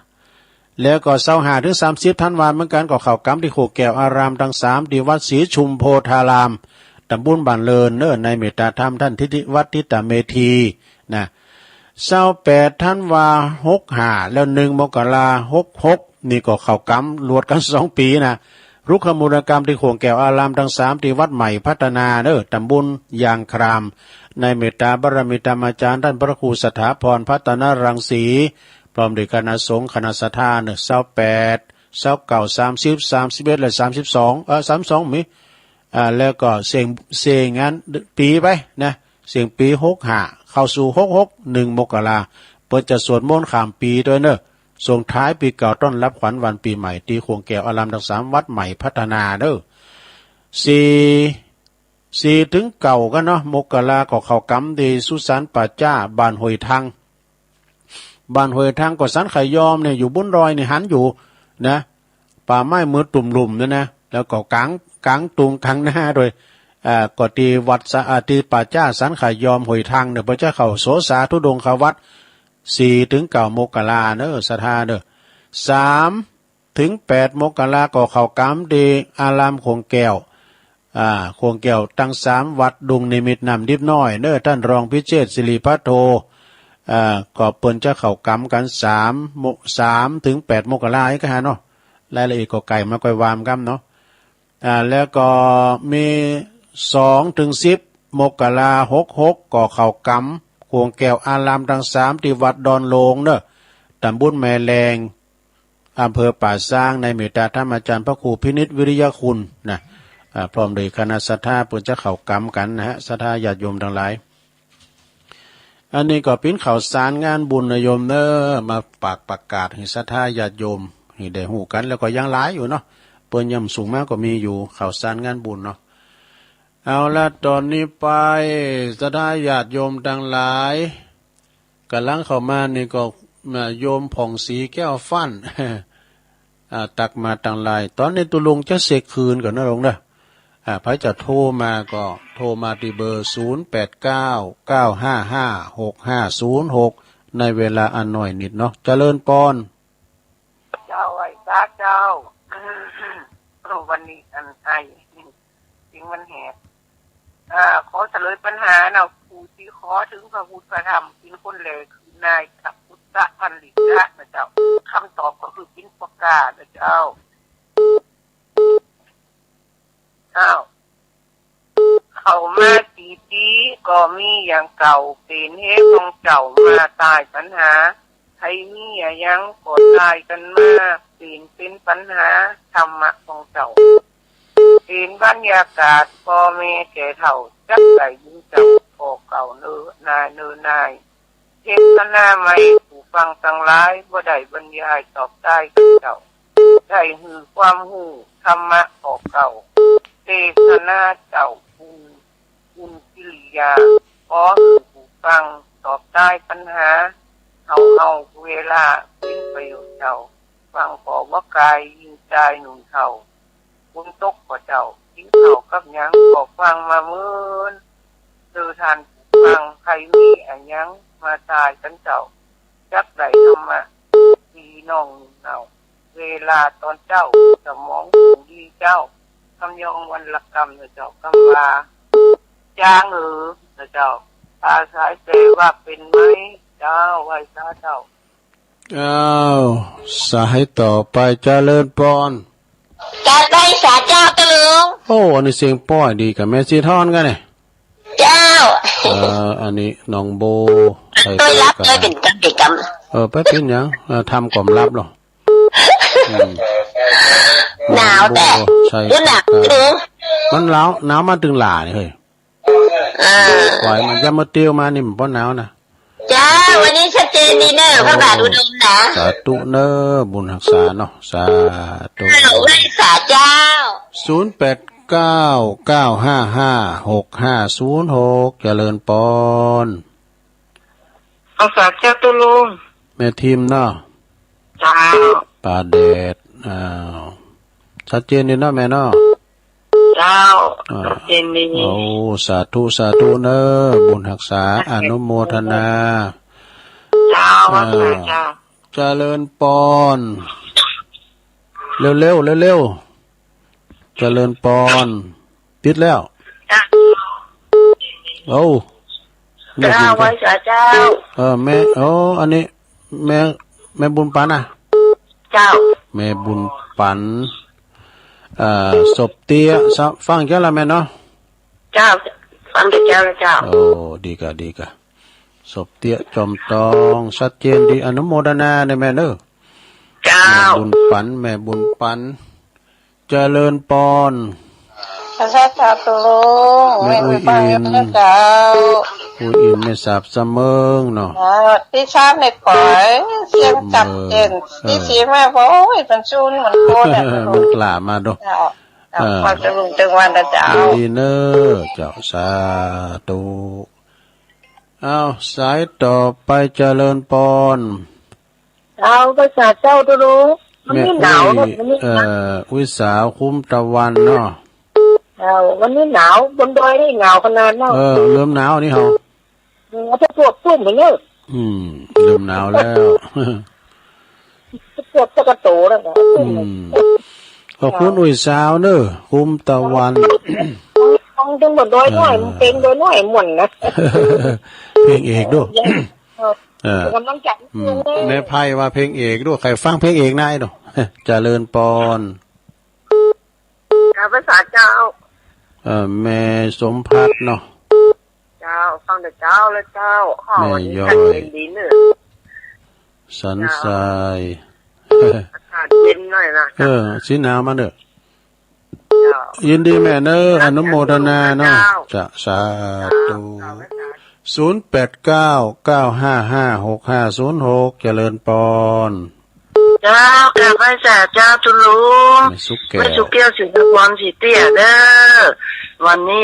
แล้วก็ซาวห้าถึงสามสิบธันวาเหมือนกัน ก็เข้ากรรมที่ข่วงแก้วอารามทั้งสาม ที่วัดศรีชุมโพธาราม ตำบลบ้านเลินเนอะ ในเมตตาธรรมท่านทิติวัฒน์ ทิตเมธีนะ ซาวแปดธันวา หกห้า แล้ว หนึ่งมกรา หกหก นี่ก็เข้ากรรม ลวดกันสองปีนะ รุกขมูลกรรมที่ข่วงแก้วอารามทั้งสาม ที่วัดใหม่พัฒนาเนอะ ตำบลยางคราม ในเมตตาบารมีธรรมอาจารย์ท่านพระครูสถาพรพัฒนรังสี พร้อมด้วยคณะสงฆ์คณะศรัทธาเนอะ ซาวแปด ซาวเก้า สามสิบ สามสิบเอ็ด และ สามสิบสอง เอ่อ สามสิบสอง มี อ่า แล้วก็เสี่ยง เสี่ยงอันปีไปนะ เสี่ยงปี หกห้า เข้าสู่ หกหก หนึ่งมกรา เปิ้นจะสวดมนต์ข้ามปีด้วยเนอะ ส่งท้ายปีเก่าต้อนรับขวัญวันปีใหม่ ที่ข่วงแก้วอารามทั้งสาม วัดใหม่พัฒนาเนอะ สี่ สี่ถึงเก้ากันเนาะ มกราก็เข้ากรรมที่สุสานป่าจ้าบ้านห้วยทัง บ้านห้วยทังก็สันขยอมเนี่ย อยู่บนดอยนี่หันอยู่นะ ป่าไม้มืดตุ่มลุ่มเนี่ยนะ แล้วก็กลาง กลางตุงกลางนาด้วย อ่า ก็ที่วัดสะ อ่า ที่ป่าจ้าสันขยอมห้วยทังเนี่ย เปิ้นจะเข้าโสสาธุดงควัตร สี่ถึงเก้ามกราเนอะ ศรัทธาเนอะ สามถึงแปดมกราก็เข้ากรรมที่อารามข่วงแก้ว อ่า ข่วงแก้วทั้งสามวัดดงนิมิตน้ำดิบน้อยเนอะ ท่านรองพิเชษฐ์สิริพัทโท อ่า ก็เปิ้นจะเข้ากรรมกัน สามมก สามถึงแปดมกรา อีกฮะเนาะ รายละเอียดก็ใกล้มาค่อยว่ากันเนาะ อ่า แล้วก็มี สองถึงสิบมกรา หกหก ก็เข้ากรรมข่วงแก้วอารามทั้งสาม ที่วัดดอนโลงเนอะ ตำบลแม่แลง อำเภอป่าซาง ในเมตตาธรรมอาจารย์พระครูพินิจวิริยคุณนะ อ่า พร้อมด้วยคณะศรัทธา เปิ้นจะเข้ากรรมกันนะฮะ ศรัทธาญาติโยมทั้งหลาย อันนี้ก็เป็นข่าวสารงานบุญนะโยมเนอะ มาฝากประกาศให้ศรัทธาญาติโยมให้ได้ฮู้กัน แล้วก็ยังหลายอยู่เนาะ เปิ้นยังส่งมาก็มีอยู่ ข่าวสารงานบุญเนาะ เอาละ ตอนนี้ไป ศรัทธาญาติโยมทั้งหลาย กำลังเข้ามานี่ก็ อ่า โยมผ่องศรีแก้วฟั่น อ่า ตักมาตังไลน์ ตอนนี้ตุ๊ลุงจะเช็คคืนก่อนนะลุงนะ อ่า ใผจะโทรมาก็โทรมาที่เบอร์ ศูนย์แปดเก้า เก้าห้าห้า หกห้าศูนย์หก ในเวลาอันน้อยนิดเนาะ เจริญปอน เจ้า ไหว้พระเจ้า วันนี้อันไอ เสียงมันแหบ อ่า ขอเฉลยปัญหาเนาะ ผู้ที่ขอถึงพระพุทธพระธรรม เป็นคนแลคือนายพระพุทธพันลิตะนะเจ้า คำตอบก็คือเป็นปากกานะเจ้า อ้าว เข้ามากี่ปีก็มีอย่างเก่า เป็นเหตุของเจ้ามาตายปัญหา ใครมีอะหยังก็ตายกันมา เป็นเป็นปัญหาธรรมะของเจ้า เป็นบรรยากาศพ่อแม่แก่เฒ่า จักได้ยินเจ้าพ่อเก่าเนอนายเนอนาย เทศนาใหม่ผู้ฟังทั้งหลาย บ่ได้บรรยายตอบได้กับเจ้า ได้หื้อความรู้ธรรมะออกเก่า เทศนาเจ้าบุญ บุญกิริยา ขอหื้อผู้ฟังตอบได้ปัญหา เฮาเฮาเวลาเป็นประโยชน์เจ้า ฟังก็บ่กายยิ่งใจหนุ่มเฒ่า ฝนตกก็เจ้า กินข้าวกับหยังก็ฟังมาเมิน เธอท่านผู้ฟัง ใครมีอะหยังมาตายกันเจ้า จักได้ธรรมะดี พี่น้องเนาะ เวลาตอนเช้า สมองหูดีเจ้า คำยองวันละกำนะเจ้า คำว่า จ้างเออนะเจ้า ภาษาไทยว่าเป็นไหม เจ้า ไหว้สาเจ้า อ้าว สายต่อไป เจริญปอน กราบไหว้สาเจ้าตะลุง โอ้ อันนี้เสียงป้อยดีกับแม่สีทอนกันเนี่ย เจ้า เอ่อ อันนี้น้องโบ ใส่ ต้อยรับ เสื้อกาว เลยเป็นกำเป็นกำ เออ ไปเป็นหยัง เออ ทำความลับเหรอ อืม หนาวแต่ น้องโบ ใส่ ดูหนาว เสื้อกาว ดู มันหนาว หนาวมาถึงหล่านี่เฮ้ย อ่า ไหวมันจะมาเตียวมานี่มันบ่หนาวนะ เจ้า วันนี้ชัดเจนดีเนอะ โอ้ พระบาทอุดมนะ สาธุเนอะ บุญฮักษาเนาะ สาธุ เจ้า ไหว้สาเจ้า ศูนย์แปดเก้า เก้าห้าห้า หกห้าศูนย์หก เจริญปอน เอาสาเจ้าตุลุง แม่ทิมเนาะ เจ้า ป่าแดด อ้าว ชัดเจนดีเนาะแม่เนาะ เจ้า อ่า ชัดเจนดี โอ้ สาธุ สาธุเนอะ บุญฮักษา อนุโมทนา เจ้า อ่า ว่าไงเจ้า เจริญปอน เร็วๆ เร็วๆ เจริญปอน ติดแล้ว เจ้า โอ้ เจ้า ไหว้สาเจ้า เออ แม่ โอ้ อันนี้ แม่ แม่บุญปันนะ เจ้า แม่บุญปัน เอ่อ ศพเตี้ย ซะ ฟังเจ้าละแม่เนาะ เจ้า ฟังแต่เจ้าละเจ้า โอ้ ดีกะ ดีกะ ศพเตี้ยจอมตอง ชัดเจนดี อนุโมทนาเนอะแม่เนอะ เจ้า แม่บุญปัน แม่บุญปัน เจริญปอน พระเจ้าตะลุง แม่ แม่ อุ้ยอิน เจ้า อุ้ยอิน แม่สาบสะเมิงเนาะ อ่า พี่ชาบแม่ก๋อย เสียงจับเต้น เออ พี่สีมาบอก โอ้ย มันซูน มันโคตรอะ มันกล้ามาดู เจ้า เออ ความเจริญเติมวันนะเจ้า ยินดีเนอะเจ้า สาธุ เอา สายต่อไป เจริญปอน เอา ไหว้สาเจ้าตะลุง มัน แม่ นี่หนาว อุ้ย แบบนี้ เอ่อ อุ้ยสาวคุ้มตะวันเนาะ เอา วันนี้หนาว บนดอยนี่หนาวขนาดนั้น เออ เริ่มหนาวนี่เหรอ เออ เอาไปปวดตุ้มไปเลย อืม เริ่มหนาวแล้ว ปวดตะกะโตแล้วนะ อืม ขอบคุณอุ้ยสาวเนอะ คุ้มตะวัน ของจังหวัดดอยน้อย เออ มันเป็นดอยน้อยม่วนนะ เพลงเอกด้วย เออ เออ กำลังใจ อืม แม่ไพว่าเพลงเอกด้วย ใครฟังเพลงเอกนายเนาะ เจริญปอน กราบไหว้สาเจ้า เออ แม่สมพัฒน์เนาะ เจ้า ฟังแต่เจ้าละเจ้า แม่ย้อย วันนี้อากาศเย็นดีเนอะ สันทราย เจ้า อากาศเย็นหน่อยนะ เออ สีหนาวมาเนอะ เจ้า ยินดีแม่เนอะ อนุโมทนาเนาะ เจ้า จะ สาธุ เจ้า ศูนย์แปดเก้า เก้าห้าห้า หกห้าศูนย์หก เจริญปอน เจ้า กราบไหว้สาเจ้าตะลุง แม่สุกแก้ว แม่สุกแก้ว ศรีนครศรีเตี้ยเด้อ วันนี้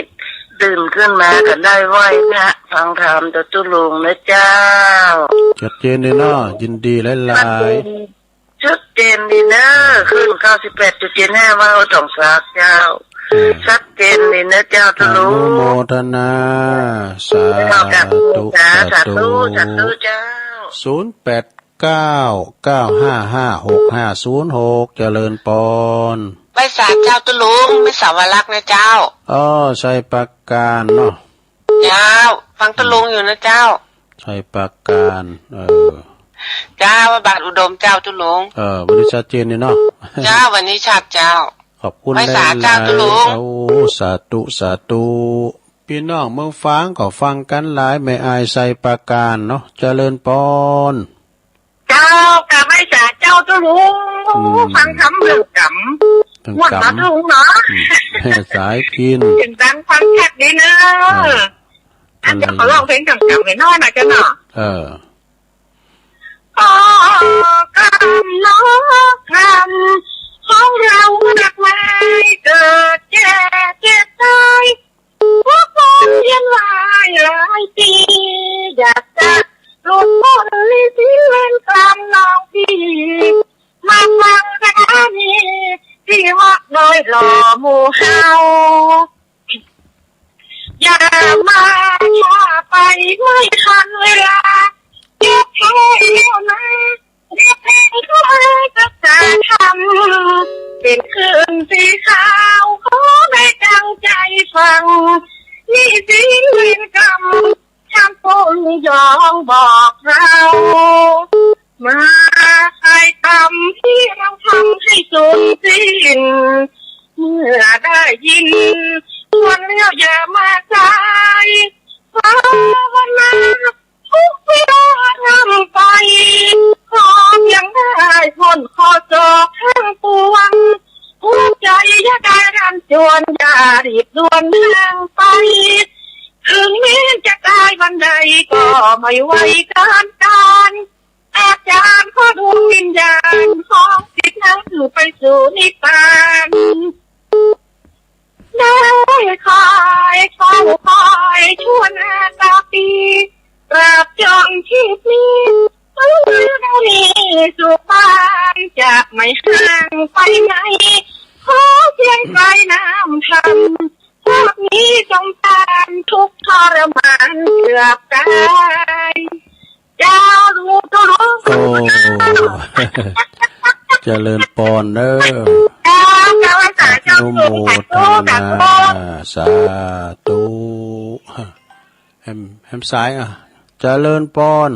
ตื่นขึ้นมาก็ได้ไหว้พระฟังธรรมตะลุงนะเจ้า ชัดเจนดีเนาะ ยินดีหลายๆ ชัดเจนดีเนอะ คลื่นเก้าสิบแปดจุดเจ็ดห้า ว่าเอาสองสากเจ้า อืม ชัดเจนดีเนอะเจ้าตะลุง อนุโมทนา สาธุ สาธุ สาธุ สาธุเจ้า ศูนย์แปดเก้า เก้าห้าห้า หกห้าศูนย์หก เจริญปอน ไหว้สาเจ้าตะลุง แม่สาวรักษ์นะเจ้า อ๋อ ชัยปราการเนาะ เจ้า ฟังตะลุงอยู่นะเจ้า ชัยปราการ เออ เจ้า พระบาทอุดมเจ้าตะลุง เออ วันนี้ชัดเจนดีเนาะ เจ้า วันนี้ชัดเจ้า ขอบคุณ ไหว้สาเจ้าตะลุง หลายๆ โอ้ สาธุ สาธุ พี่น้องเมืองฝางก็ฟังกันหลาย แม่อายชัยปราการเนาะ เจริญปอน เจ้า กราบไหว้สาเจ้าตะลุง อืม ฟังธรรมเรื่องกรรม เรื่องกรรม ม่วนเนาะตะลุงเนาะ อืม สายพิน เสียงดังฟังชัดดีเนอะ อ่า อันเดี๋ยวขอร้องเพลงกรรมๆ ให้น้อยนะเจ้าเนาะ เออ โอ้ กรรมเนาะกรรม ของเรามากมาย เกิดแก่เจ็บตาย พวกคนเวียนว่ายหลายปี อยากจะหลุดพ้นหนีสิ้นเวรกรรมน้องพี่ มาฟังคาถานี้ที่ฮอดน้อยหล่อหมู่เฮา อย่ามาช้าไปไม่ทันเวลา เก็บแผลแล้วนะ เก็บแผลก็ านใดก็ไม่ไหวการการ อาจารย์ขอดวงวิญญาณของศิษย์นั้นไปสู่นิพพาน ได้คอยเฝ้าคอยชั่วนาตาปี ตราบจนชีพนี้ มีสุขบ้านจะไม่ห่างไปไหน ขอเพียงไกลน้ำธรรม พวกนี้จงตามทุกข์ทรมานเกือบตาย เจ้ารู้ตัวรู้ โอ้ เจริญปอนเด้อ เจ้า เจ้า สาธุ อนุโมทนา สาธุ แหม แหมสาย อ่ะ เจริญปอน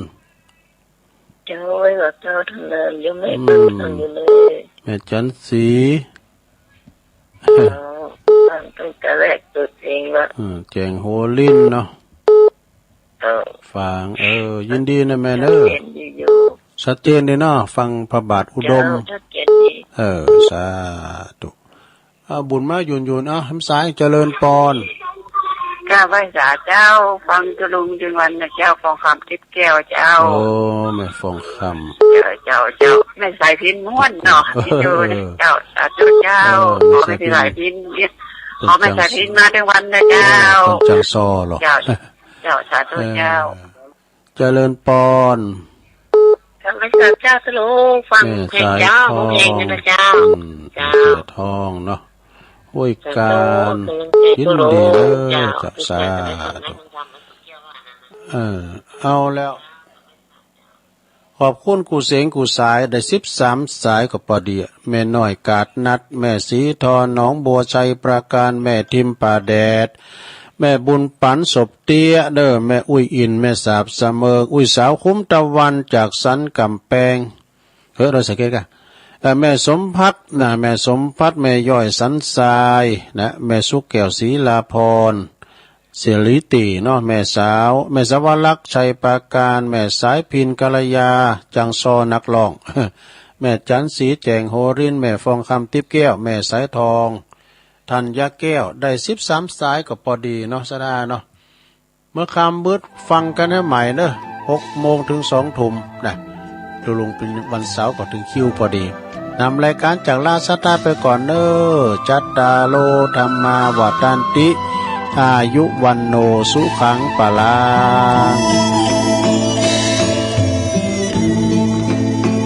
เจ้า ไว้กับเจ้าทั้งนั้น ยังไม่ อืม เปิดฟังอยู่เลย แม่จันสี อ๋อ ฟังตั้งแต่แรกเปิดเพลงละ อืม แจ้งโฮลินเนาะ เออ ฟัง เออ ยินดีนะแม่เนอะ ชัดเจนดีอยู่ ชัดเจนดีเนาะ ฟังพระบาทอุดม เจ้า ชัดเจนดี เออ สาธุ เอาบุญมาหยุนหยุน เอาแหมสาย เจริญปอน ข้าไหว้สาเจ้า ฟังจุลุงจุนวันนะเจ้า ฟองคำทิพย์แก้วเจ้า โอ้ แม่ฟองคำ เจ้า เจ้า เจ้า แม่สายพินม่วนเนาะ ที่อยู่นะเจ้า สาธุเจ้า เออ ขอให้แม่สายพินเนี่ย ขอแม่สายพินมาทั้งวันนะเจ้า เออ คนจังซอเหรอ เจ้า เจ้า สาธุเจ้า เออ เจริญปอน ข้าพเจ้าสโลว์ฟังเพลงเจ้า แม่สายทอง ร้องเพลงนะเจ้า อืม เจ้า แม่สายทองเนาะ ห้วยกาญ สาธุ ยินดีเด้อ เจ้า เจ้า สาธุ เออ เอาแล้ว ขอบคุณกู้เสงกู้สาย ได้สิบสามสายก็พอดี แม่น้อยกาดนัด แม่สีทอง หนองบัว ชัยปราการ แม่ทิมป่าแดด แม่บุญปัน ศพเตี้ยเด้อ แม่อุ้ยอิน แม่สาบเสมอ อุ้ยสาวคุ้มตะวันจากสันกำแพง เฮ้อ เราสังเกตกัน เอ่อ แม่สมพัฒน์นะ แม่สมพัฒน์ แม่ย้อยสันทรายนะ แม่สุกแก้ว ศรีลาพร เสรีตีเนาะ แม่สาว แม่สวรักษ์ ชัยปราการ แม่สายพิน กัลยา จังซอนักร้อง แม่จันทร์ศรี แจ้งโฮรินทร์ แม่ฟองคำ ติ๊บแก้ว แม่สายทอง ธัญญาแก้ว ได้สิบสามสายก็พอดีเนาะ สะดาเนาะ เมื่อค่ำมืดฟังกันให้ใหม่เนอะ หกโมงถึงสองทุ่มนะ ตกลงเป็นวันเสาร์ก็ถึงคิวพอดี นำรายการจากลาสตาไปก่อนเนอะ จัตตาโล ธัมมา วัฑฒันติ อายุ วัณโณ สุขัง พลัง